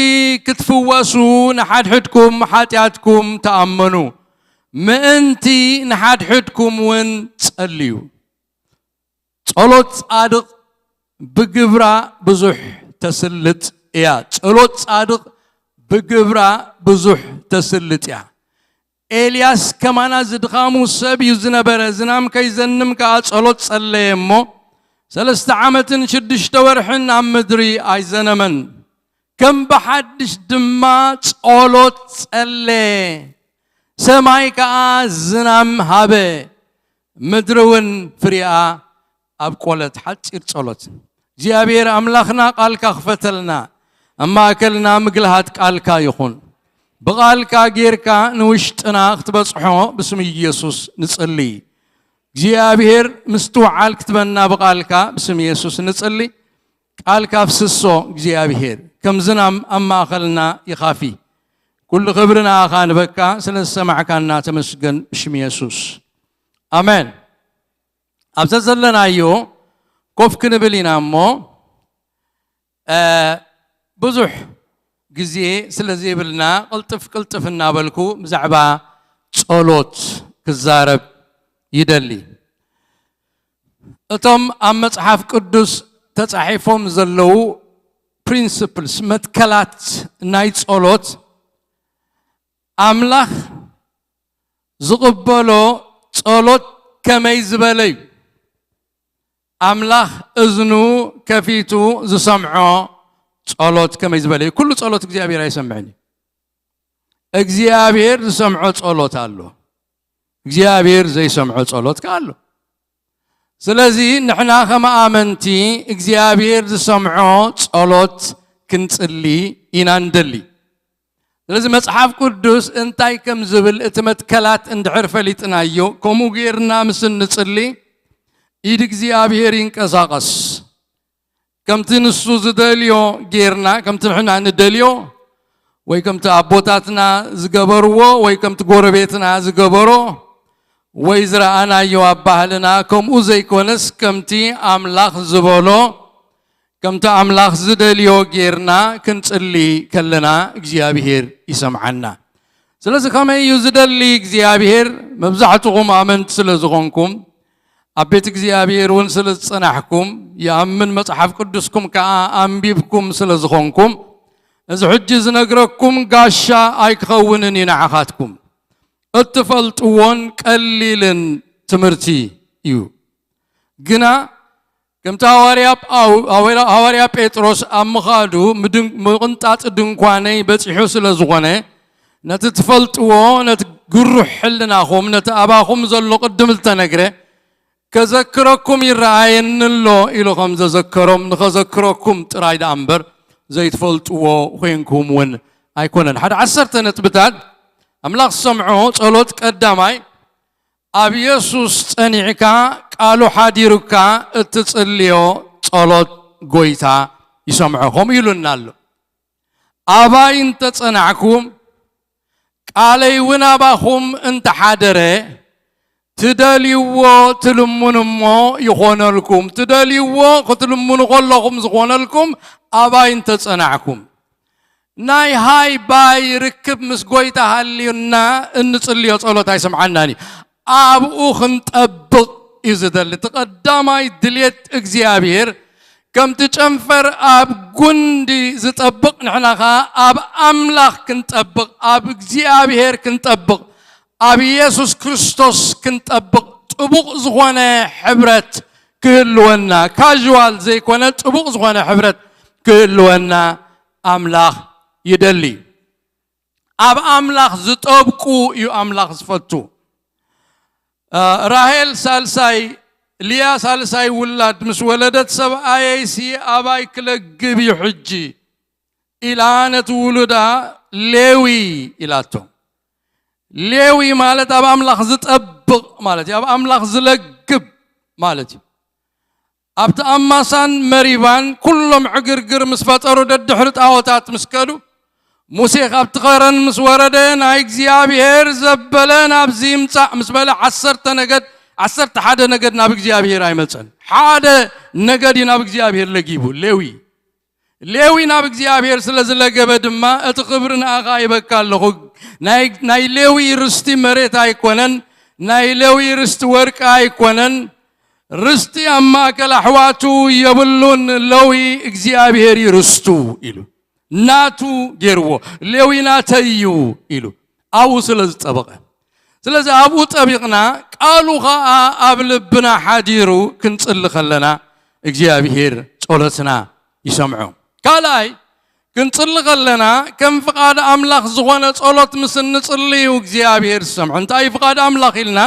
ክትፍወሱ ንሓድሕድኩም ሓጢኣትኩም ተኣመኑ፣ ምእንቲ ንሓድሕድኩም እውን ጸልዩ። ጸሎት ጻድቕ ብግብራ ብዙሕ ተስልጥ እያ። ጸሎት ጻድቕ ብግብራ ብዙሕ ተስልጥ እያ። ኤልያስ ከማና ዝድኻሙ ሰብ እዩ ዝነበረ። ዝናም ከይዘንም ከኣ ጸሎት ጸለየ እሞ፣ ሰለስተ ዓመትን ሽዱሽተ ወርሕን ኣብ ምድሪ ኣይዘነመን። ከም ብሓድሽ ድማ ጸሎት ጸለየ፣ ሰማይ ከኣ ዝናም ሃበ፣ ምድሪ እውን ፍሪኣ ኣብቆለት። ሓጺር ጸሎት። እግዚኣብሔር ኣምላኽና ቃልካ ክፈተልና፣ ኣብ ማእከልና ምግልሃት ቃልካ ይኹን። ብቓልካ ጌርካ ንውሽጥና ክትበጽሖ ብስም ኢየሱስ ንጽሊ። እግዚኣብሔር ምስትውዓል ክትበና ብቓልካ ብስም ኢየሱስ ንጽሊ። ቃልካ ኣፍስሶ እግዚኣብሔር፣ ከም ዝናም ኣብ ማእከልና ይኻፊ። ኩሉ ክብሪ ንኣኻ ንበካ፣ ስለ ዝሰማዕካና ተመስገን ብሽም የሱስ። ኣሜን። ኣብዛ ዘለናዮ ኮፍ ክንብል ኢና እሞ፣ እ፣ ብዙሕ ግዜ ስለ ዘይብልና ቅልጥፍ ቅልጥፍ እናበልኩ ብዛዕባ ጸሎት ክዛረብ ይደሊ። እቶም ኣብ መጽሓፍ ቅዱስ ተጻሒፎም ዘለዉ ፕሪንስፕልስ፣ መትከላት ናይ ጸሎት፣ ኣምላኽ ዝቕበሎ ጸሎት ከመይ ዝበለ እዩ? ኣምላኽ እዝኑ ከፊቱ ዝሰምዖ ጸሎት ከመይ ዝበለ እዩ? ኩሉ ጸሎት እግዚኣብሔር ኣይሰምዕን እዩ። እግዚኣብሔር ዝሰምዖ ጸሎት ኣሎ፣ እግዚኣብሔር ዘይሰምዖ ጸሎት ከኣ ኣሎ። ስለዚ ንሕና ከም ኣመንቲ እግዚኣብሔር ዝሰምዖ ጸሎት ክንጽሊ ኢና እንደሊ። ስለዚ መጽሓፍ ቅዱስ እንታይ ከም ዝብል እቲ መትከላት እንድሕር ፈሊጥናዮ፣ ከምኡ ጌርና ምስ እንጽሊ ኢድ እግዚኣብሔር ይንቀሳቐስ። ከምቲ ንሱ ዝደልዮ ጌርና፣ ከምቲ ንሕና ንደልዮ ወይ ከምቲ ኣቦታትና ዝገበርዎ ወይ ከምቲ ጎረቤትና ዝገበሮ ወይ ዝረኣናዮ ኣብ ባህልና ከምኡ ዘይኮነስ ከምቲ ኣምላኽ ዝበሎ ከምቲ ኣምላኽ ዝደልዮ ጌርና ክንጽሊ ከለና እግዚኣብሔር ይሰምዓና። ስለዚ ከመይ እዩ ዝደሊ እግዚኣብሔር? መብዛሕትኹም ኣመንቲ ስለ ዝኾንኩም ኣብ ቤት እግዚኣብሔር እውን ስለ ዝጸናሕኩም ይኣምን መጽሓፍ ቅዱስኩም ከኣ ኣንቢብኩም ስለ ዝኾንኩም እዚ ሕጂ ዝነግረኩም ጋሻ ኣይክኸውንን እዩ ንዓኻትኩም። እትፈልጥዎን ቀሊልን ትምህርቲ እዩ። ግና ከምቲ ሃዋርያ ጳው-፣ ሃዋርያ ጴጥሮስ ኣብ ምኻዱ ምድን-፣ ምቕንጣጥ ድንኳነይ በጺሑ ስለ ዝኾነ ነቲ ትፈልጥዎ ነቲ ግሩሕ ሕልናኹም ነቲ ኣባኹም ዘሎ ቅድም ዝተነግረ ከዘክረኩም ይረኣየኒ ኣሎ ኢሉ ከም ዘዘከሮም ንኸዘክረኩም ጥራይ ደኣ እምበር ዘይትፈልጥዎ ኮይንኩም እውን ኣይኮነን። ሓደ ዓሰርተ ነጥብታት ኣምላኽ ዝሰምዖ ጸሎት ቀዳማይ ኣብ የሱስ ጸኒዕካ ቃሉ ሓዲሩካ እትጽልዮ ጸሎት ጎይታ ይሰምዖ። ከምኡ ኢሉና ኣሎ። ኣባይ እንተጸናዕኩም ቃለይ እውን ኣባኹም እንተሓደረ ትደልይዎ ትልምኑ እሞ ይኾነልኩም። ትደልይዎ ክትልምኑ ከለኹም ዝኾነልኩም ኣባይ እንተጸናዕኩም። ናይ ሃይ ባይ ርክብ ምስ ጎይታ ሃልዩና እንጽልዮ ጸሎት ኣይሰምዓናን እዩ። ኣብኡ ክንጠብቕ እዩ ዝደሊ። እቲ ቀዳማይ ድልየት እግዚኣብሔር ከምቲ ጨንፈር ኣብ ጉንዲ ዝጠብቕ ንሕና ኸዓ ኣብ ኣምላኽ ክንጠብቕ፣ ኣብ እግዚኣብሔር ክንጠብቕ፣ ኣብ ኢየሱስ ክርስቶስ ክንጠብቕ ጥቡቕ ዝኾነ ሕብረት ክህልወና፣ ካዥዋል ዘይኮነ ጥቡቕ ዝኾነ ሕብረት ክህልወና ኣምላኽ ይደሊ። ኣብ ኣምላኽ ዝጠብቁ እዩ ኣምላኽ ዝፈቱ። ራሄል ሳልሳይ፣ ልያ ሳልሳይ ውላድ ምስ ወለደት ሰብኣየይሲ ኣባይ ክለግብ እዩ ሕጂ ኢላ ነቲ ውሉዳ ሌዊ ኢላቶ። ሌዊ ማለት ኣብ ኣምላኽ ዝጠብቕ ማለት እዩ። ኣብ ኣምላኽ ዝለግብ ማለት እዩ። ኣብቲ ኣማሳን መሪባን ኩሎም ዕግርግር ምስ ፈጠሩ ደድሕሪ ጣዖታት ምስ ከዱ ሙሴ ካብቲ ኸረን ምስ ወረደ ናይ እግዚኣብሔር ዘበለ ናብዚ ይምጻእ ምስ በለ ዓሰርተ ነገድ ዓሰርተ ሓደ ነገድ ናብ እግዚኣብሔር ኣይመጸን። ሓደ ነገድ እዩ ናብ እግዚኣብሔር ለጊቡ፣ ሌዊ። ሌዊ ናብ እግዚኣብሔር ስለ ዝለገበ ድማ እቲ ክብሪ ንኣኻ ይበካ ኣለኹ። ናይ ሌዊ ርስቲ መሬት ኣይኮነን፣ ናይ ሌዊ ርስቲ ወርቂ ኣይኮነን። ርስቲ ኣብ ማእከል ኣሕዋቱ የብሉን። ሌዊ እግዚኣብሔር እዩ ርስቱ ኢሉ ናቱ ገይርዎ። ሌዊ ናተይ እዩ ኢሉ ኣብኡ ስለ ዝጠበቐ። ስለዚ ኣብኡ ጠቢቕና ቃሉ ኸዓ ኣብ ልብና ሓዲሩ ክንጽሊ ከለና እግዚኣብሔር ጸሎትና ይሰምዖ። ካልኣይ ክንጽሊ ከለና ከም ፍቓድ ኣምላኽ ዝኾነ ጸሎት ምስ እንጽሊ እዩ እግዚኣብሔር ዝሰምዖ። እንታይ እዩ ፍቓድ ኣምላኽ ኢልና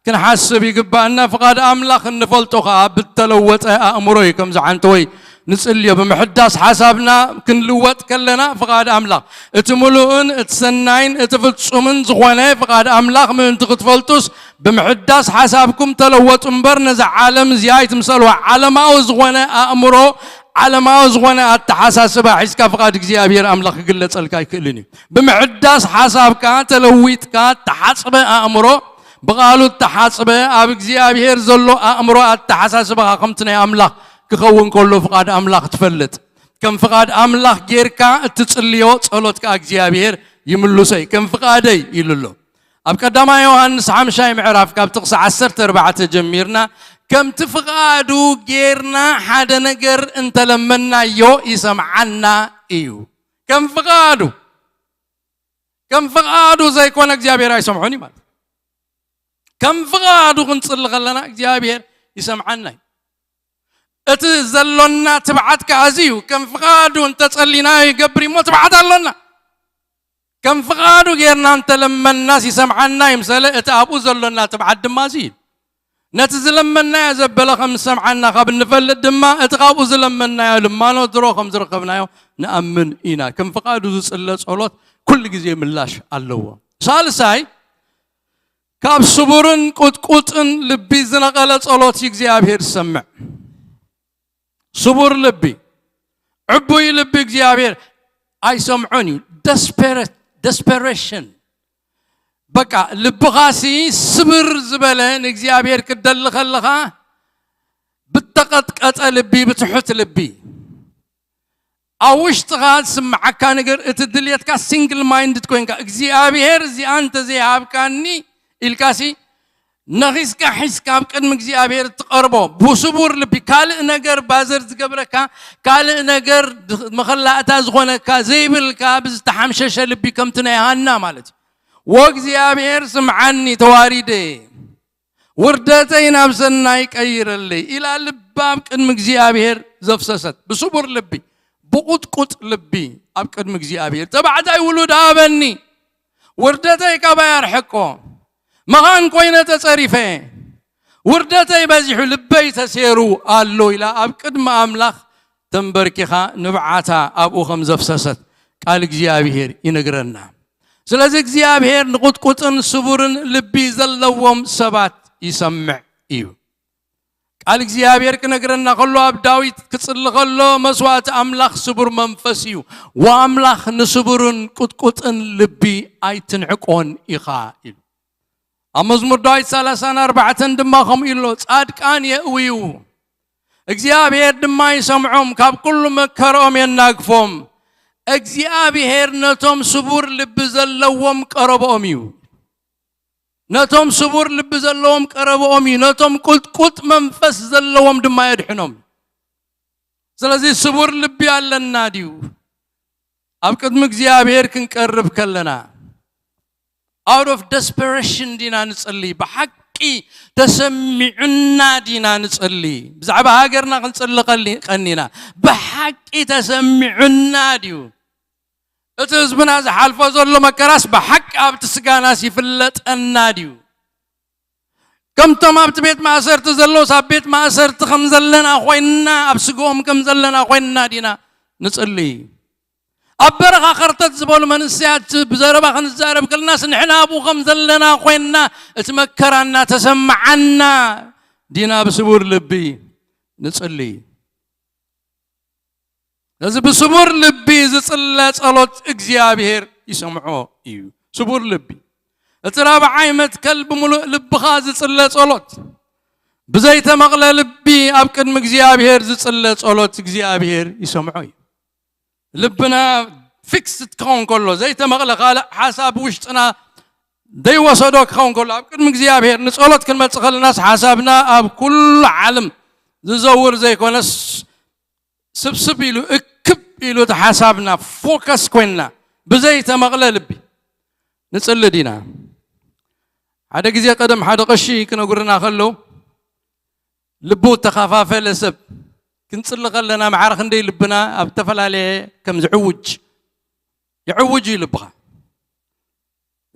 ክንሓስብ ይግባእና። ፍቓድ ኣምላኽ እንፈልጦ ኸዓ ብተለወጠ ኣእምሮ እዩ። ከምዚ ዓንተወይ ንጽልዮ ብምሕዳስ ሓሳብና ክንልወጥ ከለና ፍቓድ ኣምላኽ እቲ ምሉእን እቲ ሰናይን እቲ ፍጹምን ዝኾነ ፍቓድ ኣምላኽ ምእንቲ ክትፈልጡስ ብምሕዳስ ሓሳብኩም ተለወጡ እምበር ነዛ ዓለም እዚኣ ኣይትምሰልዋ። ዓለማዊ ዝኾነ ኣእምሮ ዓለማዊ ዝኾነ ኣተሓሳስባ ሒዝካ ፍቓድ እግዚኣብሔር ኣምላኽ ክግለጸልካ ኣይክእልን እዩ። ብምሕዳስ ሓሳብካ ተለዊጥካ ተሓጽበ ኣእምሮ ብቓሉ እተሓጽበ ኣብ እግዚኣብሔር ዘሎ ኣእምሮ ኣተሓሳስባኻ ከምቲ ናይ ኣምላኽ ክኸውን ከሎ ፍቓድ ኣምላኽ ትፈልጥ። ከም ፍቓድ ኣምላኽ ጌርካ እትጽልዮ ጸሎት ከኣ እግዚኣብሔር ይምልሶ እዩ። ከም ፍቓደይ ኢሉ ኣሎ። ኣብ ቀዳማይ ዮሃንስ ሓምሻይ ምዕራፍ ካብ ጥቕሲ ዓሰርተ ኣርባዕተ ጀሚርና ከምቲ ፍቓዱ ጌርና ሓደ ነገር እንተለመናዮ ይሰምዓና እዩ። ከም ፍቓዱ ከም ፍቓዱ ዘይኮነ እግዚኣብሔር ኣይሰምዖን እዩ ማለት። ከም ፍቓዱ ክንጽሊ ከለና እግዚኣብሔር ይሰምዓና እዩ። እቲ ዘሎና ትብዓት ከኣ እዚ እዩ። ከም ፍቓዱ እንተጸሊናዮ ይገብር እሞ ትብዓት ኣሎና። ከም ፍቓዱ ጌርና እንተለመናስ ይሰምዓና ይምሰለ፣ እቲ ኣብኡ ዘሎና ትብዓት ድማ እዚ እዩ። ነቲ ዝለመናዮ ዘበለ ከም ዝሰምዓና ካብ እንፈልጥ ድማ፣ እቲ ካብኡ ዝለመናዮ ልማኖ ድሮ ከም ዝረኸብናዮ ንኣምን ኢና። ከም ፍቓዱ ዝጽለ ጸሎት ኩሉ ግዜ ምላሽ ኣለዎ። ሳልሳይ፣ ካብ ስቡርን ቁጥቁጥን ልቢ ዝነቐለ ጸሎት እዩ እግዚኣብሔር ዝሰምዕ። ስቡር ልቢ፣ ዕቡይ ልቢ እግዚኣብሔር ኣይሰምዖን እዩ። ደስፐሬት፣ ደስፐሬሽን፣ በቃ ልብኻሲ ስብር ዝበለ ንእግዚኣብሔር ክትደሊ ከለኻ ብተቐጥቀጠ ልቢ፣ ብትሑት ልቢ፣ ኣብ ውሽጥኻ ዝስምዓካ ነገር፣ እቲ ድልየትካ ሲንግል ማይንድድ ኮይንካ እግዚኣብሔር እዚኣ እንተዘይሃብካኒ ኢልካሲ ነኺስካ ሒዝካ ኣብ ቅድሚ እግዚኣብሔር እትቐርቦ ብስቡር ልቢ፣ ካልእ ነገር ባዘር ዝገብረካ፣ ካልእ ነገር መኸላእታ ዝኾነካ ዘይብልካ ብዝተሓምሸሸ ልቢ ከምቲ ናይ ሃና ማለት እዩ። ወእግዚኣብሔር ስምዓኒ ተዋሪደ፣ ውርደተይ ናብ ሰናይ ቀይረለይ ኢላ ልባ ኣብ ቅድሚ እግዚኣብሔር ዘፍሰሰት ብስቡር ልቢ፣ ብቁጥቁጥ ልቢ ኣብ ቅድሚ እግዚኣብሔር፣ ተባዕታይ ውሉድ ሃበኒ፣ ውርደተይ ካባይ ኣርሕቆ፣ መኻን ኮይነ ተጸሪፈ፣ ውርደተይ በዚሑ ልበይ ተሴሩ ኣሎ ኢላ ኣብ ቅድሚ ኣምላኽ ተንበርኪኻ ንብዓታ ኣብኡ ከም ዘፍሰሰት ቃል እግዚኣብሔር ይነግረና። ስለዚ እግዚኣብሔር ንቁጥቁጥን ስቡርን ልቢ ዘለዎም ሰባት ይሰምዕ እዩ። ቃል እግዚኣብሔር ክነግረና ከሎ ኣብ ዳዊት ክጽሊ ከሎ መስዋዕቲ ኣምላኽ ስቡር መንፈስ እዩ። ወኣምላኽ ንስቡርን ቁጥቁጥን ልቢ ኣይትንዕቆን ኢኻ ኢሉ። ኣብ መዝሙር ዳዊት ሰላሳን ኣርባዕተን ድማ ከምኡ ኢሎ፣ ጻድቃን የእውዩ፣ እግዚኣብሔር ድማ ይሰምዖም፣ ካብ ኩሉ መከርኦም የናግፎም። እግዚኣብሔር ነቶም ስቡር ልቢ ዘለዎም ቀረብኦም እዩ። ነቶም ስቡር ልቢ ዘለዎም ቀረብኦም እዩ፣ ነቶም ቁጥቁጥ መንፈስ ዘለዎም ድማ የድሕኖም። ስለዚ ስቡር ልቢ ኣለና ድዩ? ኣብ ቅድሚ እግዚኣብሔር ክንቀርብ ከለና፣ out of desperation ዲና ንጽሊ? ብሓቂ ተሰሚዑና ዲና ንጽሊ? ብዛዕባ ሃገርና ክንጽሊ ቀሊ-፣ ቀኒና፣ ብሓቂ ተሰሚዑና ድዩ? እቲ ህዝብና ዝሓልፎ ዘሎ መከራስ ብሓቂ ኣብቲ ስጋናስ ይፍለጠና ድዩ? ከምቶም ኣብቲ ቤት ማእሰርቲ ዘለውስ ኣብ ቤት ማእሰርቲ ከም ዘለና ኮይንና፣ ኣብ ስግኦም ከም ዘለና ኮይንና ዲና ንጽሊ? ኣብ በረኻ ከርተት ዝበሉ መንእሰያት ብዘረባ ክንዛረብ ከለናስ ንሕና ኣብኡ ከም ዘለና ኮይንና እቲ መከራ እናተሰምዓና ዲና ብስቡር ልቢ ንጽሊ? ነዚ ብስቡር ልቢ ዝጽለ ጸሎት እግዚኣብሔር ይሰምዖ እዩ። ስቡር ልቢ። እቲ ራብዓይ መትከል ብምሉእ ልብኻ ዝጽለ ጸሎት። ብዘይተመቕለ ልቢ ኣብ ቅድሚ እግዚኣብሔር ዝጽለ ጸሎት እግዚኣብሔር ይሰምዖ እዩ። ልብና ፊክስድ ክኸውን ከሎ፣ ዘይተመቕለ ካልእ ሓሳብ ውሽጥና ዘይወሰዶ ክኸውን ከሎ፣ ኣብ ቅድሚ እግዚኣብሔር ንጸሎት ክንመጽእ ከለናስ ሓሳብና ኣብ ኩሉ ዓለም ዝዘውር ዘይኮነስ ስብስብ ኢሉ እክብ ኢሉ እቲ ሓሳብና ፎከስ ኮይንና ብዘይተመቕለ ልቢ ንጽሊ ዲና? ሓደ ግዜ ቀደም ሓደ ቀሺ ክነግሩና ከለዉ ልቡ እተኸፋፈለ ሰብ ክንጽሊ ከለና ማዕረ ክንደይ ልብና ኣብ ዝተፈላለየ ከም ዝዕውጅ ይዕውጅ እዩ ልብኻ።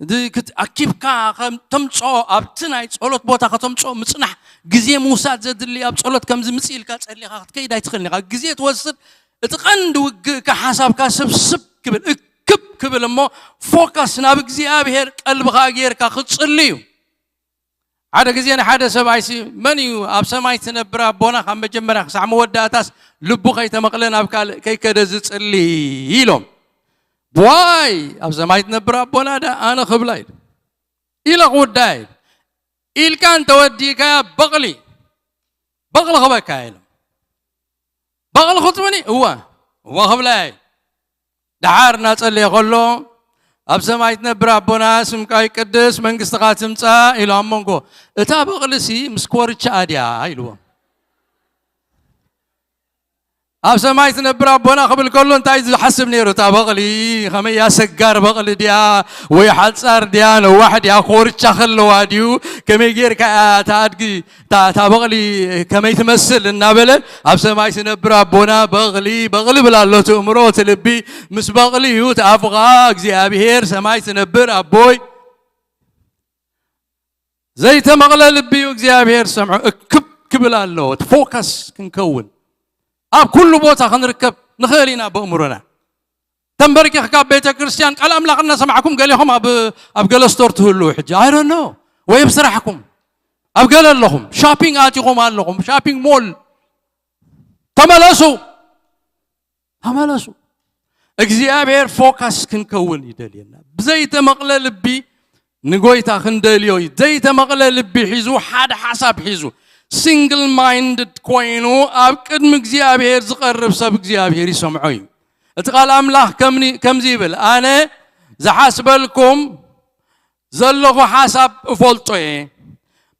እዚ ክት-፣ ኣኪብካ ከም ተምጽኦ ኣብቲ ናይ ጸሎት ቦታ ከተምጽኦ ምጽናሕ ግዜ ምውሳድ ዘድሊ ኣብ ጸሎት ከምዚ ምጽእ ኢልካ ጸሊኻ ክትከይድ ኣይትኽእልን ኢኻ። ግዜ ትወስድ። እቲ ቀንዲ ውግእካ ሓሳብካ ስብስብ ክብል እክብ ክብል እሞ ፎከስ ናብ እግዚኣብሔር ቀልብኻ ጌርካ ክትጽሊ እዩ። ሓደ ግዜ ንሓደ ሰብኣይሲ መን እዩ ኣብ ሰማይ ትነብር ኣቦና ካብ መጀመርያ ክሳዕ መወዳእታስ ልቡ ከይተመቕለ ናብ ካልእ ከይከደ ዝጽሊ ኢሎም። ዋይ ኣብ ሰማይ ትነብር ኣቦና ዳ ኣነ ክብላ ኢሉ ኢለ ክውዳ ኢሉ ኢልካ እንተወዲእካያ በቕሊ በቕሊ ክበካ ኢሎም። በቕሊ ክትብኒ እወ እወ ክብላ እዩ። ደሓር እናጸለየ ከሎ ኣብ ሰማይ ትነብር ኣቦና ስምካ ይቅደስ መንግስትኻ ትምጻእ ኢሉ ኣብ መንጎ እታ በቕልሲ ምስ ኮርቻኣ ድያ ኢልዎ። ኣብ ሰማይ ትነብር ኣቦና ክብል ከሎ እንታይ ዝሓስብ ነይሩ? እታ በቕሊ ከመይ እያ? ሰጋር በቕሊ ድያ ወይ ሓጻር ድያ ነዋሕ ድያ ኮርቻ ከለዋ ድዩ? ከመይ ጌርካ እያ እታ ኣድጊ እታ እታ በቕሊ ከመይ ትመስል እናበለ ኣብ ሰማይ ትነብር ኣቦና በቕሊ በቕሊ ብላ ኣሎ። እቲ እምሮ እቲ ልቢ ምስ በቕሊ እዩ። እቲ ኣፍኻ እግዚኣብሔር ሰማይ ትነብር ኣቦይ ዘይተመቕለ ልቢ እዩ እግዚኣብሔር ሰምዖ እክብ ክብል ኣለዎ። እቲ ፎከስ ክንከውን ኣብ ኩሉ ቦታ ክንርከብ ንኽእል ኢና ብእምሮና። ተንበርኪኽካ ኣብ ቤተ ክርስቲያን ቃል ኣምላኽ እናሰማዕኩም ገሌኹም ኣብ ኣብ ገለ ስቶር ትህልዉ ሕጂ ኣይ ዶንት ኖ ወይ ኣብ ስራሕኩም ኣብ ገለ ኣለኹም ሻፒንግ ኣቲኹም ኣለኹም ሻፒንግ ሞል ተመለሱ ተመለሱ እግዚኣብሔር ፎካስ ክንከውን ይደልየና ብዘይተመቕለ ልቢ ንጎይታ ክንደልዮ እዩ ዘይተመቕለ ልቢ ሒዙ ሓደ ሓሳብ ሒዙ ሲንግል ማይንድድ ኮይኑ ኣብ ቅድሚ እግዚኣብሔር ዝቐርብ ሰብ እግዚኣብሔር ይሰምዖ እዩ እቲ ቃል ኣምላኽ ከምዚ ይብል ኣነ ዝሓስበልኩም ዘለኹ ሓሳብ እፈልጦ እየ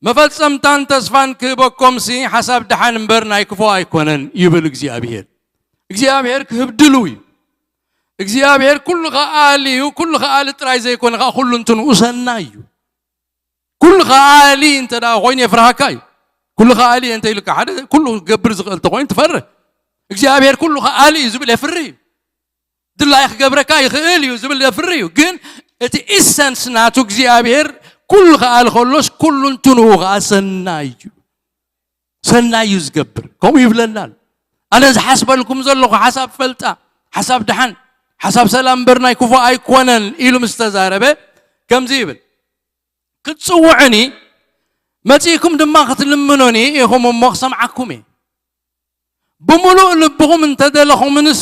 መፈጸምታን ተስፋን ክህበኮምሲ ሓሳብ ደሓን እምበር ናይ ክፉ ኣይኮነን ይብል እግዚኣብሔር እግዚኣብሔር ክህብ ድልው እዩ እግዚኣብሔር ኩሉ ከኣል እዩ ኩሉ ከኣል ጥራይ ዘይኮነ ከዓ ኩሉ እንትንኡ ሰናይ እዩ ኩሉ ከኣሊ እንተ ኮይኑ የፍርሃካ እዩ ኩሉ ከኣሊ እንተ ኢልካ ሓደ ኩሉ ክገብር ዝኽእል ተኮይኑ ትፈርህ እግዚኣብሔር ኩሉ ከኣሊ እዩ ዝብል የፍርህ እዩ ድላይ ክገብረካ ይኽእል እዩ ዝብል የፍርህ እዩ ግን እቲ ኢሰንስ ናቱ እግዚኣብሔር ኩሉ ከኣሊ ከሎስ ኩሉ እንትንኡ ከዓ ሰናይ እዩ ሰናይ እዩ ዝገብር ከምኡ ይብለና ኣሎ ኣነ ዝሓስበልኩም ዘለኹ ሓሳብ ፈልጣ ሓሳብ ድሓን ሓሳብ ሰላም እምበር ናይ ክፉ ኣይኮነን ኢሉ ምስ ተዛረበ ከምዚ ይብል ክትጽውዑኒ መጺእኩም ድማ ክትልምኑኒ ኢኹም እሞ ክሰምዓኩም እየ ብምሉእ ልብኹም እንተደለኹምንስ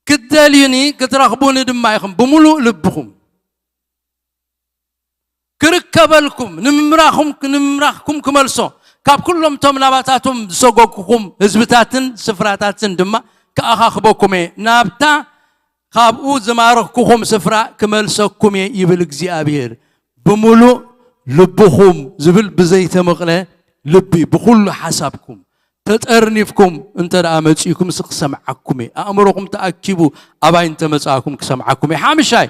ክትደልዩኒ ክትረኽቡኒ ድማ ኢኹም ብምሉእ ልብኹም ክርከበልኩም ንምምራኹም ንምምራኽኩም ክመልሶ ካብ ኩሎም እቶም ናባታቶም ዝሰጎግኩም ህዝብታትን ስፍራታትን ድማ ክኣኻኽበኩም እየ ናብታ ካብኡ ዝማረኽኩኹም ስፍራ ክመልሰኩም እየ ይብል እግዚኣብሔር ብምሉእ ልብኹም ዝብል ብዘይተመቕለ ልቢ ብኩሉ ሓሳብኩም ተጠርኒፍኩም እንተ ደኣ መጺእኩም ስ ክሰምዓኩም እየ ኣእምሮኹም ተኣኪቡ ኣባይ እንተመጻእኩም ክሰምዓኩም እየ ሓምሻይ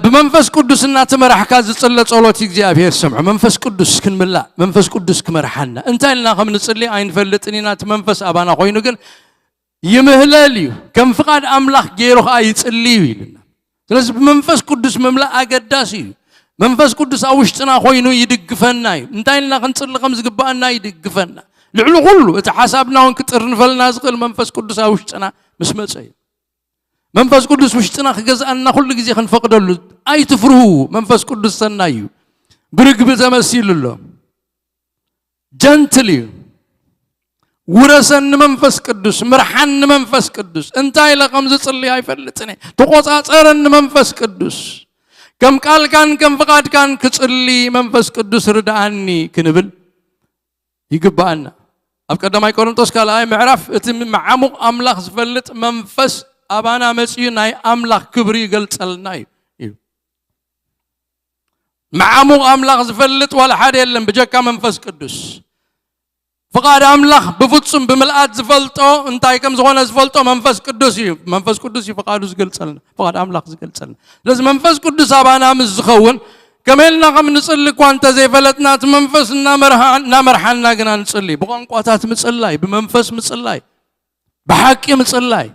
ብመንፈስ ቅዱስ እናተመራሕካ ዝጽለ ጸሎት እግዚኣብሔር ሰምዖ መንፈስ ቅዱስ ክንምላእ መንፈስ ቅዱስ ክመርሓና እንታይ ኢልና ከም ንጽሊ ኣይንፈልጥን ኢና እቲ መንፈስ ኣባና ኮይኑ ግን ይምህለል እዩ ከም ፍቓድ ኣምላኽ ገይሩ ኸዓ ይጽሊ እዩ ኢልና ስለዚ ብመንፈስ ቅዱስ ምምላእ ኣገዳሲ እዩ መንፈስ ቅዱስ ኣብ ውሽጥና ኮይኑ ይድግፈና እዩ እንታይ ኢልና ክንጽሊ ከም ዝግባኣና ይድግፈና ልዕሊ ኩሉ እቲ ሓሳብና እውን ክጥርንፈልና ዝኽእል መንፈስ ቅዱስ ኣብ ውሽጥና ምስ መጸ እዩ መንፈስ ቅዱስ ውሽጥና ክገዝኣና ኩሉ ግዜ ክንፈቅደሉ ኣይትፍርሁ መንፈስ ቅዱስ ሰናይ እዩ ብርግቢ ተመሲሉ ኣሎ ጀንትል እዩ ውረሰኒ መንፈስ ቅዱስ ምርሓኒ መንፈስ ቅዱስ እንታይ ኢለ ከም ዝፅሊ ኣይፈልጥን እየ ተቆፃፀረኒ መንፈስ ቅዱስ ከም ቃልካን ከም ፍቃድካን ክፅሊ መንፈስ ቅዱስ ርድኣኒ ክንብል ይግባኣና ኣብ ቀዳማይ ቆሮንጦስ ካልኣይ ምዕራፍ እቲ መዓሙቕ ኣምላኽ ዝፈልጥ መንፈስ ኣባና መፅዩ ናይ ኣምላኽ ክብሪ ይገልፀልና እዩ እዩ መዓሙቕ ኣምላኽ ዝፈልጥ ዋላ ሓደ የለን ብጀካ መንፈስ ቅዱስ ፍቓድ ኣምላኽ ብፍጹም ብምልኣት ዝፈልጦ እንታይ ከም ዝኾነ ዝፈልጦ መንፈስ ቅዱስ እዩ መንፈስ ቅዱስ እዩ ፍቓዱ ዝገልጸልና ፍቓድ ኣምላኽ ዝገልጸልና ስለዚ መንፈስ ቅዱስ ኣባና ምስ ዝኸውን ከመይ ኢልና ከም ንጽሊ እኳ እንተዘይፈለጥና እቲ መንፈስ እናመርሓና ግና ንጽሊ ብቋንቋታት ምጽላይ ብመንፈስ ምጽላይ ብሓቂ ምጽላይ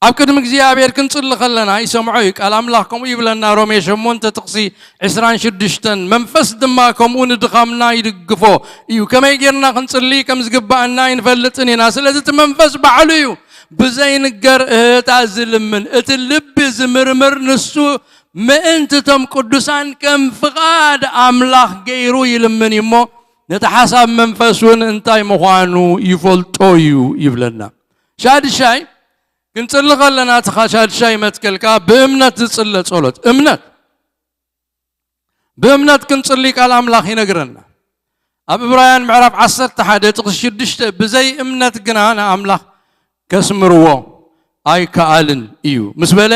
ኣብ ቅድሚ እግዚኣብሔር ክንጽሊ ከለና ይሰምዖ እዩ ቃል ኣምላኽ ከምኡ ይብለና ሮሜ ሸሞንተ ጥቕሲ ዕስራን ሽዱሽተን መንፈስ ድማ ከምኡ ንድኻምና ይድግፎ እዩ ከመይ ጌርና ክንጽሊ ከም ዝግባኣና ኣይንፈልጥን ኢና ስለዚ እቲ መንፈስ ባዕሉ እዩ ብዘይንገር እህታ ዝልምን እቲ ልቢ ዝምርምር ንሱ ምእንቲ እቶም ቅዱሳን ከም ፍቓድ ኣምላኽ ገይሩ ይልምን እዩ እሞ ነቲ ሓሳብ መንፈስ እውን እንታይ ምዃኑ ይፈልጦ እዩ ይብለና ሻድሻይ ክንጽሊ ከለና እቲ ሻድሻይ መትከል ከኣ ብእምነት ዝጽለ ጸሎት እምነት ብእምነት ክንጽሊ ቃል ኣምላኽ ይነግረና ኣብ እብራውያን ምዕራፍ ዓሰርተ ሓደ ጥቕሲ ሽዱሽተ ብዘይ እምነት ግና ንኣምላኽ ከስምርዎ ኣይከኣልን እዩ ምስ በለ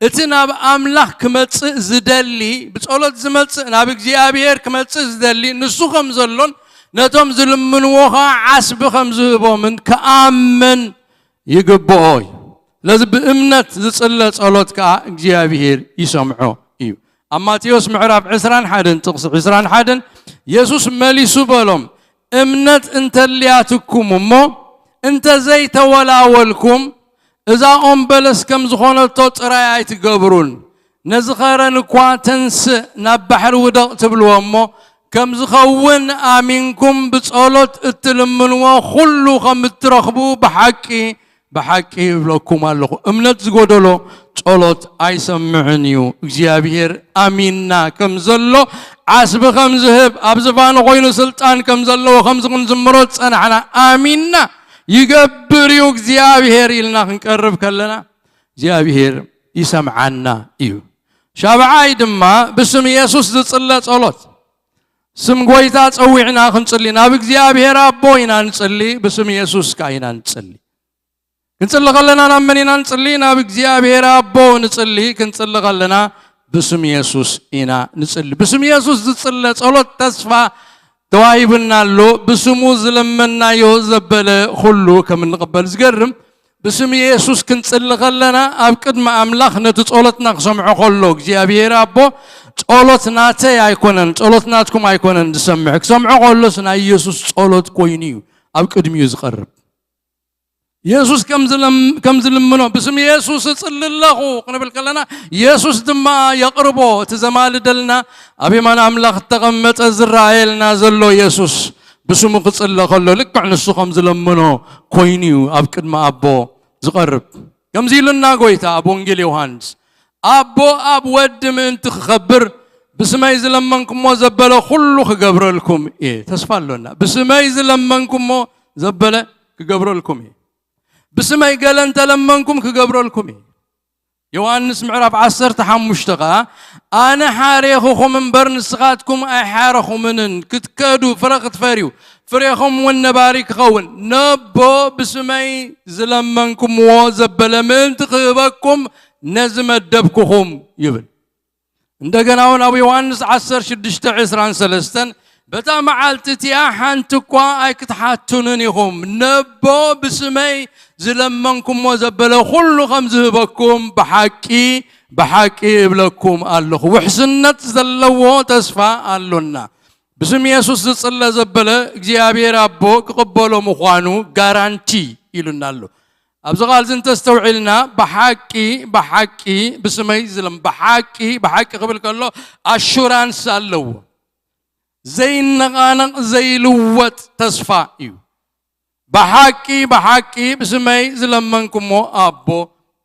እቲ ናብ ኣምላኽ ክመጽእ ዝደሊ ብጸሎት ዝመጽእ ናብ እግዚኣብሔር ክመጽእ ዝደሊ ንሱ ከም ዘሎን ነቶም ዝልምንዎ ኸዓ ዓስቢ ከም ዝህቦምን ክኣምን ይግብኦ እዩ። ስለዚ ብእምነት ዝጽለ ጸሎት ከኣ እግዚኣብሔር ይሰምዖ እዩ። ኣብ ማቴዎስ ምዕራፍ ዕስራን ሓደን ጥቕሲ ዕስራን ሓደን የሱስ መሊሱ በሎም፣ "እምነት እንተልያትኩም እሞ እንተ ዘይተወላወልኩም፣ እዛ ኦም በለስ ከም ዝኾነቶ ጥራይ ኣይትገብሩን። ነዚ ኸረን እኳ ተንስእ ናብ ባሕሪ ውደቕ ትብልዎ እሞ ከም ዝኸውን ኣሚንኩም ብጸሎት እትልምንዎ ኹሉ ከም እትረኽቡ ብሓቂ፣ ብሓቂ እብለኩም ኣለኹ። እምነት ዝጎደሎ ጸሎት ኣይሰምዕን እዩ። እግዚኣብሔር ኣሚንና ከም ዘሎ ዓስቢ ከም ዝህብ፣ ኣብ ዝፋኑ ኮይኑ ስልጣን ከም ዘለዎ ከምዚ ክንዝምሮ ዝጸናሕና ኣሚንና ይገብር እዩ እግዚኣብሔር" ኢልና ክንቀርብ ከለና እግዚኣብሔር ይሰምዓና እዩ። ሻብዓይ ድማ ብስም የሱስ ዝጽለ ጸሎት። ስም ጎይታ ጸዊዕና ክንጽሊ ናብ እግዚኣብሔር ኣቦ ኢና ንጽሊ፣ ብስም የሱስ ከኣ ኢና ንጽሊ። ክንጽሊ ከለና ናብ መን ኢና ንጽሊ? ናብ እግዚኣብሔር ኣቦ ንጽሊ። ክንጽሊ ከለና ብስም የሱስ ኢና ንጽሊ። ብስም የሱስ ዝጽለ ጸሎት ተስፋ ተዋሂብና ኣሎ። ብስሙ ዝለመናዮ ዘበለ ኩሉ ከም እንቕበል ዝገርም፣ ብስም የሱስ ክንጽሊ ከለና ኣብ ቅድሚ ኣምላኽ ነቲ ጸሎትና ክሰምዖ ከሎ እግዚኣብሔር ኣቦ ጸሎት ናተይ ኣይኮነን፣ ጸሎት ናትኩም ኣይኮነን ዝሰምዕ፣ ክሰምዖ ከሎስ ናይ የሱስ ጸሎት ኮይኑ እዩ ኣብ ቅድሚኡ ዝቐርብ። የሱስ ከም ዝለም-፣ ከም ዝልምኖ ብስም የሱስ እጽሊ ኣለኹ ክንብል ከለና የሱስ ድማ የቕርቦ። እቲ ዘማልደልና ኣብ የማን ኣምላኽ እተቐመጠ ዝረኣየልና ዘሎ የሱስ ብስሙ ክጽለ ከሎ ልክዕ ንሱ ከም ዝለምኖ ኮይኑ እዩ ኣብ ቅድሚ ኣቦ ዝቐርብ። ከምዚ ኢሉና ጎይታ ኣብ ወንጌል ዮሃንስ፣ "ኣቦ ኣብ ወዲ ምእንቲ ክኸብር ብስመይ ዝለመንኩሞ ዘበለ ኩሉ ክገብረልኩም እየ።" ተስፋ ኣሎና። "ብስመይ ዝለመንኩሞ ዘበለ ክገብረልኩም እየ። ብስመይ ገለ እንተለመንኩም ክገብረልኩም እየ።" ዮሃንስ ምዕራፍ ዓሰርተ ሓሙሽተ ከኣ፣ "ኣነ ሓሬኹኹም እምበር ንስኻትኩም ኣይሓረኹምንን፣ ክትከዱ ፍረ ክትፈርዩ፣ ፍሬኹም እውን ነባሪ ክኸውን፣ ነቦ ብስመይ ዝለመንኩምዎ ዘበለ ምእንቲ ክህበኩም ነዚ መደብኩኹም" ይብል። እንደገና እውን ኣብ ዮሃንስ ዓሰርተ ሽዱሽተ ዕስራን ሰለስተን፣ "በታ መዓልቲ እቲኣ ሓንቲ እኳ ኣይክትሓቱንን ኢኹም፣ ነቦ ብስመይ ዝለመንኩሞ ዘበለ ኩሉ ከም ዝህበኩም ብሓቂ፣ ብሓቂ እብለኩም ኣለኹ።" ውሕስነት ዘለዎ ተስፋ ኣሎና። ብስም የሱስ ዝጽለ ዘበለ እግዚኣብሔር ኣቦ ክቕበሎ ምዃኑ ጋራንቲ ኢሉና ኣሎ። ኣብዚ ቃል እዚ እንተስተውዒልና፣ ብሓቂ፣ ብሓቂ ብስመይ ዝለም-፣ ብሓቂ፣ ብሓቂ ክብል ከሎ ኣሹራንስ ኣለዎ። ዘይነቓነቕ፣ ዘይልወጥ ተስፋ እዩ። "ብሓቂ፣ ብሓቂ ብስመይ ዝለመንኩሞ ኣቦ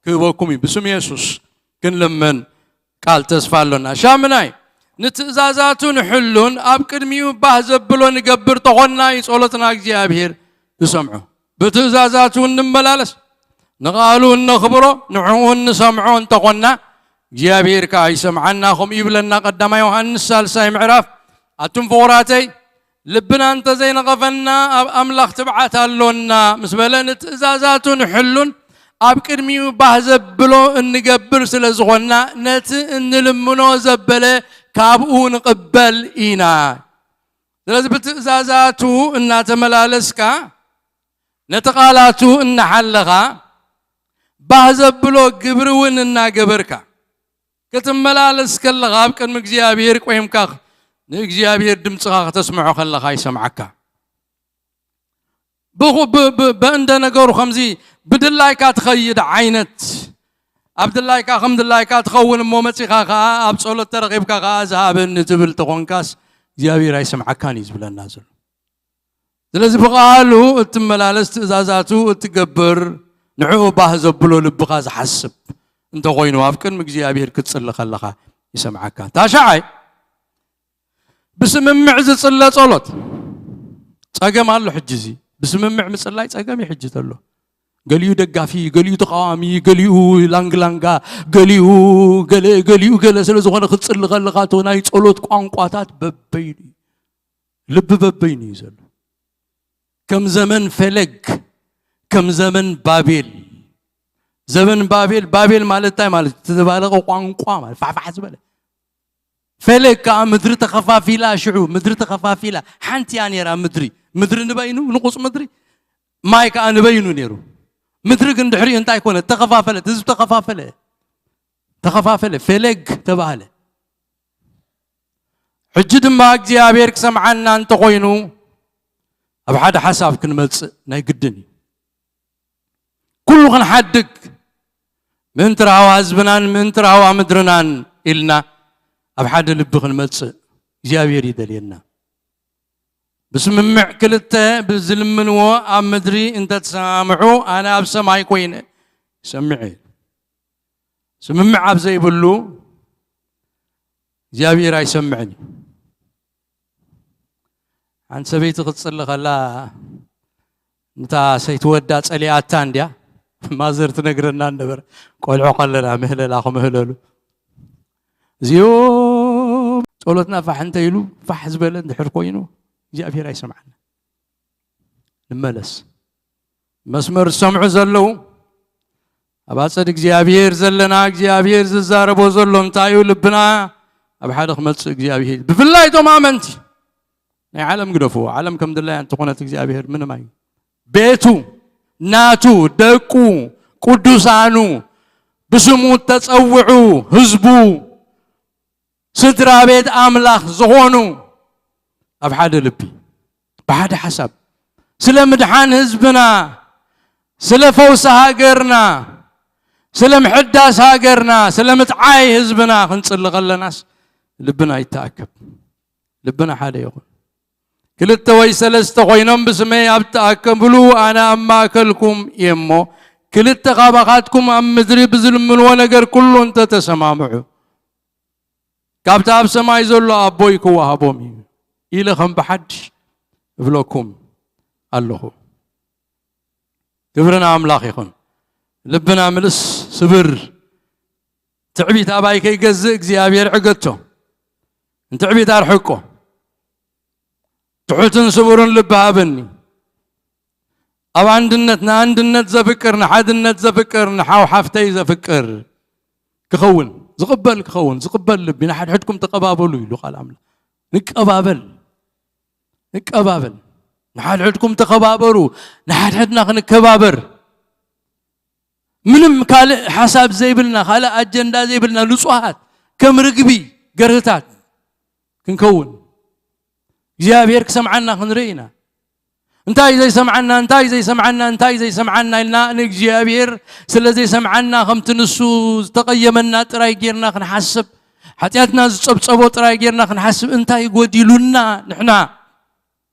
ክህበኩም እዩ።" ብስም የሱስ ክንልምን ቃል ተስፋ ኣሎና። ሻምናይ፣ ንትእዛዛቱ ንሕሉን ኣብ ቅድሚኡ ባህ ዘብሎ ንገብር ተኾንና እዩ ጸሎትና እግዚኣብሔር ዝሰምዖ። ብትእዛዛቱ እንመላለስ፣ ንቓሉ እነኽብሮ፣ ንዕኡ እንሰምዖ እንተኾንና እግዚኣብሔር ከኣ ይሰምዓና። ከምኡ ይብለና ቀዳማይ ዮሃንስ ሳልሳይ ምዕራፍ፣ ኣቱም ፍቑራተይ፣ ልብና እንተዘይነቐፈና ኣብ ኣምላኽ ትብዓት ኣሎና ምስ በለ፣ ንትእዛዛቱ ንሕሉን ኣብ ቅድሚኡ ባህ ዘብሎ እንገብር ስለ ዝኾንና፣ ነቲ እንልምኖ ዘበለ ካብኡ ንቕበል ኢና። ስለዚ ብትእዛዛቱ እናተመላለስካ፣ ነቲ ቃላቱ እናሓለኻ፣ ባህ ዘብሎ ግብሪ እውን እናገበርካ ክትመላለስ ከለኻ፣ ኣብ ቅድሚ እግዚኣብሔር ቆይምካ ንእግዚኣብሔር ድምፅኻ ከተስምዖ ከለኻ ይሰምዓካ። ብኹ-፣ ብ-፣ ብ-፣ በእንደ ነገሩ ከምዚ ብድላይካ ትኸይድ ዓይነት፣ ኣብ ድላይካ ከም ድላይካ ትኸውን እሞ፣ መጺኻ ከኣ ኣብ ጸሎት ተረኺብካ ከኣ "ዝሃበኒ" ትብል ተኾንካስ፣ እግዚኣብሔር ኣይሰምዓካን እዩ ዝብለና ዘሎ። ስለዚ ብቓሉ እትመላለስ፣ ትእዛዛቱ እትገብር፣ ንዕኡ ባህ ዘብሎ ልብኻ ዝሓስብ እንተኾይኑ፣ ኣብ ቅድሚ እግዚኣብሔር ክትጽሊ ከለኻ ይሰምዓካ። ታሽዓይ፣ ብስምምዕ ዝጽለ ጸሎት። ጸገም ኣሎ ሕጂ፣ እዚ ብስምምዕ ምጽላይ ጸገም እዩ ሕጂ ዘሎ። ገሊኡ ደጋፊ፣ ገሊኡ ተቃዋሚ፣ ገሊኡ ላንግላንጋ፣ ገሊኡ ገለ፣ ገሊኡ ገለ ስለ ዝኾነ ክትጽሊ ከለኻ፣ እቶ ናይ ጸሎት ቋንቋታት በበይኑ እዩ። ልቢ በበይኑ እዩ ዘሎ። ከም ዘመን ፈለግ፣ ከም ዘመን ባቤል። ዘመን ባቤል፣ ባቤል ማለት እንታይ ማለት? ዝተደባለቐ ቋንቋ ማለት፣ ፋሕፋሕ ዝበለ። ፈለግ ከዓ ምድሪ ተኸፋፊላ። ሽዑ ምድሪ ተኸፋፊላ፣ ሓንቲ እያ ነይራ ምድሪ። ምድሪ ንበይኑ፣ ንቑፅ ምድሪ፣ ማይ ከዓ ንበይኑ ነይሩ። ምድሪ ግን ድሕሪኡ እንታይ ኮነ? ተኸፋፈለት። ህዝቢ ተኸፋፈለ፣ ተኸፋፈለ፣ ፈለግ ተባህለ። ሕጂ ድማ እግዚኣብሔር ክሰምዓና እንተኾይኑ፣ ኣብ ሓደ ሓሳብ ክንመጽእ ናይ ግድን እዩ። ኩሉ ክንሓድግ፣ ምእንቲ ራህዋ ህዝብናን ምእንቲ ራህዋ ምድርናን ኢልና ኣብ ሓደ ልቢ ክንመጽእ እግዚኣብሔር ይደልየና። ብስምምዕ ክልተ ብዝልምንዎ ኣብ ምድሪ እንተተሰማምዑ፣ ኣነ ኣብ ሰማይ ኮይነ ይሰምዕ እየ። ስምምዕ ኣብ ዘይብሉ እግዚኣብሔር ኣይሰምዕን እዩ። ሓንቲ ሰበይቲ ክትጽሊ ከላ፣ ነታ ሰይቲ ወዳ ጸሊኣታ እንድያ ማዘር ትነግረና ነበረ። ቆልዑ ከለና ምህለላ ክምህለሉ፣ እዚኦም ጸሎትና ፋሕ እንተ ኢሉ፣ ፋሕ ዝበለ እንድሕር ኮይኑ እግዚኣብሔር ኣይሰምዓና። ንመለስ። መስመር ዝሰምዑ ዘለዉ፣ ኣብ ኣጸድ እግዚኣብሔር ዘለና፣ እግዚኣብሔር ዝዛረቦ ዘሎ እንታይ እዩ? ልብና ኣብ ሓደ ክመጽእ እግዚኣብሔር፣ ብፍላይ እቶም ኣመንቲ። ናይ ዓለም ግደፍዎ። ዓለም ከም ድላያ እንተኾነት እግዚኣብሔር ምንም ኣዩ። ቤቱ፣ ናቱ፣ ደቁ፣ ቅዱሳኑ፣ ብስሙ እተጸውዑ ህዝቡ፣ ስድራ ቤት ኣምላኽ ዝኾኑ፣ ኣብ ሓደ ልቢ፣ ብሓደ ሓሳብ፣ ስለ ምድሓን ህዝብና፣ ስለ ፈውሲ ሃገርና፣ ስለ ምሕዳስ ሃገርና፣ ስለ ምጥዓይ ህዝብና ክንጽሊ ከለናስ ልብና ይተኣከብ። ልብና ሓደ ይኹን። ክልተ ወይ ሰለስተ ኮይኖም ብስመይ ኣብ እተኣከብሉ ኣነ ኣብ ማእከልኩም እየ እሞ፣ ክልተ ካባኻትኩም ኣብ ምድሪ ብዝልምንዎ ነገር ኩሉ እንተተሰማምዑ፣ ካብቲ ኣብ ሰማይ ዘሎ ኣቦይ ክወሃቦም እዩ ኢለ ከም ብሓድሽ እብለኩም ኣለኹ። ክብሪ ንኣምላኽ ይኹን። ልብና ምልስ ስብር። ትዕቢት ኣባይ ከይገዝእ እግዚኣብሔር ዕገቶ። ንትዕቢት ኣርሕቆ። ትሑትን ስቡርን ልቢ ሃበኒ። ኣብ ኣንድነት፣ ንኣንድነት ዘፍቅር፣ ንሓድነት ዘፍቅር፣ ንሓው ሓፍተይ ዘፍቅር ክኸውን፣ ዝቕበል ክኸውን፣ ዝቕበል ልቢ፣ ንሓድሕድኩም ተቐባበሉ ኢሉ ቃል ኣምላኽ። ንቀባበል፣ ንቀባበል። ንሓድሕድኩም ተኸባበሩ፣ ንሓድሕድና ክንከባበር። ምንም ካልእ ሓሳብ ዘይብልና፣ ካልእ ኣጀንዳ ዘይብልና፣ ንጹሃት፣ ከም ርግቢ ገርህታት ክንከውን፣ እግዚኣብሔር ክሰምዓና ክንርኢ ኢና። እንታይ ዘይሰምዓና፣ እንታይ ዘይሰምዓና፣ እንታይ ዘይሰምዓና ኢልና ንእግዚኣብሔር ስለ ዘይሰምዓና፣ ከምቲ ንሱ ዝተቐየመና ጥራይ ጌርና ክንሓስብ፣ ሓጢኣትና ዝጸብጸቦ ጥራይ ጌርና ክንሓስብ፣ እንታይ ጎዲሉና ንሕና?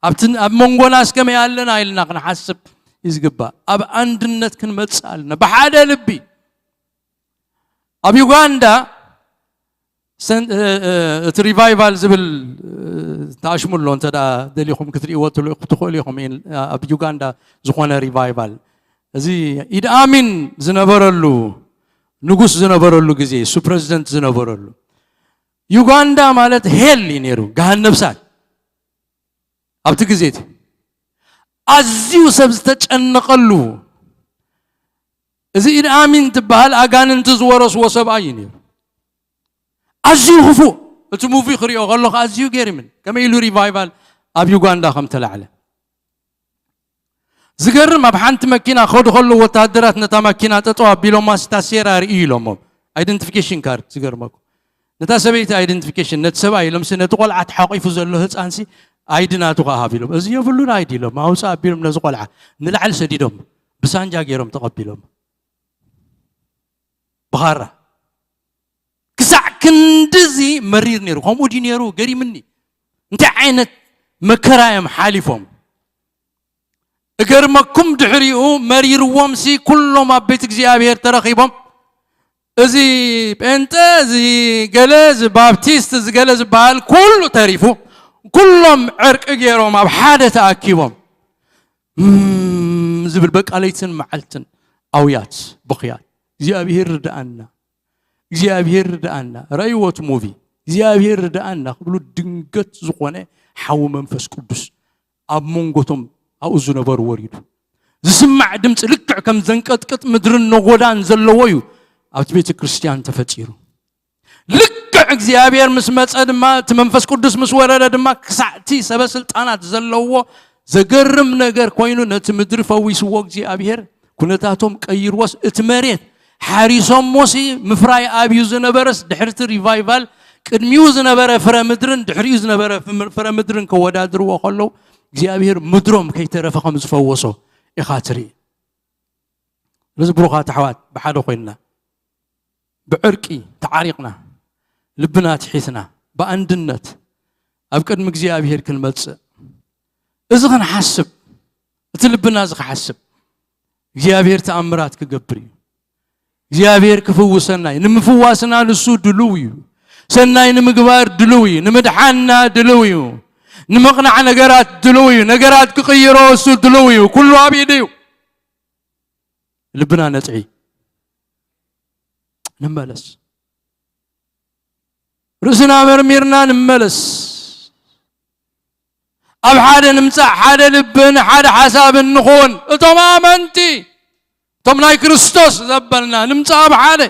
ኣብቲ፣ ኣብ መንጎናስ ከመይ ኣለና ኢልና ክንሓስብ እዩ ዝግባእ። ኣብ ኣንድነት ክንመጽእ ኣለና፣ ብሓደ ልቢ። ኣብ ዩጋንዳ ሰን-፣ እ፣ እ፣ እቲ ሪቫይቫል ዝብል፣ እ፣ ተኣሽሙ ኣሎ፣ እንተ ደኣ ደሊኹም ክትርእይዎ ትል-፣ ትኽእሉ ኢኹም። ኢን-፣ ኣብ ዩጋንዳ ዝኾነ ሪቫይቫል፣ እዚ ኢድ ኣሚን ዝነበረሉ፣ ንጉስ ዝነበረሉ ግዜ፣ እሱ ፕረዚደንት ዝነበረሉ፣ ዩጋንዳ ማለት ሄል እዩ ነይሩ፣ ገሃነብ እሳት። ኣብቲ ግዜ እቲ ኣዝዩ ሰብ ዝተጨነቐሉ፣ እዚ ኢድ ኣሚን ትበሃል ኣጋንንቲ ዝወረስዎ ሰብኣይ እዩ ነይሩ። ኣዝዩ ክፉእ። እቲ ሙቪ ክሪኦ ከለኹ ኣዝዩ ገሪምን። ከመይ ኢሉ ሪቫይቫል ኣብ ዩጋንዳ ከም ተላዕለ። ዝገርም፣ ኣብ ሓንቲ መኪና ክኸዱ ከለዉ ወተሃደራት ነታ መኪና ጠጠው ኣቢሎማ፣ "ስታ ሴራ ርእዩ" ኢሎሞም። ኣይደንቲፊኬሽን ካርድ፣ ዝገርመኩም። ነታ ሰበይቲ ኣይደንቲፊኬሽን፣ ነቲ ሰብኣይ ኢሎምሲ፣ ነቲ ቆልዓ ተሓቂፉ ዘሎ ህፃንሲ ኣይዲ ናቱ ከዓ ሃብ ኢሎም። "እዚ የብሉን ኣይዲ" ኢሎም፣ ኣውፅእ ኣቢሎም ነዚ ቆልዓ ንላዕሊ ሰዲዶም፣ ብሳንጃ ገይሮም ተቐቢሎም። ብኻራ። ክሳዕ ክንድዚ መሪር ነይሩ። ከምኡ ድዩ ነይሩ? ገሪምኒ። እንታይ ዓይነት መከራ እዮም ሓሊፎም? እገርመኩም፣ ድሕሪኡ መሪርዎም ሲ ኩሎም ኣብ ቤት እግዚኣብሔር ተረኺቦም። እዚ ጴንጠ፣ እዚ ገለ፣ እዚ ባፕቲስት፣ እዚ ገለ ዝበሃል ኩሉ ተሪፉ፣ ኩሎም ዕርቂ ገይሮም ኣብ ሓደ ተኣኪቦም። እም ዝብል በቃ ለይትን መዓልትን ኣውያት ብኽያት። እግዚኣብሔር ርድኣና፣ እግዚኣብሔር ርድኣና። ረእይዎ እቲ ሙቪ። እግዚኣብሔር ርድኣና ክብሉ ድንገት ዝኾነ ሓዊ መንፈስ ቅዱስ ኣብ መንጎቶም ኣብኡ ዝነበሩ ወሪዱ። ዝስማዕ ድምፂ ልክዕ ከም ዘንቀጥቅጥ ምድርን ነጎዳን ዘለዎ እዩ ኣብቲ ቤተ ክርስቲያን ተፈጢሩ። ልክዕ እግዚኣብሔር ምስ መጸ ድማ፣ እቲ መንፈስ ቅዱስ ምስ ወረደ ድማ፣ ክሳዕቲ ሰበ ስልጣናት ዘለዎ ዘገርም ነገር ኮይኑ፣ ነቲ ምድሪ ፈዊስዎ እግዚኣብሔር፣ ኩነታቶም ቀይርዎስ፣ እቲ መሬት ሓሪሶሞሲ ምፍራይ ኣብዩ ዝነበረስ፣ ድሕርቲ ሪቫይቫል ቅድሚኡ ዝነበረ ፍረ ምድርን ድሕሪኡ ዝነበረ ፍም-፣ ፍረ ምድርን ከወዳድርዎ ከለዉ፣ እግዚኣብሔር ምድሮም ከይተረፈ ከም ዝፈወሶ ኢኻ ትርኢ። ስለዚ ብሩኻት ኣሕዋት፣ ብሓደ ኮይንና፣ ብዕርቂ ተዓሪቕና፣ ልብና ትሒትና፣ ብኣንድነት ኣብ ቅድሚ እግዚኣብሔር ክንመጽእ፣ እዚ ክንሓስብ፣ እቲ ልብና እዚ ክሓስብ፣ እግዚኣብሔር ተኣምራት ክገብር እዩ። እግዚኣብሔር ክፍውሰና እዩ። ንምፍዋስና ንሱ ድሉው እዩ። ሰናይ ንምግባር ድሉው እዩ። ንምድሓንና ድሉው እዩ። ንምቕናዕ ነገራት ድሉው እዩ። ነገራት ክቕይሮ እሱ ድሉው እዩ። ኩሉ ኣብ ኢዱ እዩ። ልብና ነጽዒ። ንመለስ። ርእስና መርሚርና ንመለስ። ኣብ ሓደ ንምጻእ፣ ሓደ ልብን ሓደ ሓሳብን ንኹን። እቶም ኣመንቲ፣ እቶም ናይ ክርስቶስ ዘበልና፣ ንምጻእ ኣብ ሓደ።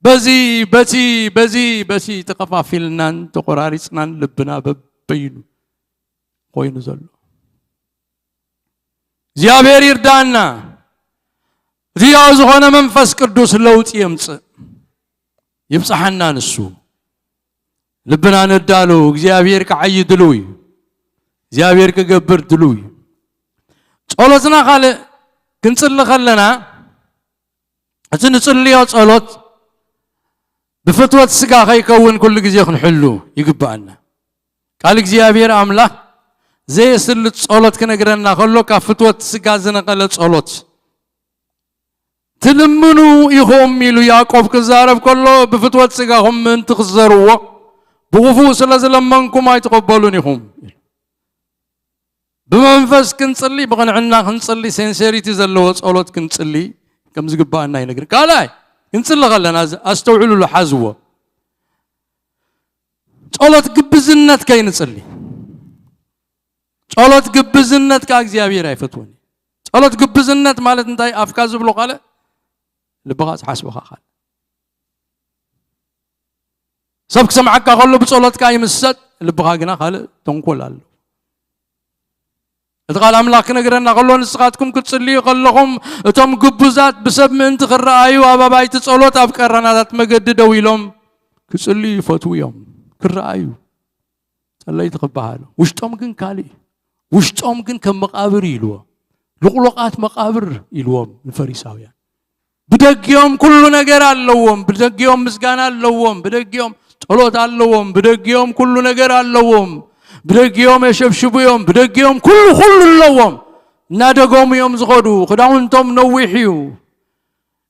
በዚ፣ በቲ፣ በዚ፣ በቲ ተኸፋፊልናን ተቖራሪጽናን ልብና በበይኑ ኮይኑ ዘሎ። እግዚኣብሔር ይርዳና። እቲ ያው ዝኾነ መንፈስ ቅዱስ ለውጢ የምጽእ። ይብጽሓና ንሱ። ልብና ነዳሉ። እግዚኣብሔር ክዓዪ ድሉው እዩ። እግዚኣብሔር ክገብር ድሉው እዩ። ጸሎትና ካልእ ክንጽሊ ከለና፣ እቲ ንጽልዮ ጸሎት ብፍትወት ስጋ ከይከውን ኩሉ ግዜ ክንሕሉ ይግብኣና። ቃል እግዚኣብሔር ኣምላኽ ዘየስልጥ ጸሎት ክነግረና ከሎ፣ ካብ ፍትወት ስጋ ዝነቐለ ጸሎት ትልምኑ ኢኹም ኢሉ ያዕቆብ ክዛረብ ከሎ፣ ብፍትወት ስጋኹም ምእንቲ ክትዘርዎ ብኽፉእ ስለ ዝለመንኩም ኣይትቐበሉን ኢኹም። ብመንፈስ ክንጽሊ፣ ብቕንዕና ክንጽሊ፣ ሴንሴሪቲ ዘለዎ ጸሎት ክንጽሊ ከም ዝግብኣና ይነግር። ካልኣይ፣ ክንጽሊ ከለና፣ ኣስተውዕሉሉ፣ ሓዝዎ። ጸሎት ግብዝነት ከይንጽሊ። ጸሎት ግብዝነት ከኣ እግዚኣብሔር ኣይፈትዎን እዩ። ጸሎት ግብዝነት ማለት እንታይ? ኣፍካ ዝብሎ ካልእ፣ ልብኻ ዝሓስቦ ከኣ ካልእ። ሰብ ክሰምዓካ ከሎ ብጸሎትካ ይምሰጥ፣ ልብኻ ግና ካልእ ተንኮል ኣሎ። እቲ ቃል ኣምላኽ ክነግረና ከሎ፣ ንስኻትኩም ክትጽልዩ ከለኹም፣ እቶም ግቡዛት ብሰብ ምእንቲ ክረኣዩ፣ ኣብ ኣባይቲ ጸሎት ኣብ ቀራናታት መገዲ ደው ኢሎም ክጽልዩ ይፈትዉ እዮም። ክረኣዩ ጸለይቲ ክበሃሉ፣ ውሽጦም ግን ካልእ እዩ። ውሽጦም ግን ከም መቓብር እዩ ኢልዎ። ልቑሉቓት መቓብር ኢልዎም ንፈሪሳውያን። ብደጊኦም ኩሉ ነገር ኣለዎም። ብደጊኦም ምስጋና ኣለዎም። ብደጊኦም ጸሎት ኣለዎም። ብደጊኦም ኩሉ ነገር ኣለዎም። ብደጊኦም የሸብሽቡ እዮም። ብደጊኦም ኩሉ፣ ኩሉ ኣለዎም። እናደገሙ እዮም ዝኸዱ። ክዳውንቶም ነዊሕ እዩ።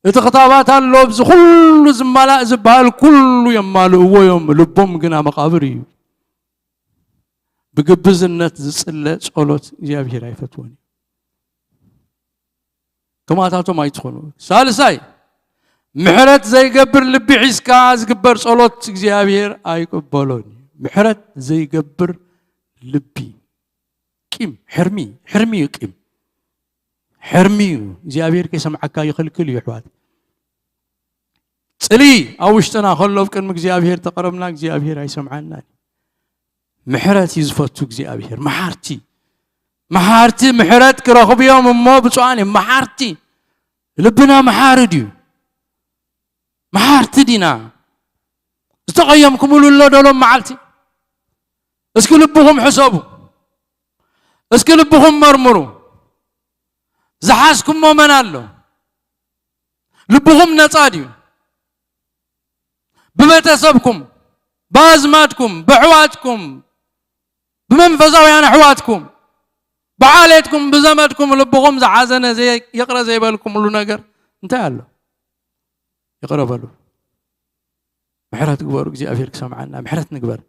እቲ ክታባት ኣሎ። ኣብዚ ኩሉ ዝማላእ ዝበሃል ኩሉ የማልእዎ እዮም። ልቦም ግና መቓብር እዩ። ብግብዝነት ዝጽለ ጸሎት እግዚኣብሔር ኣይፈትዎን እዩ። ከማታቶም ኣይትኾኑ። ሳልሳይ፣ ምሕረት ዘይገብር ልቢ ሒዝካ ዝግበር ጸሎት እግዚኣብሔር ኣይቅበሎን እዩ። ምሕረት ዘይገብር ልቢ። ቂም፣ ሕርሚ፣ ሕርሚ እዩ ቂም። ሕርሚ እዩ። እግዚኣብሔር ከይሰምዓካ ይኽልክል እዩ፣ ኣሕዋት። ጽሊ ኣብ ውሽጥና ከሎ፣ ኣብ ቅድሚ እግዚኣብሔር ተቐረብና፣ እግዚኣብሔር ኣይሰምዓናን እዩ። ምሕረት እዩ ዝፈቱ እግዚኣብሔር። መሓርቲ፣ መሓርቲ ምሕረት ክረኽቡ እዮም እሞ ብፁዓን እዮም። መሓርቲ፣ ልብና መሓሪ ድዩ? መሓርቲ ዲና? ዝተቐየምኩምሉ ኣሎ ዶ ሎም መዓልቲ? እስኪ ልብኹም ሕሰቡ። እስኪ ልብኹም መርምሩ። ዝሓዝኩሞ መን ኣሎ? ልብኹም ነጻ ድዩ? ብቤተሰብኩም፣ ብኣዝማድኩም፣ ብኣሕዋትኩም፣ ብመንፈሳውያን ኣሕዋትኩም፣ ብዓሌትኩም፣ ብዘመድኩም ልብኹም ዝሓዘነ፣ ዘይ-፣ ይቕረ ዘይበልኩምሉ ነገር እንታይ ኣሎ? ይቕረ በሉ። ምሕረት ግበሩ፣ እግዚኣብሔር ክሰምዓና። ምሕረት ንግበር።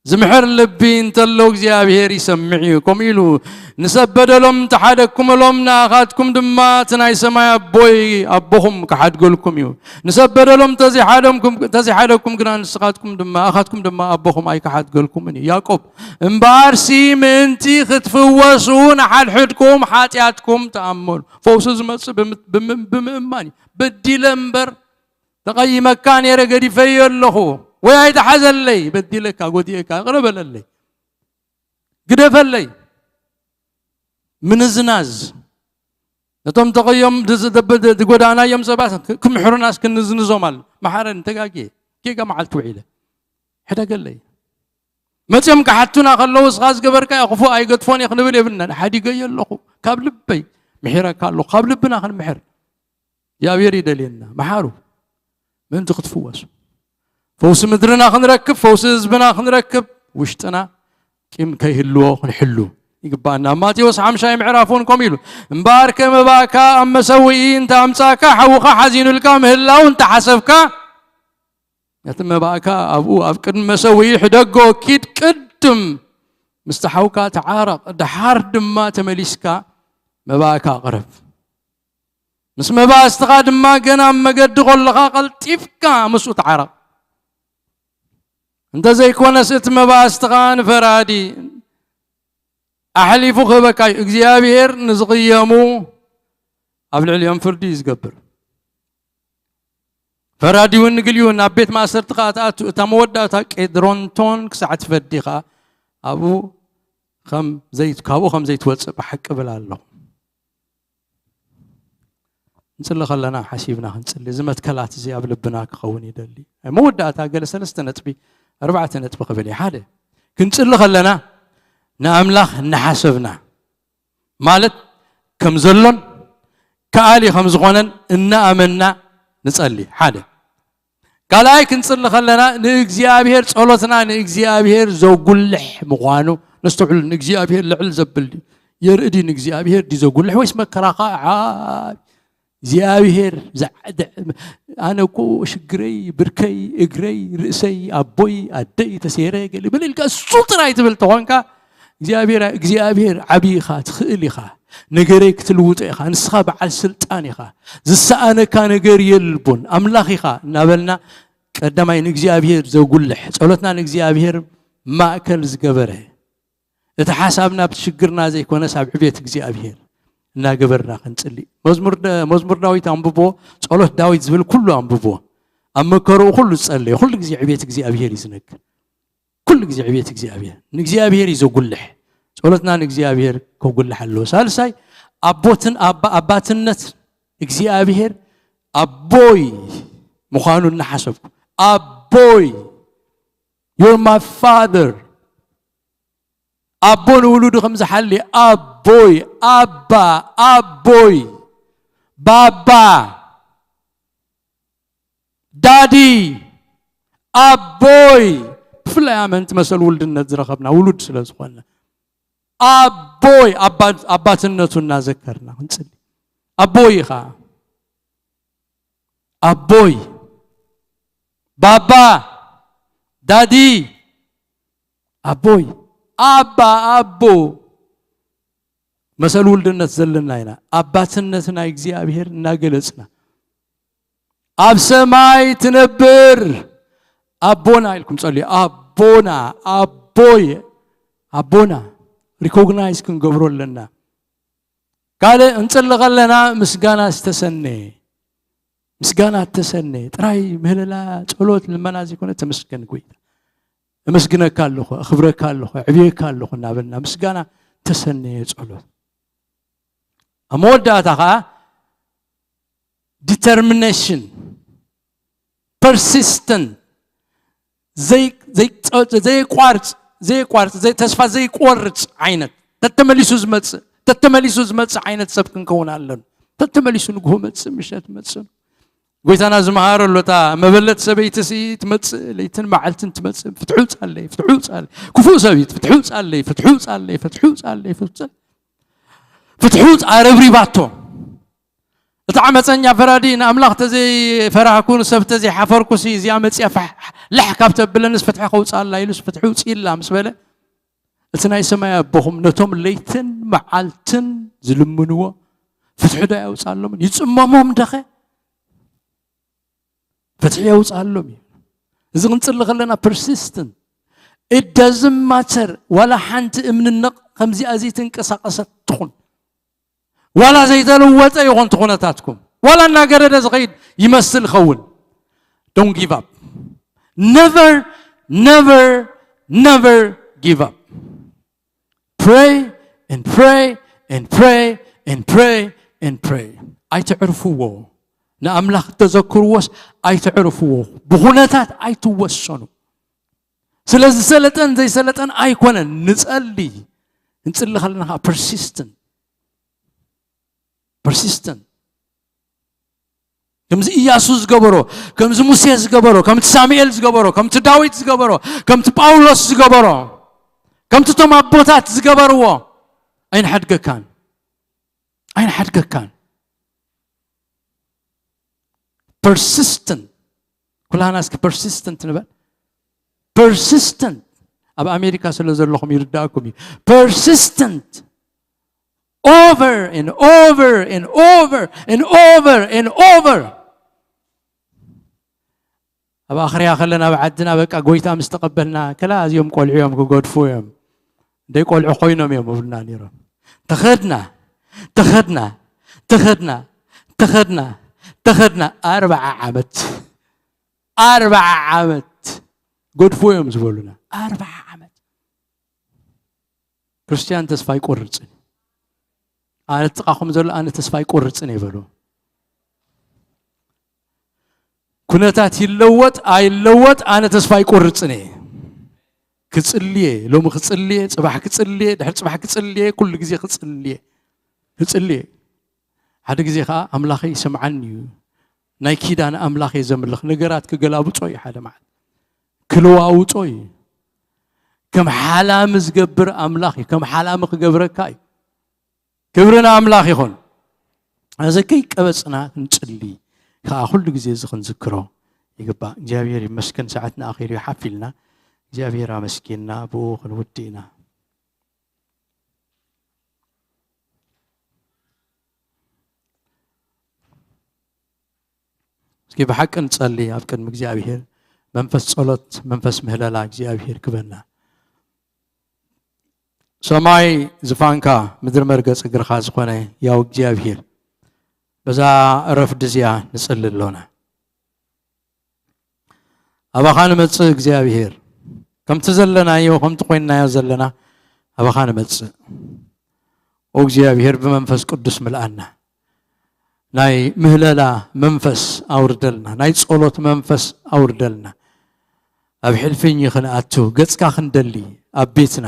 ዝምሕር ልቢ እንተሎ እግዚኣብሔር ይሰምዕ እዩ። ከምኡ ኢሉ፣ "ንሰብ በደሎም ተሓደግኩምሎም፣ ንኣኻትኩም ድማ እቲ ናይ ሰማይ ኣቦይ፣ ኣቦኹም ክሓድገልኩም እዩ። ንሰብ በደሎም ተዘይሓደምኩም-፣ ተዘይሓደግኩም ግና ንስኻትኩም ድማ፣ ኣኻትኩም ድማ ኣቦኹም ኣይክሓድገልኩምን እዩ።" ያዕቆብ፣ "እምበኣርሲ ምእንቲ ክትፍወሱ ንሓድሕድኩም ሓጢኣትኩም ተኣመኑ።" ፈውሲ ዝመጽእ ብምት-፣ ብምም-፣ ብምእማን እዩ። በዲለ እምበር ተቐይመካ ነይረ፣ ገዲፈዮ ኣለኹ፣ ወይ ኣይትሓዘለይ፣ በዲለካ፣ ጎዲኤካ፣ ይቕረ በለለይ፣ ግደፈለይ። ምንዝናዝ። ነቶም ተቐዮም ድዝ-፣ ደብ-፣ ድ-፣ ዝጎዳእናዮም ሰባት ክ-፣ ክምሕሩናስ ክንዝንዞም ኣሎ። መሓረኒ፣ ተጋግየ፣ ጌጋ መዓልቲ ውዒለ፣ ሕደገለይ። መፅኦም ክሓቱና ከለዉ፣ እስኻ ዝገበርካዮ ክፉእ ኣይገድፎን እየ ክንብል የብልናን። ሓዲገዮ ኣለኹ፣ ካብ ልበይ ምሒረካ ኣለኹ። ካብ ልብና ክንምሕር እግዚኣብሔር ይደልየና። መሓሩ፣ ምእንቲ ክትፍወሱ፣ ፈውሲ ምድርና ክንረክብ፣ ፈውሲ ህዝብና ክንረክብ፣ ውሽጥና ቂም ከይህልዎ ክንሕሉ ይግባና። ኣብ ማቴዎስ ሓምሻይ ምዕራፍ እውን ከምኡ ኢሉ፣ "እምበኣርከ መባእካ ኣብ መሰውኢ እንተ ኣምጻእካ፣ ሓውኻ ሓዚኑልካ ምህላው እንተ ሓሰብካ፣ ነቲ መባእካ ኣብኡ ኣብ ቅድሚ መሰውኢ ሕደጎ፣ ኪድ ቅድም ምስቲ ሓውካ ተዓረቕ፣ ደሓር ድማ ተመሊስካ መባእካ ኣቕርብ። ምስ መባእስትኻ ድማ ገና ኣብ መገዲ ከለኻ ቀልጢፍካ ምስኡ ተዓረቕ። እንተ ዘይኮነስ እቲ መባእስትኻ ንፈራዲ ኣሕሊፉ ክህበካ እዩ። እግዚኣብሔር ንዝቕየሙ ኣብ ልዕሊኦም ፍርዲ እዩ ዝገብር። ፈራዲ እውን ንግልኡ ናብ ቤት ማእሰርቲ ኸኣ ትኣቱ። እታ መወዳእታ ቄድሮንቶን ክሳዕ ትፈዲ ኸኣ ኣብኡ ከም ዘይት-፣ ካብኡ ከም ዘይትወጽእ ብሓቂ እብል ኣለኹ." ንጽሊ ከለና ሓሲብና ክንጽሊ፣ እዚ መትከላት እዚ ኣብ ልብና ክኸውን ይደሊ። ኣብ መወዳእታ ገለ ሰለስተ ነጥቢ፣ ኣርባዕተ ነጥቢ ክብል እየ። ሓደ፣ ክንጽሊ ከለና ንኣምላኽ እናሓሰብና፣ ማለት ከም ዘሎን ከኣሊ ከም ዝኾነን እናኣመንና ንጸሊ። ሓደ። ካልኣይ፣ ክንጽሊ ከለና ንእግዚኣብሔር፣ ጸሎትና ንእግዚኣብሔር ዘጉልሕ ምዃኑ ነስተውዕሉ። ንእግዚኣብሔር ልዕል ዘብል ድዩ? የርኢ ድዩ ንእግዚኣብሔር ድዩ ዘጉልሕ? ወይስ መከራኻ ዓ-፣ እግዚኣብሔር ዝዓደ-፣ ኣነ እኮ ሽግረይ፣ ብርከይ፣ እግረይ፣ ርእሰይ፣ ኣቦይ፣ ኣደይ ተሰይረ ገለ በለ ኢልካ እሱ ጥራይ ትብል ተኾንካ፣ እግዚኣብሔር፣ እግዚኣብሔር ዓብዪ ኢኻ፣ ትኽእል ኢኻ፣ ነገረይ ክትልውጦ ኢኻ፣ ንስኻ በዓል ስልጣን ኢኻ፣ ዝሰኣነካ ነገር የልቦን፣ ኣምላኽ ኢኻ እናበልና ቀዳማይ ንእግዚኣብሔር ዘጉልሕ፣ ጸሎትና ንእግዚኣብሔር ማእከል ዝገበረ፣ እቲ ሓሳብና ኣብቲ ሽግርና ዘይኮነስ ኣብ ዕቤት እግዚኣብሔር እናገበርና ክንጽሊ። መዝሙር ደ-፣ መዝሙር ዳዊት ኣንብቦ፣ ጸሎት ዳዊት ዝብል ኩሉ ኣንብቦ። ኣብ መከርኡ ኩሉ ዝጸለየ፣ ኩሉ ግዜ ዕቤት እግዚኣብሔር እዩ ዝነግር። ኩሉ ግዜ ዕቤት እግዚኣብሔር፣ ንእግዚኣብሔር እዩ ዘጉልሕ። ጸሎትና ንእግዚኣብሔር ከጉልሕ ኣለዎ። ሳልሳይ፣ ኣቦትን-፣ ኣባ-፣ ኣባትነት እግዚኣብሔር ኣቦይ ምዃኑ እናሓሰብኩ፣ ኣቦይ፣ you're my father፣ ኣቦ ንውሉዱ ከም ዝሓሊ፣ ኣቦይ፣ ኣባ፣ ኣቦይ፣ ባባ፣ ዳዲ፣ ኣቦይ። ብፍላይ ኣመንቲ መሰል ውልድነት ዝረኸብና ውሉድ ስለ ዝኾንና፣ ኣቦይ፣ ኣባ-፣ ኣባትነቱ እናዘከርና ክንጽሊ። ኣቦይ ኢኻ። ኣቦይ፣ ባባ፣ ዳዲ፣ ኣቦይ፣ ኣባ፣ ኣቦ። መሰል ውልድነት ዘለና ኢና። ኣባትነት ናይ እግዚኣብሔር እናገለጽና፣ ኣብ ሰማይ ትነብር ኣቦና ኢልኩም ጸልዩ። ኣቦና፣ ኣቦይ፣ ኣቦና ሪኮግናይዝ ክንገብሮ ኣለና። ካልእ እንጽሊ ከለና ምስጋና ዝተሰነየ፣ ምስጋና እተሰነየ ጥራይ ምህለላ፣ ጸሎት፣ ልመና ዘይኮነ፣ ተመስገን ጎይታ፣ እመስግነካ ኣለኹ፣ እኽብረካ ኣለኹ፣ እዕብየካ ኣለኹ እናበልና ምስጋና ተሰነየ ጸሎት። ኣብ መወዳእታ ኸኣ ዲተርሚኔሽን፣ ፐርሲስተንት፣ ዘይ-፣ ዘይ-፣ ዘይቋርጽ፣ ዘይቋርጽ፣ ዘይ-፣ ተስፋ ዘይቆርጽ ዓይነት፣ ተተመሊሱ ዝመጽእ፣ ተተመሊሱ ዝመጽእ ዓይነት ሰብ ክንከውን ኣለና። ተተመሊሱ ንግሆ መጽእ፣ ምሸት መጽእ። ጎይታና ዝመሃረ ኣሎ፣ እታ መበለት ሰበይቲ ሲ ትመጽእ፣ ለይትን መዓልትን ትመጽእ፣ "ፍትሑ ጻለይ፣ ፍትሑ ጻለይ፣ ክፉእ ሰብይቲ፣ ፍትሑ ጻለይ፣ ፍትሑ ጻለይ፣ ፍትሑ ጻለይ፣ ፍትሑ ጻለይ፣ ፍትሑ ጻ-" ኣረብሪባቶ። እቲ ዓመፀኛ ፈራዲ ንኣምላኽ ተዘይፈራህኩ፣ ንሰብ ተዘይሓፈርኩ ሲ፣ እዚኣ መፅያ ፋሕ-፣ ላሕ ካብ ተብለንስ ፍትሒ ከውፅኣላ ኢሉስ ፍትሒ ውፅኢላ ምስ በለ፣ እቲ ናይ ሰማይ ኣቦኹም ነቶም ለይትን መዓልትን ዝልምንዎ ፍትሒ ዶ ኣየውፅኣሎምን? ይፅመሞም ደኸ? ፍትሒ የውፅኣሎም እዩ። እዚ ክንፅሊ ከለና ፐርሲስተንት፣ it doesn't matter፣ ዋላ ሓንቲ እምንነቕ ከምዚኣ ዘይተንቀሳቐሰት ትኹን፣ ዋላ ዘይተለወጠ ይኹን እቲ ኩነታትኩም፣ ዋላ እናገረደ ዝኸይድ ይመስል ይኸውን፣ Don't give up. Never, never, never give up. Pray and pray and pray and pray and pray. ኣይትዕርፍዎ። ንኣምላኽ ተዘክርዎስ ኣይትዕርፍዎ። ብኹነታት ኣይትወሰኑ። ስለ ዝሰለጠን ዘይሰለጠን ኣይኮነን። ንጸሊ፣ ንጽሊ ከለና ከዓ persistent፣ persistent። ከምዚ ኢያሱ ዝገበሮ፣ ከምዚ ሙሴ ዝገበሮ፣ ከምቲ ሳሙኤል ዝገበሮ፣ ከምቲ ዳዊት ዝገበሮ፣ ከምቲ ጳውሎስ ዝገበሮ፣ ከምቲ እቶም ኣቦታት ዝገበርዎ ኣይንሓድገካን፣ ኣይንሓድገካን። Persistent። ኩላና እስኪ persistent ንበል። Persistent። ኣብ ኣሜሪካ ስለ ዘለኹም ይርዳእኩም እዩ። Persistent። Over and over and over and over and over። ኣብ ኣኽርያ ከለና ኣብ ዓድና በቃ ጎይታ ምስ ተቐበልና፣ ከላ እዚኦም ቆልዑ እዮም፣ ክገድፉ እዮም፣ ደይ ቆልዑ ኮይኖም እዮም እብሉና ነይሮም። ተኸድና፣ ተኸድና፣ ተኸድና፣ ተኸድና፣ ተኸድና። ኣርብዓ ዓመት፣ ኣርብዓ ዓመት ገድፉ እዮም ዝበሉና። ኣርብዓ ዓመት። ክርስትያን ተስፋ ኣይቆርጽን። ኣነ ጥቓኹም ዘሎ፣ ኣነ ተስፋ ኣይቆርጽን እየ በሉ። ኩነታት ይለወጥ ኣይለወጥ፣ ኣነ ተስፋ ኣይቆርጽን እየ። ክጽልየ፣ ሎሚ ክጽልየ፣ ጽባሕ ክጽልየ፣ ድሕሪ ጽባሕ ክጽልየ፣ ኩሉ ግዜ ክጽልየ፣ ክጽልየ። ሓደ ግዜ ኸዓ ኣምላኸይ ይሰምዓኒ እዩ። ናይ ኪዳን ኣምላኽ እየ ዘምልኽ። ነገራት ክገላብጾ እዩ፣ ሓደ መዓልቲ ክለዋውጦ እዩ። ከም ሓላሚ ዝገብር ኣምላኽ እዩ። ከም ሓላሚ ክገብረካ እዩ። ክብሪ ንኣምላኽ ይኹን። እዚ ከይቀበጽና ክንጽሊ ከኣ ኩሉ ግዜ እዚ ክንዝክሮ ይግባእ። እግዚኣብሔር ይመስገን፣ ሰዓትና ኣኺሉ እዩ፣ ሓፍ ኢልና እግዚኣብሔር ኣመስጊንና ብኡ ክንውድእ ኢና። እስኪ ብሓቂ ንጸሊ ኣብ ቅድሚ እግዚኣብሔር። መንፈስ ጸሎት፣ መንፈስ ምህለላ እግዚኣብሔር ክበና። ሰማይ ዝፋንካ፣ ምድሪ መርገጽ እግርኻ ዝኾነ ያው እግዚኣብሔር፣ በዛ ረፍዲ እዚኣ ንጽሊ ኣሎና። ኣባኻ ንመጽእ እግዚኣብሔር፣ ከምቲ ዘለናዮ፣ ከምቲ ኮይንናዮ ዘለና ኣባኻ ንመጽእ። ኦ እግዚኣብሔር ብመንፈስ ቅዱስ ምልኣና። ናይ ምህለላ መንፈስ ኣውርደልና፣ ናይ ጸሎት መንፈስ ኣውርደልና። ኣብ ሕልፍኝ ክንኣቱ ገጽካ ክንደሊ፣ ኣብ ቤትና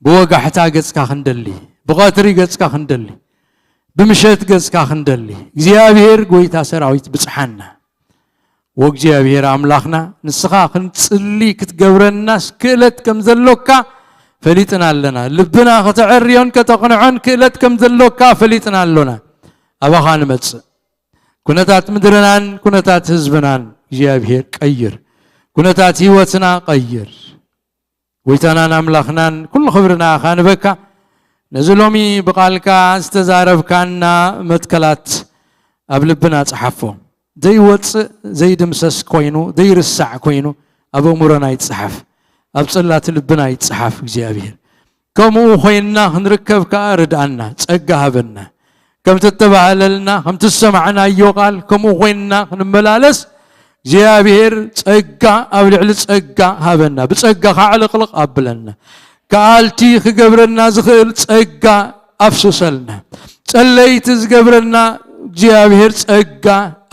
ብወጋሕታ ገጽካ ክንደሊ፣ ብቐትሪ ገጽካ ክንደሊ፣ ብምሸት ገጽካ ክንደሊ፣ እግዚኣብሔር ጎይታ ሰራዊት ብጽሓና። ወእግዚኣብሔር ኣምላኽና፣ ንስኻ ክንጽሊ ክትገብረናስ ክእለት ከም ዘሎካ ፈሊጥና ኣለና። ልብና ከተዐርዮን ከተቕንዖን ክእለት ከም ዘሎካ ፈሊጥና ኣሎና። ኣባኻ ንመጽእ። ኩነታት ምድርናን ኩነታት ህዝብናን እግዚኣብሔር ቀይር። ኩነታት ህይወትና ቀይር። ጎይታናን ኣምላኽናን ኩሉ ክብሪ ንኣኻ ንበካ። ነዚ ሎሚ ብቓልካ ዝተዛረብካና መትከላት ኣብ ልብና ጸሓፎ። ዘይወጽእ ዘይድምሰስ ኮይኑ፣ ዘይርሳዕ ኮይኑ ኣብ ኣእምሮና ይጸሓፍ፣ ኣብ ጽላት ልብና ይጸሓፍ እግዚኣብሔር። ከምኡ ኮይንና ክንርከብ ከኣ ርድኣና፣ ጸጋ ሃበና። ከምቲ እተባህለልና፣ ከምቲ ዝሰማዕናዮ ቃል ከምኡ ኮይንና ክንመላለስ እግዚኣብሔር ጸጋ ኣብ ልዕሊ ጸጋ ሃበና። ብጸጋኻ ዕልቕልቕ ኣብለና። ከኣልቲ ክገብረና ዝኽእል ጸጋ ኣፍስሰልና። ጸለይቲ ዝገብረና እግዚኣብሔር ጸጋ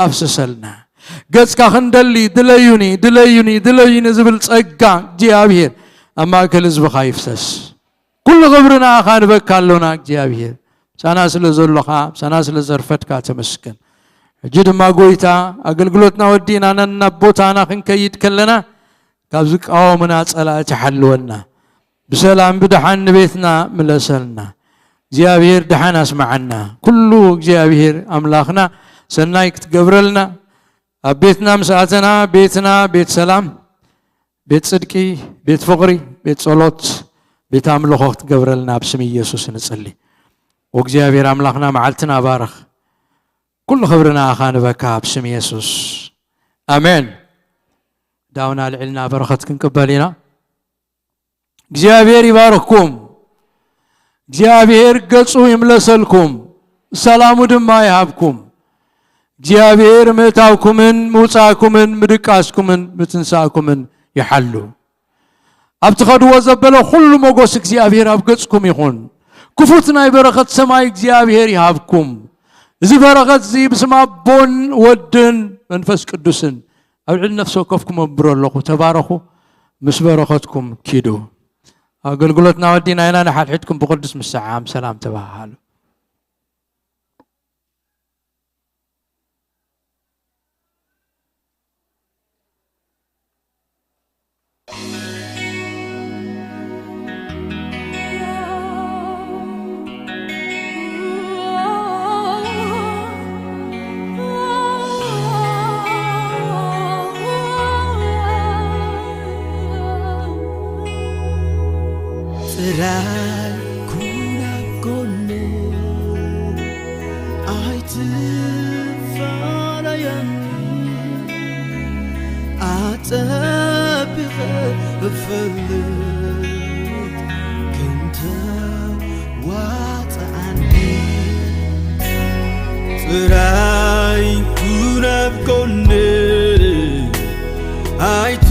ኣፍስሰልና። ገጽካ ክንደሊ ድለዩኒ፣ ድለዩኒ፣ ድለዩኒ ዝብል ጸጋ እግዚኣብሔር ኣብ ማእከል ህዝብኻ ይፍሰስ። ኩሉ ክብሪ ንኣኻ ንበካ ኣሎና እግዚኣብሔር። ምሳና ስለ ዘሎኻ፣ ምሳና ስለ ዘርፈድካ ተመስገን። ሕጂ ድማ ጎይታ ኣገልግሎትና ወዲእና ነናብ ቦታና ክንከይድ ከለና ካብ ዝቃወሙና ጸላእቲ ሓልወና። ብሰላም ብደሓን ንቤትና ምለሰልና። እግዚኣብሔር ደሓን ኣስምዓና። ኩሉ እግዚኣብሔር ኣምላኽና ሰናይ ክትገብረልና፣ ኣብ ቤትና ምስ ኣተና ቤትና ቤት ሰላም፣ ቤት ጽድቂ፣ ቤት ፍቕሪ፣ ቤት ጸሎት፣ ቤት ኣምልኾ ክትገብረልና ኣብ ስም ኢየሱስ ንጽሊ። ወእግዚኣብሔር ኣምላኽና መዓልትና ባርኽ። ኩሉ ክብሪ ንኣኻ ንበካ ኣብ ስም ኢየሱስ። ኣሜን። ዳውና ልዕልና በረኸት ክንቅበል ኢና። እግዚኣብሔር ይባርኽኩም። እግዚኣብሔር ገጹ ይምለሰልኩም፣ ሰላሙ ድማ ይሃብኩም። እግዚኣብሔር ምእታውኩምን ምውፃእኩምን ምድቃስኩምን ምትንሳእኩምን ይሓሉ። ኣብ ትኸድዎ ዘበለ ኩሉ ሞጎስ እግዚኣብሔር ኣብ ገጽኩም ይኹን። ክፉት ናይ በረኸት ሰማይ እግዚኣብሔር ይሃብኩም። እዚ በረኸት እዚ ብስም ኣቦን ወድን መንፈስ ቅዱስን ኣብ ልዕሊ ነፍሲ ወከፍኩም እብሮ ኣለኹ። ተባረኹ። ምስ በረኸትኩም ኪዱ። ኣገልግሎትና ወዲና ኢና። ንሓድሕድኩም ብቕዱስ ምሰዓም ሰላም ተባሃሉ። ጥራይ ኩን ኣብ ጎነይ፣ ኣይትፋለየኒ። ኣጸቢቐ እፈልጥ ከም ተዋጽኣኒ። ጥራይ ኩን ኣብ ጎነይ፣ ኣይት